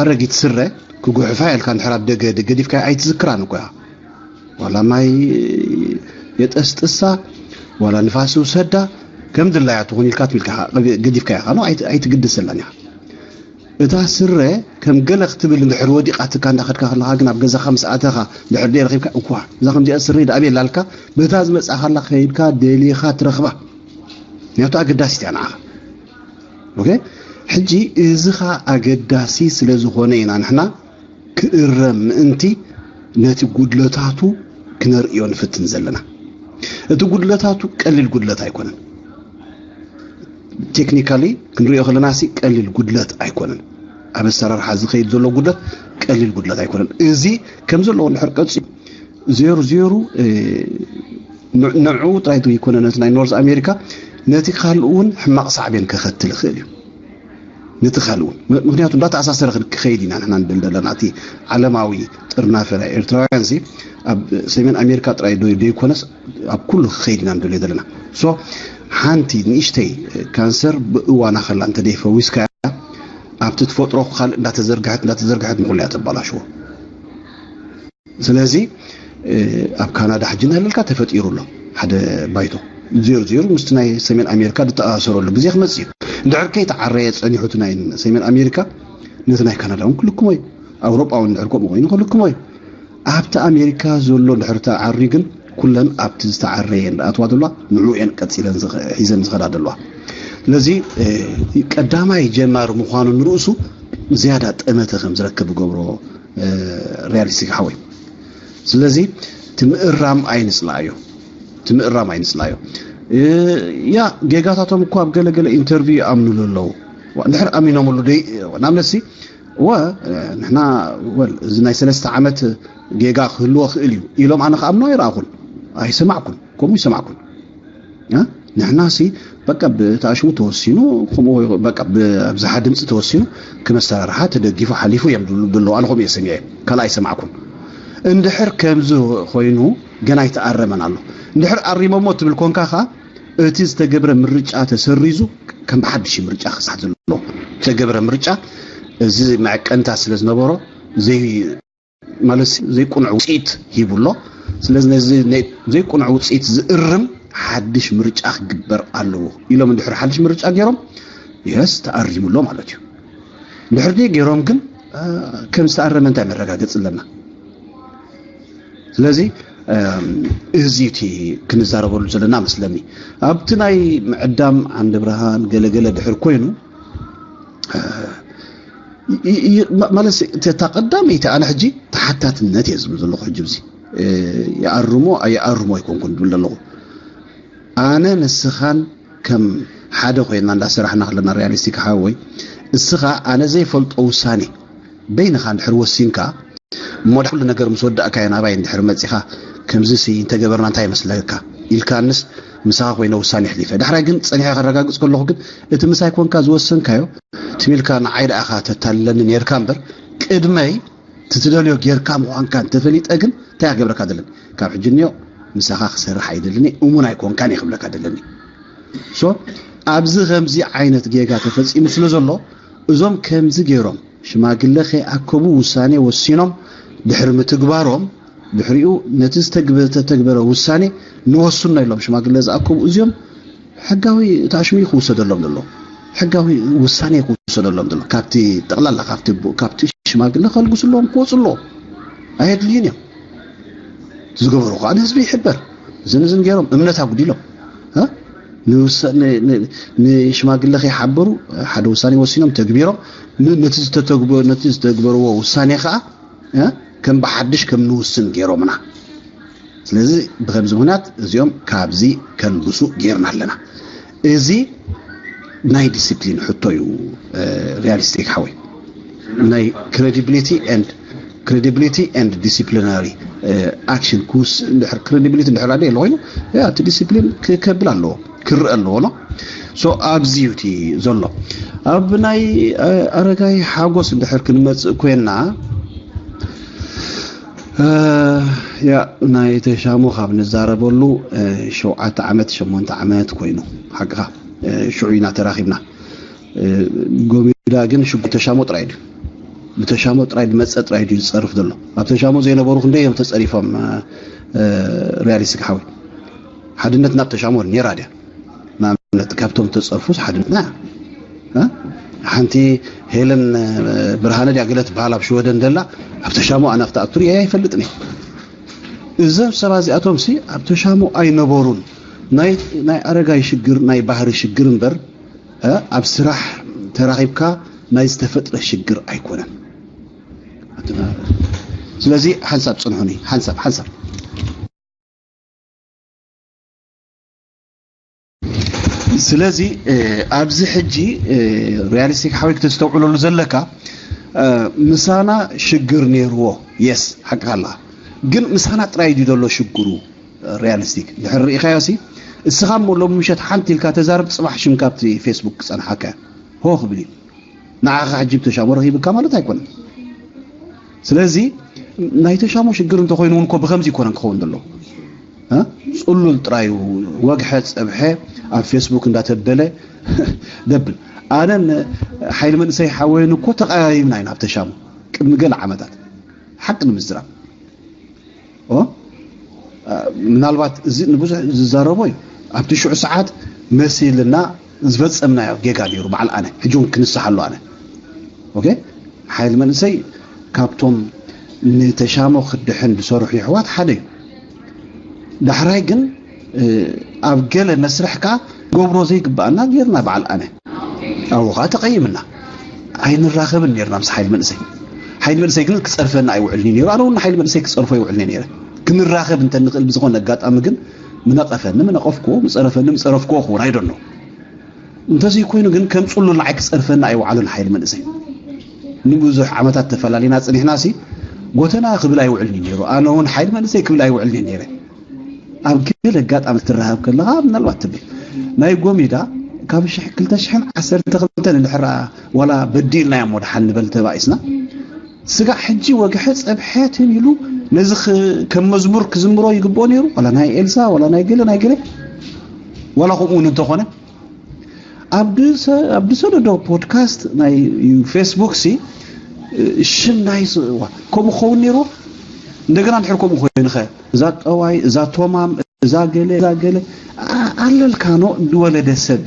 ኣረጊት ስረ ክጉሕፋ ኢልካ እንድሕር ኣብ ደገ ገዲፍካ ኣይትዝክራን እኮ እያ። ዋላ ማይ የጠስጥሳ፣ ዋላ ንፋስ ይውሰዳ፣ ከም ድላያ ትኹን ኢልካ ትብል ኢኻ፣ ገዲፍካ ኢኻ፣ ኣይትግድሰላን ኢኻ። እታ ስረ ከም ገለ ክትብል እንድሕር ወዲቓትካ እንዳኸድካ ከለኻ ግን ኣብ ገዛኻ ምስ ኣተኻ ድሕር ደይ ረኺብካ እኳ እዛ ከምዚኣ ስረ ደኣ ቤላ ኣልካ በታ ዝመጻኻላ ከይድካ ደሊኻ ትረኽባ። ምክንያቱ ኣገዳሲት እያ ንዓኻ። ኦኬ፣ ሕጂ እዚ ኸኣ ኣገዳሲ ስለ ዝኾነ ኢና ንሕና ክእረም ምእንቲ ነቲ ጉድለታቱ ክነርእዮ ንፍትን ዘለና። እቲ ጉድለታቱ ቀሊል ጉድለት ኣይኮነን። ቴክኒካሊ ክንሪኦ ከለና ሲ ቀሊል ጉድለት ኣይኮነን። ኣብ ኣሰራርሓ ዝኸይድ ዘሎ ጉድለት ቀሊል ጉድለት ኣይኮነን። እዚ ከም ዘለዎ እንድሕር ቀፂሉ ዜሩ ዜሩ ንዑ ጥራይ ዘይኮነ ነቲ ናይ ኖርዝ ኣሜሪካ ነቲ ካልእ እውን ሕማቕ ሳዕቤን ከኸትል ይኽእል እዩ። ነቲ ካልእ እውን ምክንያቱ እንዳተኣሳሰረ ክኸይድ ኢና ንሕና ንብል ዘለና እቲ ዓለማዊ ጥርናፈ ናይ ኤርትራውያን ሲ ኣብ ሰሜን ኣሜሪካ ጥራይ ዶ ዘይኮነስ ኣብ ኩሉ ክኸይድ ኢና ንደልዮ ዘለና። ሶ ሓንቲ ንእሽተይ ካንሰር ብእዋና ከላ እንተ ደይፈዊስካያ ኣብቲ ትፈጥሮ ካልእ እንዳተዘርግሐት እንዳተዘርግሐት ንኩሉ እያ ተባላሽዎ። ስለዚ ኣብ ካናዳ ሕጂ እናሃለልካ ተፈጢሩ ኣሎ ሓደ ባይቶ ዜሩ ዜሩ ምስቲ ናይ ሰሜን ኣሜሪካ ዝተኣሳሰረሉ ግዜ ክመፅእ እዩ። እንድሕር ከይተዓረየ ፀኒሑ እቲ ናይ ሰሜን ኣሜሪካ ነቲ ናይ ካናዳ እውን ክልክሞ እዩ። ኣውሮጳ እውን እንድሕር ከምኡ ኮይኑ ክልክሞ እዩ። ኣብቲ ኣሜሪካ ዘሎ እንድሕር ተዓርዩ ግን ኩለን ኣብቲ ዝተዓረየ እንዳኣትዋ ዘለዋ ንዑ እየን ቀፂለን ሒዘን ዝኸዳ ዘለዋ። ስለዚ ቀዳማይ ጀማሪ ምዃኑ ንርእሱ ዝያዳ ጠመተ ከም ዝረክብ ገብሮ ሪያሊስቲክ ሓወይ። ስለዚ ትምእራም ኣይንፅላእዮ፣ ትምእራም ኣይንፅላእዮ። ያ ጌጋታቶም እኮ ኣብ ገለ ገለ ኢንተርቪው ይኣምኑሉ ኣለዉ። እንድሕር ኣሚኖምሉ ደይ ንኣብነትሲ እወ ንሕና ወል እዚ ናይ ሰለስተ ዓመት ጌጋ ክህልዎ ክእል እዩ ኢሎም ኣነ ክኣምኖ ኣይረኣኹን፣ ኣይሰማዕኩን፣ ከምኡ ይሰማዕኩን። ንሕና ሲ በቃ ብታሽሙ ተወሲኑ ከምኡ በቃ ብኣብዝሓ ድምፂ ተወሲኑ ክመሰራርሓ ተደጊፉ ሓሊፉ እዮም ዝብሉ ኣለዉ። ኣነ ከምኡ እየ ሰሚዐ፣ ካልእ ኣይሰማዕኩን። እንድሕር ከምዚ ኮይኑ ገና ኣይተኣረመን ኣሎ። እንድሕር ኣሪሞሞ ትብል ኮንካ ኸዓ እቲ ዝተገብረ ምርጫ ተሰሪዙ ከም ብሓድሽ ምርጫ ክሳሕ ዘሎ ዝተገብረ ምርጫ እዚ መዐቀንታ ስለ ዝነበሮ ዘይ ማለት ዘይቁኑዕ ውፅኢት ሂቡ ኣሎ። ስለዚ ነዚ ዘይቁኑዕ ውፅኢት ዝእርም ሓድሽ ምርጫ ክግበር ኣለዎ ኢሎም እንድሕር ሓድሽ ምርጫ ገይሮም የስ ተኣሪሙ ኣሎ ማለት እዩ። እንድሕር ደይ ገይሮም ግን ከም ዝተኣረመ እንታይ መረጋገፂ ኣለና? ስለዚ እዚ እቲ ክንዛረበሉ ዘለና መስለኒ። ኣብቲ ናይ ምዕዳም ዓንዲ ብርሃን ገለገለ ድሕር ኮይኑ ማለት እታ ቀዳመይቲ ኣነ ሕጂ ተሓታትነት እየ ዝብል ዘለኹ ሕጂ ብዚ ይኣርሞ ኣይኣርሞ ኣይኮንኩን ዝብል ዘለኹ ኣነ ንስኻን ከም ሓደ ኮይና እንዳሰራሕና ከለና ሪያሊስቲክ ሓወይ እስኻ ኣነ ዘይፈልጦ ውሳኔ በይንኻ እንድሕር ወሲንካ እሞ ዳ ኩሉ ነገር ምስ ወዳእካዮ ናባይ እንድሕር መፂኻ ከምዚ ሲ እንተገበርና እንታይ ይመስለካ ኢልካንስ ምሳኻ ኮይነ ውሳኔ ኣሕሊፈ ዳሕራይ ግን ፀኒሐ ከረጋግፅ ከለኹ ግን እቲ ምሳይ ኮንካ ዝወሰንካዮ ትሚልካ ንዓይ ደኣኻ ተታልለኒ ነርካ እምበር ቅድመይ ትትደልዮ ጌርካ ምዃንካ እንተፈሊጠ ግን እንታይ ክገብረካ ዘለኒ ካብ ሕጂ እኒኦ ምሳኻ ክሰርሕ ኣይደለኒ እሙን ኣይኮንካን እየ ክብለካ ዘለኒ ሶ ኣብዚ ከምዚ ዓይነት ጌጋ ተፈፂሙ ስለ ዘሎ እዞም ከምዚ ገይሮም ሽማግለ ከይኣከቡ ውሳኔ ወሲኖም ድሕሪ ምትግባሮም ድሕሪኡ ነቲ ዝተተግበረ ውሳኔ ንወስኖ ኢሎም ሽማግለ ዝኣከቡ እዚኦም ሕጋዊ ታሽሚ ክውሰደሎም ዘሎ ሕጋዊ ውሳኔ ክውሰደሎም ዘሎ ካብቲ ጠቕላላ ካብቲ ሽማግለ ከልግሱ ኣለዎም ክወፁ ኣለዎም ኣየድልዩን እዮም ዝገበሩ ከዓ ንህዝቢ ይሕበር ዝንዝን ገይሮም እምነት ኣጉዲሎም ንሽማግለ ከይሓበሩ ሓደ ውሳኔ ወሲኖም ተግቢሮም ነቲ ዝተተግበርዎ ውሳኔ ከዓ ከም ብሓድሽ ከም ንውስን ገይሮምና ስለዚ ብከምዚ ምክንያት እዚኦም ካብዚ ከልግሱ ገይርና ኣለና እዚ ናይ ዲስፕሊን ሕቶ እዩ ሪያሊስቲክ ሓወይ ናይ credibility and credibility and disciplinary action ክውስ እንድሕር credibility እንድሕር ኣደ የለ ኮይኑ እቲ ዲስፕሊን ክከብል ኣለዎ ክርአ ኣለዎ ኖ ሶ ኣብዚ እዩ እቲ ዘሎ ኣብ ናይ ኣረጋይ ሓጎስ እንድሕር ክንመፅእ ኮይና ያ ናይ ተሻሙ ካብ ንዛረበሉ ሸውዓተ ዓመት ሸሞንተ ዓመት ኮይኑ ሓቅኻ ሽዑ ኢና ተራኺብና። ጎሚዳ ግን ሽጉ ተሻሞ ጥራይ ድዩ፣ ብተሻሞ ጥራይ ድመፀ ጥራይ ድዩ ዝፀርፍ ዘሎ? ኣብ ተሻሞ ዘይነበሩ ክንደይ እዮም ተፀሪፎም? ሪያሊስቲክ ሓወይ፣ ሓድነት ናብ ተሻሞ ነራ ድያ? ንኣብነት ካብቶም ተፀርፉስ ሓድነትና ሓንቲ ሄለን ብርሃነ ድያ ገለ ትበሃል ኣብ ሽወደን ደላ፣ ኣብ ተሻሞ ኣነ ክትኣቱ ርያ ኣይፈልጥን። እዞም ሰባት እዚኣቶም ሲ ኣብ ተሻሞ ኣይነበሩን። ናይ ኣረጋይ ሽግር ናይ ባህሪ ሽግር እምበር ኣብ ስራሕ ተራኺብካ ናይ ዝተፈጥረ ሽግር ኣይኮነን። ስለዚ ሓንሳብ ፅንሑኒ ሓንሳብ ሓንሳብ ስለዚ ኣብዚ ሕጂ ሪያሊስቲክ ሓወይ ክተስተውዕለሉ ዘለካ ምሳና ሽግር ነይርዎ። የስ ሓቅኻ ኣለኻ። ግን ምሳና ጥራይ ድዩ ዘሎ ሽግሩ? ሪያሊስቲክ ድሕር ርኢኻዮ ሲ እስኻ እሞ ሎም ምሸት ሓንቲ ኢልካ ተዛርብ፣ ፅባሕ ሽም ካብቲ ፌስቡክ ክፀንሓካ ሆ ክብል እዩ። ንዓኻ ሕጂ ብተሻሞ ረኺብካ ማለት ኣይኮነን። ስለዚ ናይ ተሻሞ ሽግር እንተኮይኑ እውን እኮ ብከምዚ ይኮነን ክኸውን ዘለዎ። ጽሉል ጥራዩ ወግሐ ጸብሐ ኣብ ፌስቡክ እንዳተበለ ደብል። ኣነን ሓይል መንእሰይ ሓወይን እኮ ተቀያይምና ኢና ኣብ ተሻሞ ቅድሚ ገለ ዓመታት፣ ሓቂ ንምዝራብ። ምናልባት እዚ ንብዙሕ ዝዛረቦ እዩ። ኣብቲ ሽዑ ሰዓት መሲልና ዝፈጸምናዮ ጌጋ ነይሩ። በዓል ኣነ ሕጂ እውን ክንስሓሉ ኣነ ሓይል መንእሰይ ካብቶም ንተሻሞ ክድሕን ዝሰርሑ የሕዋት ሓደ እዩ። ዳሕራይ ግን ኣብ ገለ መስርሕ ከኣ ገብሮ ዘይግባኣና ጌርና። በዓል ኣነ ኣብኡ ከኣ ተቐይምና ኣይንራኸብን ኔርና ምስ ሓይል መንእሰይ። ሓይል መንእሰይ ግን ክጸርፈና ኣይውዕልን እዩ ነይሩ። ኣነ እውን ንሓይል መንእሰይ ክጸርፎ ኣይውዕልን እየ ነይረ። ክንራኸብ እንተ ንኽእል ብዝኾነ ኣጋጣሚ ግን ምነቐፈኒ ምነቐፍኩዎ፣ ምጸረፈኒ ምጸረፍኩዎ ክውን ኣይደኖ። እንተዘይ ኮይኑ ግን ከም ጽሉል ንዓይ ክጸርፈኒ ኣይውዓሉን ሓይል መንእሰይ። ንብዙሕ ዓመታት ተፈላሊና ጽኒሕና ሲ ጎተና ክብል ኣይውዕልን እዩ ነይሩ። ኣነ እውን ሓይል መንእሰይ ክብል ኣይውዕልን እየ ነይረ። ኣብ ገለ ኣጋጣሚ ክትራኸብ ከለኻ ምናልባት ትብል ናይ ጎሚዳ ካብ ሽሕ ክልተ ሽሕን ዓሰርተ ክልተን እንድሕር ዋላ በዲልና እሞ ደሓን ንበል ተባኢስና ስጋዕ ሕጂ ወግሐ ጸብሐትን ኢሉ ነዚ ከም መዝሙር ክዝምሮ ይግብኦ ነይሩ። ዋላ ናይ ኤልሳ ዋላ ናይ ገለ ናይ ገለ ዋላ ከምኡ እውን እንተኾነ ኣብ ዝሰደዶ ፖድካስት ናይ ፌስቡክ ሲ ሽም ናይ ከምኡ ክኸውን ነይሩ። እንደገና እንድሕር ከምኡ ኮይንኸ እዛ ጠዋይ እዛ ቶማም እዛ ገለ እዛ ገለ ኣለልካኖ ዝወለደ ሰብ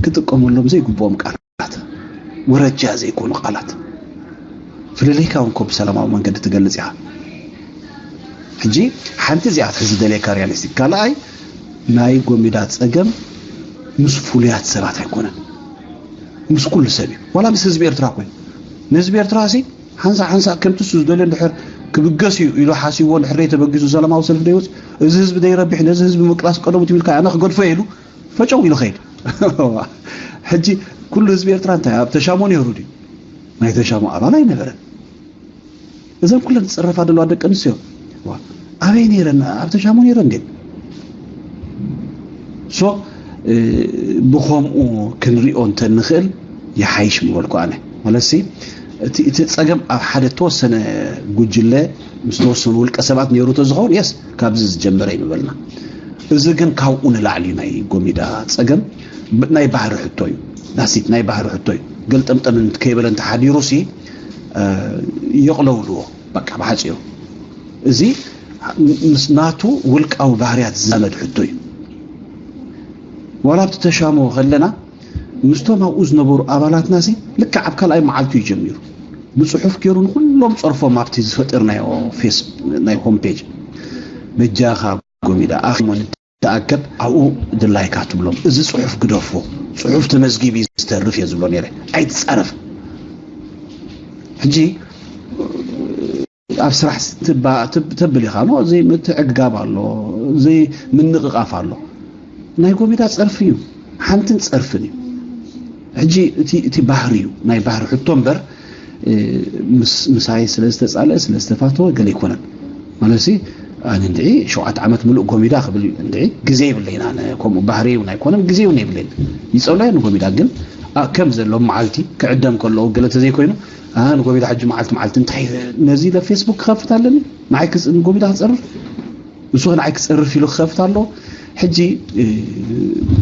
ክጥቀመሎም ዘይግብኦም ቃላት፣ ወረጃ ዘይኮኑ ቃላት። ፍልልይካ እውን ኮ ብሰላማዊ መንገዲ ትገልጽ ኢኻ። ሕጂ ሓንቲ እዚኣ ትሕዚ ደልየካ ሪያሊስቲክ። ካልኣይ ናይ ጎሚዳ ጸገም ምስ ፍሉያት ሰባት ኣይኮነን፣ ምስ ኩሉ ሰብ እዩ። ዋላ ምስ ህዝቢ ኤርትራ ኮይኑ ንህዝቢ ኤርትራ ሲ ሓንሳእ ሓንሳእ ከምቲ እሱ ዝደልዮ እንድሕር ክብገስ እዩ ኢሉ ሓሲብዎ እንድሕር ተበጊሱ ሰላማዊ ሰልፊ ደይወፅ፣ እዚ ህዝቢ ደይረቢሕ፣ ነዚ ህዝቢ ምቅላስ ቀደሙ ትብልካ ኣነ ክገድፎ ኢሉ ፈጨው ኢሉ ኸይድ። ሕጂ ኩሉ ህዝቢ ኤርትራ እንታይ ኣብ ተሻሞ ነይሩ ድዩ? ናይ ተሻሞ ኣባል ኣይነበረን። እዘን ኩለን ዝፅረፋ ዘለዋ ደቂ ኣንስትዮ ኣበይ ነይረን? ኣብ ተሻሞ ነይረን ድን? ሶ ብኸምኡ ክንሪኦ እንተንኽእል ይሓይሽ ምበልኩ ኣነ። ማለትሲ እቲ ጸገም ኣብ ሓደ ተወሰነ ጉጅለ ምስ ተወሰኑ ውልቀ ሰባት ነይሩ ተዝኸውን የስ ካብዚ ዝጀመረ ይምበልና። እዚ ግን ካብኡ ንላዕሊ ናይ ጎሚዳ ጸገም ናይ ባህሪ ሕቶ እዩ። ዳሲት ናይ ባህሪ ሕቶ እዩ። ገልጠምጠም ከይበለ እንተሓዲሩ ሲ የቕለውልዎ በቃ ብሓፂሩ። እዚ ምስ ናቱ ውልቃዊ ባህርያት ዝዛመድ ሕቶ እዩ። ዋላ ኣብቲ ተሻሞ ከለና ምስቶም ኣብኡ ዝነበሩ ኣባላትና ሲ ልክዕ ኣብ ካልኣይ መዓልቱ እዩ ጀሚሩ። ብፅሑፍ ገይሩ ንኩሎም ፀርፎም ኣብቲ ዝፈጠርናዮ ፌስ ናይ ሆም ፔጅ በጃኻ ጎሚዳ ኣኺሞ ንተኣከብ ኣብኡ ድላይካ ትብሎም። እዚ ፅሑፍ ግደፎ፣ ፅሑፍ ተመዝጊቡ እዩ ዝተርፍ እየ ዝብሎ ነይረ። ኣይትፃረፍ። ሕጂ ኣብ ስራሕ ተብል ኢኻ ኖ እዚ ምትዕግጋብ ኣሎ፣ እዚ ምንቕቓፍ ኣሎ። ናይ ጎሚዳ ፀርፊ እዩ፣ ሓንትን ፀርፍን እዩ። ሕጂ እቲ ባህሪ እዩ ናይ ባህሪ ሕቶ እምበር ምሳይ ስለ ዝተፃለአ ስለ ዝተፋተወ ገለ ኣይኮነን። ማለትሲ ኣነ እንድዒ ሸውዓተ ዓመት ምሉእ ጎሚዳ ክብል እዩ እንድዒ ግዜ የብለይን። ኣነ ከምኡ ባህሪ እውን ኣይኮነን ግዜ እውን የብለይን። ይፀልኦ ንጎሚዳ ግን ከም ዘሎ መዓልቲ ክዕደም ከለዎ ገለ ተዘይኮይኑ ንጎሚዳ ሕጂ መዓልቲ መዓልቲ እንታይ ነዚ ኢለ ፌስቡክ ክኸፍት ኣለኒ ንዓይ ንጎሚዳ ክፀርፍ ንሱ ንዓይ ክፀርፍ ኢሉ ክኸፍት ኣለዎ። ሕጂ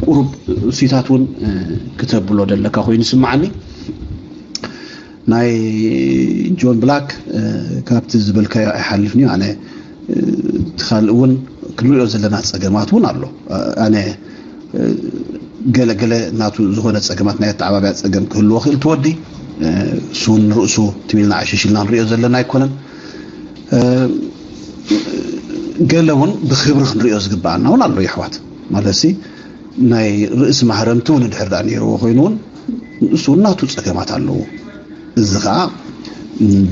ቁሩብ እሱይታት እውን ክተብሎ ደለካ ኮይኑ ይስምዓኒ። ናይ ጆን ብላክ ካብቲ ዝበልካዮ ኣይሓልፍን እዩ። ኣነ እቲ ካልእ እውን ክንሪኦ ዘለና ፀገማት እውን ኣሎ። ኣነ ገለ ገለ ናቱ ዝኾነ ፀገማት ናይ ኣተዓባብያ ፀገም ክህልዎ ክእል ትወዲ እሱ እውን ንርእሱ ትም ኢልና ዕሽሽ ኢልና ንሪኦ ዘለና ኣይኮነን። ገለ እውን ብክብሪ ክንሪኦ ዝግበኣና እውን ኣሎ የሕዋት። ማለት ሲ ናይ ርእሲ ማህረምቲ እውን እንድሕር ደኣ ነይርዎ ኮይኑ እውን ንሱ እውን ናቱ ፀገማት ኣለዎ። እዚ ከዓ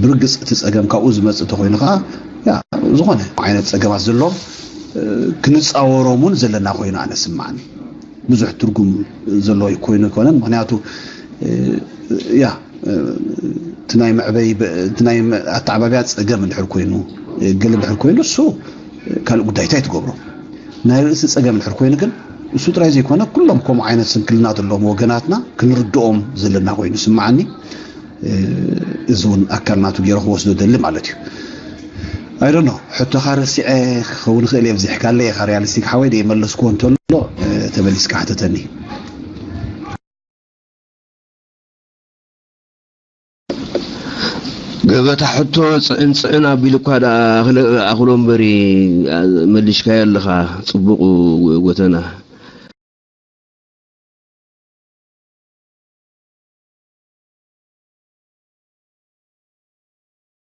ብርግፅ እቲ ፀገም ካብኡ ዝመፅእ ተኮይኑ ከዓ ያ ዝኾነ ዓይነት ፀገማት ዘለዎም ክንፃወሮም እውን ዘለና ኮይኑ ኣነ ስማዕኒ። ብዙሕ ትርጉም ዘለዎ ኮይኑ ኣይኮነን። ምክንያቱ ያ እቲ ናይ መዕበይ እቲ ናይ ኣተዓባብያ ፀገም እንድሕር ኮይኑ ገለ እንድሕር ኮይኑ እሱ ካልእ ጉዳይ እንታይ ትገብሮ። ናይ ርእሲ ፀገም እንድሕር ኮይኑ ግን እሱ ጥራይ ዘይኮነ ኩሎም ከምኡ ዓይነት ስንክልና ዘለዎም ወገናትና ክንርድኦም ዘለና ኮይኑ ስምዓኒ። እዚ እውን ኣካል ናቱ ገይረ ክወስዶ ደሊ ማለት እዩ። ኣይዶኖ ሕቶኻ ረሲዐ ክኸውን ክእል እየ። ብዚሕካለ ኢኻ ሪያሊስቲክ ሓወይ ደይመለስክዎ እንተሎ ተመሊስካ ሕተተኒ። ገበታ ሕቶ ፅዕን ፅዕን ኣቢሉ እኳ ደኣ ኣኽሎ እምበሪ መሊሽካዮ ኣለኻ። ፅቡቕ ጎተና።